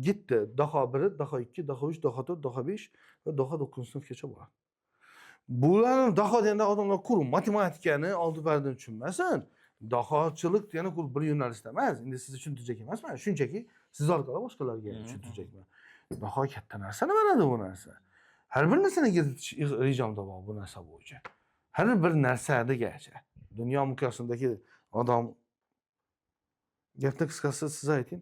Gitti Daho 1, Daho 2, Daho 3, Daho 4, Daho 5 va Daho 9 sinfgacha bo'ladi. Bularni Daho deganda odamlar quruq matematikani oldi bardin tushunmasin. Dahochilik degani quruq bir yo'nalishda emas. Endi sizni tushuntirajak emasman. Shunchaki siz orqali boshqalarga tushuntirjakman. Daho katta narsa nima bu narsa? Har bir narsani rejamda bor bu narsa bo'yicha. Har bir narsadagacha. Dunyo miqyosidagi odam gapni qisqasi siz ayting.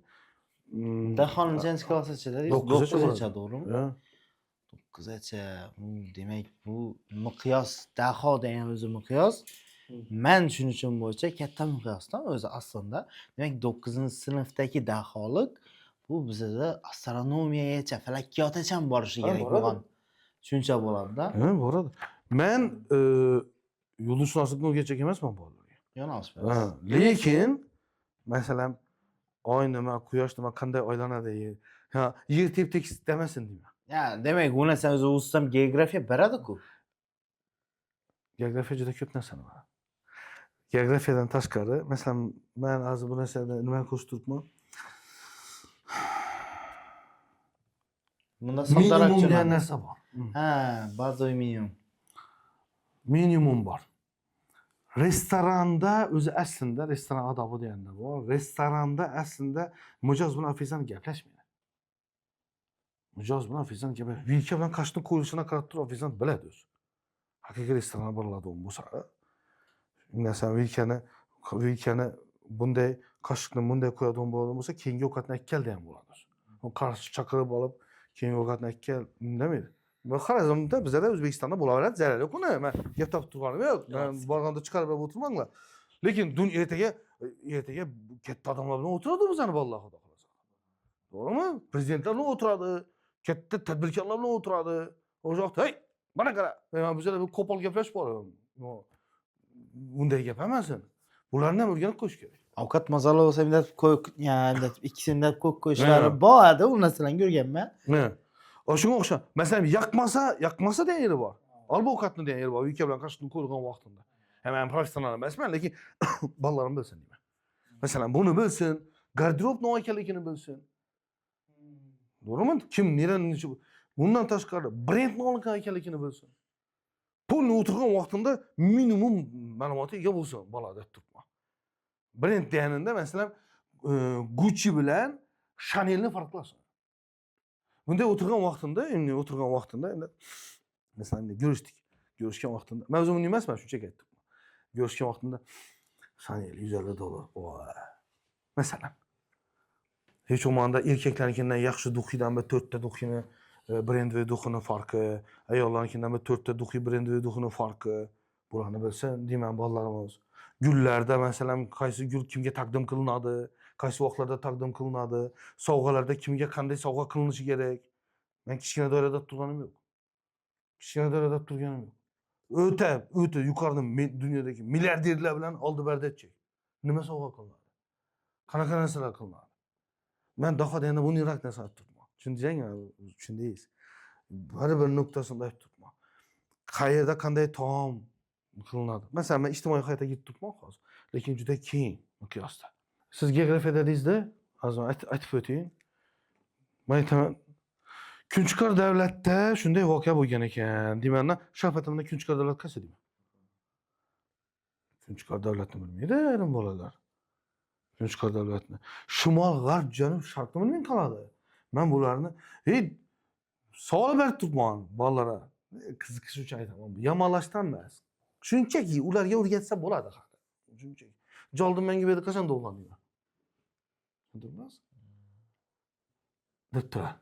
Daho nechanchi klassgacha dedingiz? 9gacha 9gacha, to'g'rimi? Ha. 9gacha. Demak, bu miqyos, Daho degan o'zi miqyos. Men tushunishim bo'yicha katta miqyosdan o'zi aslida. Demak, 9-sinfdagi daholik bu bizada astronomiyagacha, falakiyotgacha ham borishi kerak bo'lgan tushuncha bo'ladi-da. Ha, boradi. Men yulduzshunoslikni o'rgatacak emasman bolalarga. Yo'nalish. Lekin masalan, oy nima, quyosh nima, qanday aylanadi, ha, yer tep-tekis demasin deyman. Ya, demak, bu narsani o'zi ustam geografiya beradi-ku. Geografiya juda ko'p narsani beradi. Geografiyadan tashqari, masalan, men hozir bu narsani nima qo'shib turibman? Bunda soddaroq Minimum degan tushunadi. narsa bor. Ha, bazaviy minimum. Minimum bor. Restoranda o'zi aslida restoran odobi deganda bor. Restoranda aslida mijoz bilan ofitsiant gaplashmaydi. Mijoz bilan ofitsiant gaplashmaydi. Vilka bilan qoshiqni qo'yilishini qarab turib ofitsiant biladi o'zi. Haqiqiy restoranga boriladigan bo'lsa, masalan, vilkani bunday, qoshiqni bunday qo'yadigan bo'ladigan bo'lsa, keyingi ovqatni akkalda ham bo'ladi. U qarshi chaqirib olib, Keyingi ovqatni aka indamaydi. Bu Xorazmda, bizada, O'zbekistonda bo'laveradi, zarari yo'q uni. Man gap topib turganim yo'q. Man borganda chiqarib berib o'tirmanglar. Lekin dun ertaga katta odamlar bilan o'tiradi bizani bolalar, xudo xohlasa. To'g'rimi? Prezidentlar bilan o'tiradi, katta tadbirkorlar bilan o'tiradi. O'sha vaqt, hey, mana qara, bizada bir qo'pol gaplash bor. Bunday gap emas. Bularni ham o'rganib qo'yish kerak. Ovqat mazali bo'lsa, bunday qo'yib, yani bunday ikkisini bunday qo'yib qo'yishlari bor, u narsalarni ko'rganman. Ne? Shunga o'xshab, masalan, yoqmasa, yoqmasa degan yeri bor. Ol bu ovqatni degan yeri bor. Uyga bilan qoshiqni qo'ygan vaqtimda. Ha, men professional emasman, lekin bolalarim bilsin deyman. Masalan, buni bilsin, garderob nima ekanligini bilsin. To'g'rimi? Kim nerani, bundan tashqari brend nima ekanligini bilsin. Pulni o'tirgan vaqtimda minimum ma'lumotga ega bo'lsin bola deb turibman. Brend deganida, masalan, Gucci bilan Chanelni farqlasin. Bunday o'tirgan vaqtimda, endi o'tirgan vaqtimda endi masalan endi ko'rishdik. Ko'rishgan vaqtimda, men o'zim uni emasman, shunchaki aytdim. Ko'rishgan vaqtimda Chanel 150 dollar. Voy. Masalan. Hech bo'lmaganda erkaklarnikidan yaxshi духи dan bir to'rtta духи ni, брендовый духи ni farqi, ayollarnikidan bir to'rtta духи, брендовый духи ni farqi. Bularni bilsin deyman bolalarimiz. Gullarda, masalan, qaysi gul kimga taqdim qilinadi, qaysi vaqtlarda taqdim qilinadi, sovg'alarda kimga qanday sovg'a qilinishi kerak. Men kichkina doirada turganim yo'q. Kichkina doirada turganim yo'q. O'ta, o'ta yuqorida dunyodagi milliarderlar bilan oldi berdi aytchak. Nima sovg'a qilinadi? Qanaqa narsalar qilinadi? Man daho deganda buniyroq narsa aytib turibman. Tushundingmi? Tushundingiz. Har bir nuqtasini aytib turibman. Qayerda qanday taom qilinadi? Masalan, men ijtimoiy hayotga ketib turibman hozir, lekin juda keng miqyosda. Siz geografiya dedingizda, hozir aytib o'ting. Men aytaman, Kunchiqar davlatda shunday voqea bo'lgan ekan deymanda, Shavkatimda Kunchiqar davlat qaysi deyman. Kunchiqar davlatni bilmaydi ayrim bolalar. Kunchiqar davlatni. Shimol, g'arb, janub, sharqni bilmay qoladi. Men bularni hey savol berib turibman bolalarga. Qiziqish uchun aytaman. Yomonlashdan emas. Shunchaki ularga o'rgatsa bo'ladi hali. Shunchaki. Joldim menga berdi, qachon tug'ilgan deyman. Tushundingmi? Deb turadi.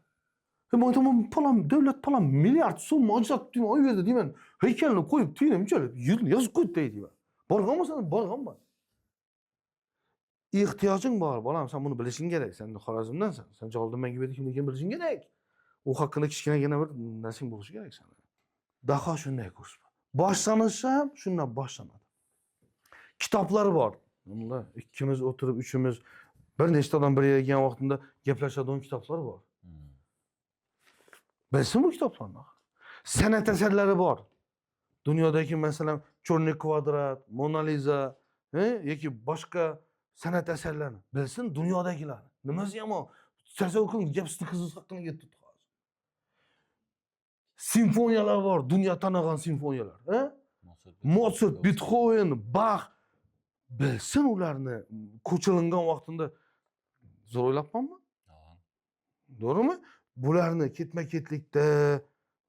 Men aytaman, falon davlat falon milliard so'm ajratib deyman, u yerda deyman, haykalni qo'yib, tiyini bunchalik yilni yozib qo'ydi deyman. Borganmisan? Borganman. Ehtiyojing bor, bolam, sen buni bilishing kerak. Sen Xorazmdansan. Sen Jaloliddin Manguberdi kimligini bilishing kerak. U haqida kichkinagina bir narsang bo'lishi kerak sani. Daho shunday kurs. Boshlanishi ham shundan boshlanadi. Kitoblar bor. Bunda ikkimiz o'tirib, uchimiz, bir nechta odam bir yerga kelgan vaqtida gaplashadigan kitoblar bor. Bilsin bu kitoblarni. San'at asarlari bor. Dunyodagi, masalan, Черный квадрат, Mona Liza, yoki boshqa san'at asarlarini bilsin dunyodagilar. Nimasi yomon? Tasavvur qiling, gap sizni qizingiz haqida ketdi hozir. Simfoniyalar bor, dunyo tanigan simfoniyalar, he? Motsart, Betxoven, Bax, bilsin ularni ko'chirilgan vaqtida zo'r o'ylabmanmi? To'g'rimi? Bularni ketma-ketlikda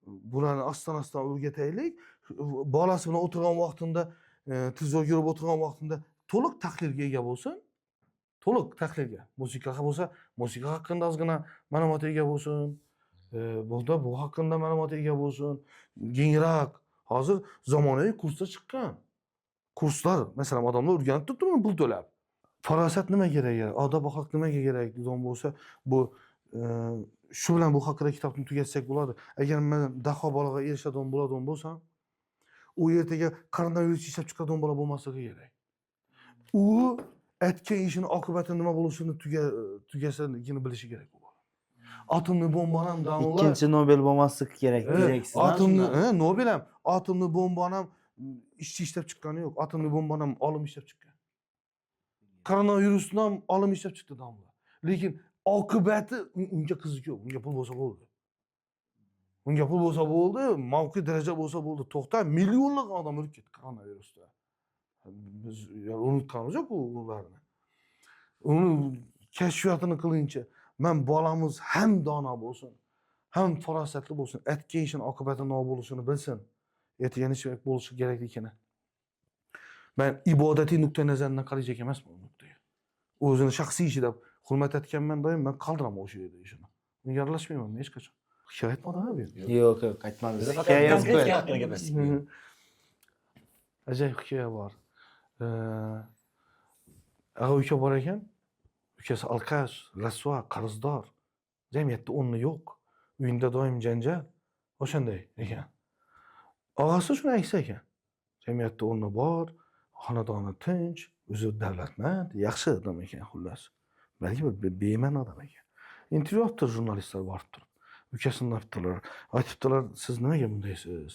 bularni astan-astan o'rgataylik. Bolasi bilan o'tirgan vaqtida, televizor ko'rib o'tirgan vaqtida to'liq tahlilga ega bo'lsin. To'liq tahlilga. Musiqa bo'lsa, musiqa haqida ozgina ma'lumotga ega bo'lsin. Bunda bu haqida ma'lumotga ega bo'lsin. Kengroq. Hozir zamonaviy kurslar chiqqan. Kurslar, masalan, odamlar o'rganib turibdi pul to'lab. Farosat nima kerak? Odob axloq nimaga kerak degan bo'lsa, bu shu bilan bu haqida kitobni tugatsak bo'ladi. Agar men daho bolaga erishadigan bo'ladigan bo'lsam, u ertaga koronavirus ishlab chiqadigan bola bo'lmasligi kerak. U aytgan ishini oqibati nima bo'lishini tugasini bilishi kerak u bola. Atomli bombani ham domla Ikkinchi Nobel bo'lmasligi kerak deyaksizlar. Atomni, Nobel ham, atomli bombani ham ishchi ishlab chiqqani yo'q. Atomli bombani ham olim ishlab chiqqan. Koronavirusni ham olim ishlab chiqdi domla. Lekin oqibati unga qiziq yo'q. Unga pul bo'lsa bo'ldi. Unga pul bo'lsa bo'ldi, mavqe daraja bo'lsa bo'ldi. To'xta, millionlab odam o'lib ketdi koronavirusda. Biz unutganimiz yo'q ularni. Uni kashfiyotini qilincha, man bolamiz ham dono bo'lsin, ham farosatli bo'lsin, aytgan ishini oqibati nima bo'lishini bilsin. Ertaga nima bo'lishi kerakligini. Man ibodatiy nuqtai nazaridan qarayjak emasman u nuqtaga. O'zini shaxsiy ishi deb hurmat etganman doim, man qaldiraman o'sha yerda ishini. Unga aralashmayman men hech qachon. Hikoya aytmadimi bu? Yo'q, yo'q, aytmadingiz. Biz faqat Hikoya yozib konkret qo'yadi. haqida gaplashdik bugun. Ajoyib hikoya bor. Ag'a uka bor ekan. Ukasi алкаш, rasvo, qarzdor. Jamiyatda o'rni yo'q. Uyida doim janjal. O'shanday ekan. Og'asi shuni aytsa ekan. Jamiyatda o'rni bor, xonadoni tinch, o'zi davlatmand, yaxshi odam ekan xullas. Balki bir bema'ni odam ekan. Intervyu olibdi jurnalistlar borib turib. Ukasini olibdilar. Aytibdilar, siz nimaga bundaysiz?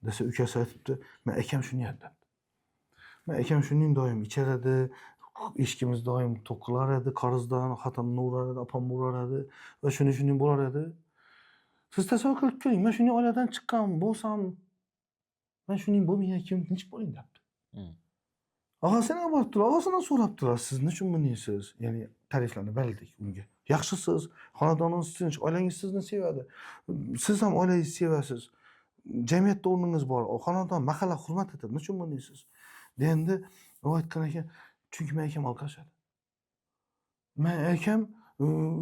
Desa ukasi aytibdi, men akam shuni debdi. Men akam shuning doim ichar edi, eshikimiz doim to'qilar edi, qarzdan xotinimni urar edi, opamni urar edi va shuni shuning bo'lar edi. Siz tasavvur qilib ko'ring, men shuning oiladan chiqqan bo'lsam, men shuning bo'lmagan kim tinch bo'ling debdi. Og'asini boribdilar, og'asidan so'rabdilar, siz nechun bundaysiz? Ya'ni ta'riflarni berdik unga. Yaxshisiz, xonadoningiz tinch, oilangiz sizni sevadi. Siz ham oilangizni sevasiz. Jamiyatda o'rningiz bor, xonadon, mahalla hurmat etadi. Nechun bundaysiz? Deganda u aytgan ekan, chunki men akam алкаш edi. Men akam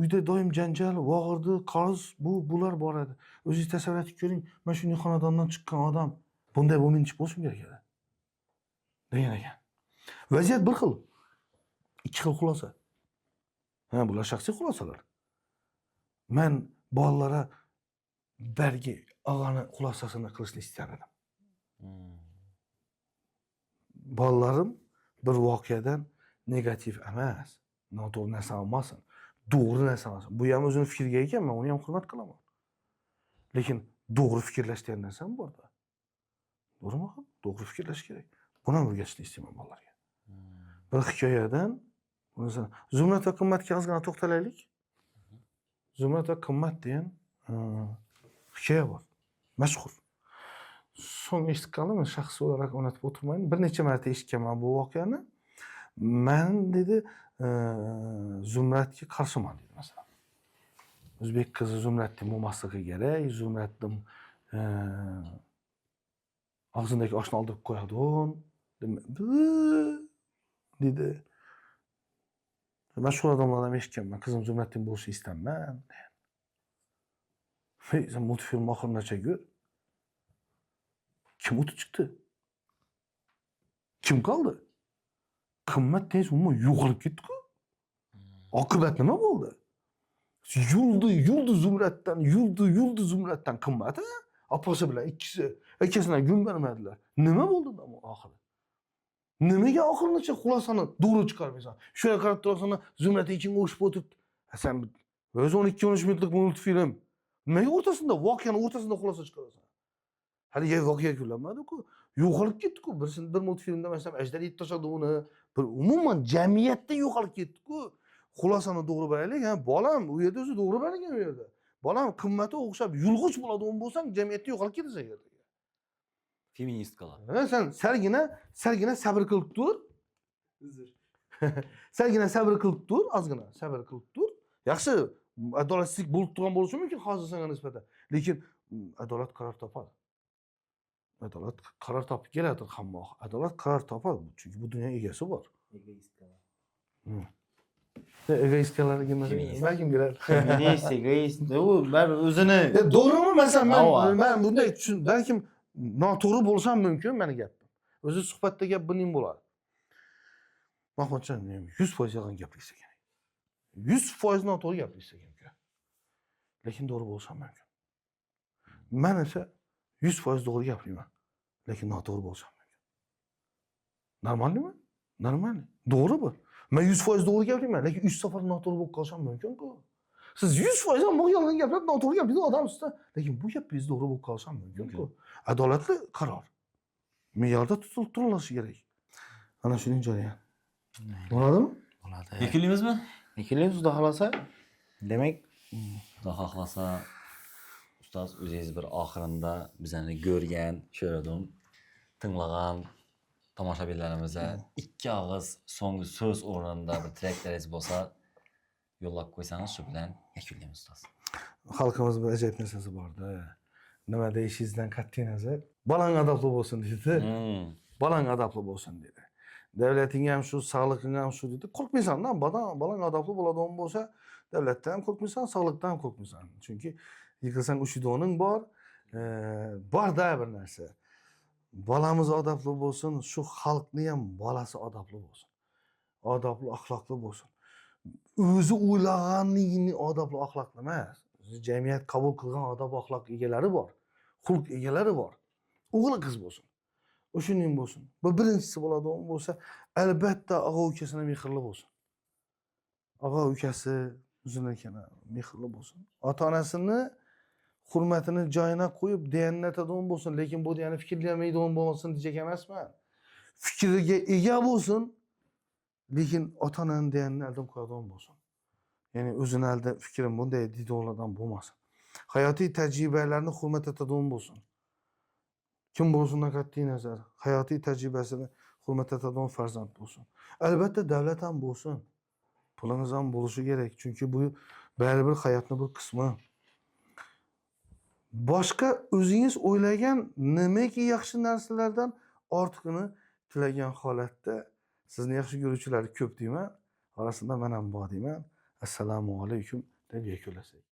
uyda doim janjal, vog'irdi, qarz, bu bular bor edi. O'zingiz tasavvur etib ko'ring, men shunday xonadondan chiqqan odam bunday bo'lmaydi bo'lishim kerak edi. Degan ekan. Vaziyat bir xil. Ikki xil xulosa. Ha, bular shaxsiy xulosalar. Men bolalara bargi og'ani xulosasini qilishni istar edim. Bolalarim bir voqeadan negativ emas, noto'g'ri narsa olmasin, to'g'ri narsa olsin. Bu ham o'zini fikriga ekan, men uni ham hurmat qilaman. Lekin to'g'ri fikrlash degan narsa ham borda. To'g'rimi? To'g'ri fikrlash kerak. Buni ham o'rgatishni istayman bolalarga. Bir hikoyadan masalan, Zumrad va Qimmatga ozgina to'xtalaylik. Zumrad va Qimmat degan hikoya bor. Mashhur. So'ng eshitib qoldim, shaxsiy olarak o'ynatib o'tirmayman. Bir necha marta eshitganman bu voqeani. Man dedi, Zumradga qarshiman dedi masalan. O'zbek qizi Zumradni bo'lmasligi kerak, Zumradni og'zidagi oshni oldirib qo'yadi. Dedi. Mashhur odamlardan eshitganman, qizim Zumraddin bo'lishini istayman degan. Hey, sen multfilm oxirigacha ko'r. Kim o'tib chiqdi? Kim qoldi? Qimmat tez umuman yo'qolib ketdi-ku. Oqibat nima bo'ldi? Yuldi, yuldi Zumraddan, yuldi, yuldi Zumraddan Qimmati. Opasi bilan ikkisi akasidan gun bermadilar. Nima bo'ldi oxiri? Nimaga oxirigacha xulosani to'g'ri chiqarmaysan? Shunday qarab turasan, Zumrad ichingga o'xshab o'tiribdi. Sen o'zi 12-13 minutlik multfilm. Nimaga o'rtasida, voqeani o'rtasida xulosa chiqarasan? Hali voqea yakunlanmadi-ku. Yo'qolib ketdi-ku. Bir multfilmda masalan ajdar yeb tashladi uni. Bir umuman jamiyatda yo'qolib ketdi-ku. Xulosani to'g'ri beraylik, ha, bolam, u yerda o'zi to'g'ri berilgan u yerda. Bolam, Qimmati o'xshab yulg'ich bo'ladigan bo'lsang, jamiyatda yo'qolib ketasan ertaga. Feministkalar. Ha, sen salgina, salgina sabr qilib tur. Salgina sabr qilib tur, ozgina sabr qilib tur. Yaxshi, adolatsizlik bo'lib turgan bo'lishi mumkin hozir senga nisbatan. Lekin adolat qaror topadi. Adolat qaror topib keladi hamma. Adolat qaror topadi, chunki bu dunyo egasi bor. Egoistkalar Feminist. Balkim kelar. Feminist, egoist, u baribir o'zini To'g'rimi masalan men Ava. Men bunday tushun, balkim noto'g'ri bo'lsam mumkin meni gapim. O'zi suhbatda gap buning bo'ladi. Mahmudjon 100% yolg'on gapirsa kerak. 100% noto'g'ri gapirsa kerak. Lekin to'g'ri bo'lsam mumkin. Men esa 100% to'g'ri gapirmayman. Lekin noto'g'ri bo'lsam mumkin. Нормальный mi? Нормальный. To'g'ri bu. Men 100% to'g'ri gapirmayman, lekin 3 safar noto'g'ri bo'lib qolsam mumkin-ku. Siz 100% ham bu yolg'on gapirib noto'g'ri gapirgan odamsiz-da, lekin bu gapingiz to'g'ri bo'lib qolsa mumkin-ku. Adolatli qaror. Me'yorda tutilib turilishi kerak. Ana shuning jarayon. Bo'ladimi? Bo'ladi. Yakunlaymizmi? Yakunlaymiz, xudo xohlasa. Demak, Xudo xohlasa, ustoz, o'zingiz bir oxirinda bizani ko'rgan, ko'rdim, tinglagan tomoshabinlarimizga ikki og'iz so'nggi so'z o'rnida bir tilaklaringiz bo'lsa, yo'llab qo'ysangiz, shu bilan yakunlaymiz, ustoz. Xalqimiz bir ajoyib narsasi borda. Nima deyishingizdan qat'iy nazar, bolang adabli bo'lsin deydi. Bolang adabli bo'lsin deydi. Davlating ham shu, sog'lig'ing ham shu deydi. Qo'rqmaysan-da, bolang adabli bo'ladigan bo'lsa, davlatdan ham qo'rqmaysan, sog'liqdan ham qo'rqmaysan. Chunki Yiqilsang ushiydiganing bor. Bor-da bir narsa. Bolamiz odobli bo'lsin, shu xalqni ham bolasi odobli bo'lsin. Odobli, axloqli bo'lsin. O'zi o'ylaganligini odobli axloqli emas. O'zi jamiyat qabul qilgan odob axloq egalari bor. Xulq egalari bor. O'g'il qiz bo'lsin. O'shuning bo'lsin. Bu birinchisi bo'ladi, bo'lsa, albatta og'a ukasini mehrli bo'lsin. Og'a ukasi o'zinikini mehrli bo'lsin. Ota-onasini hurmatini joyina qo'yib deganini aytadigan bo'lsin, lekin bu degani fikrlamaydigan bo'lsin dejak emasman. Fikriga ega bo'lsin, lekin ota-onani deganini oldin qo'yadigan bo'lsin. Ya'ni o'zini oldin fikrim bunday deydiganlardan bo'lmasin. Hayotiy tajribalarni hurmat etadigan bo'lsin. Kim bo'lsin qat'iy nazar, hayotiy tajribasini hurmat etadigan farzand bo'lsin. Albatta davlat ham bo'lsin. Pulimiz ham bo'lishi kerak, chunki bu baribir hayotni bir qismi. Boshqa o'zingiz o'ylagan nimaki yaxshi narsalardan ortiqini tilagan holatda sizni yaxshi ko'ruvchilar ko'p deyman. Orasida men ham bor deyman. Assalomu alaykum deb yakunlasak.